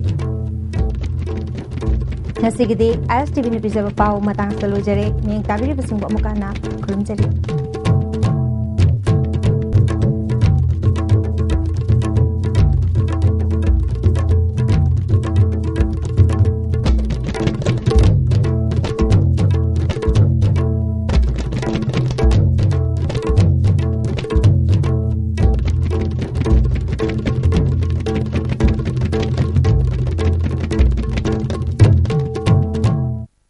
ꯉꯁꯤꯒꯤꯗꯤ ISTVꯅ ꯄꯤꯖꯕ ꯄꯥꯎ ꯃꯇꯥꯡ ꯑꯁꯤꯗ ꯂꯣꯏꯖꯔꯦ꯫ ꯃꯤꯠꯌꯦꯡ ꯇꯥꯕꯤꯔꯤꯕꯁꯤꯡꯕꯨ ꯑꯃꯨꯛꯀ ꯍꯟꯅ ꯈꯨꯔꯨꯝꯖꯔꯤ꯫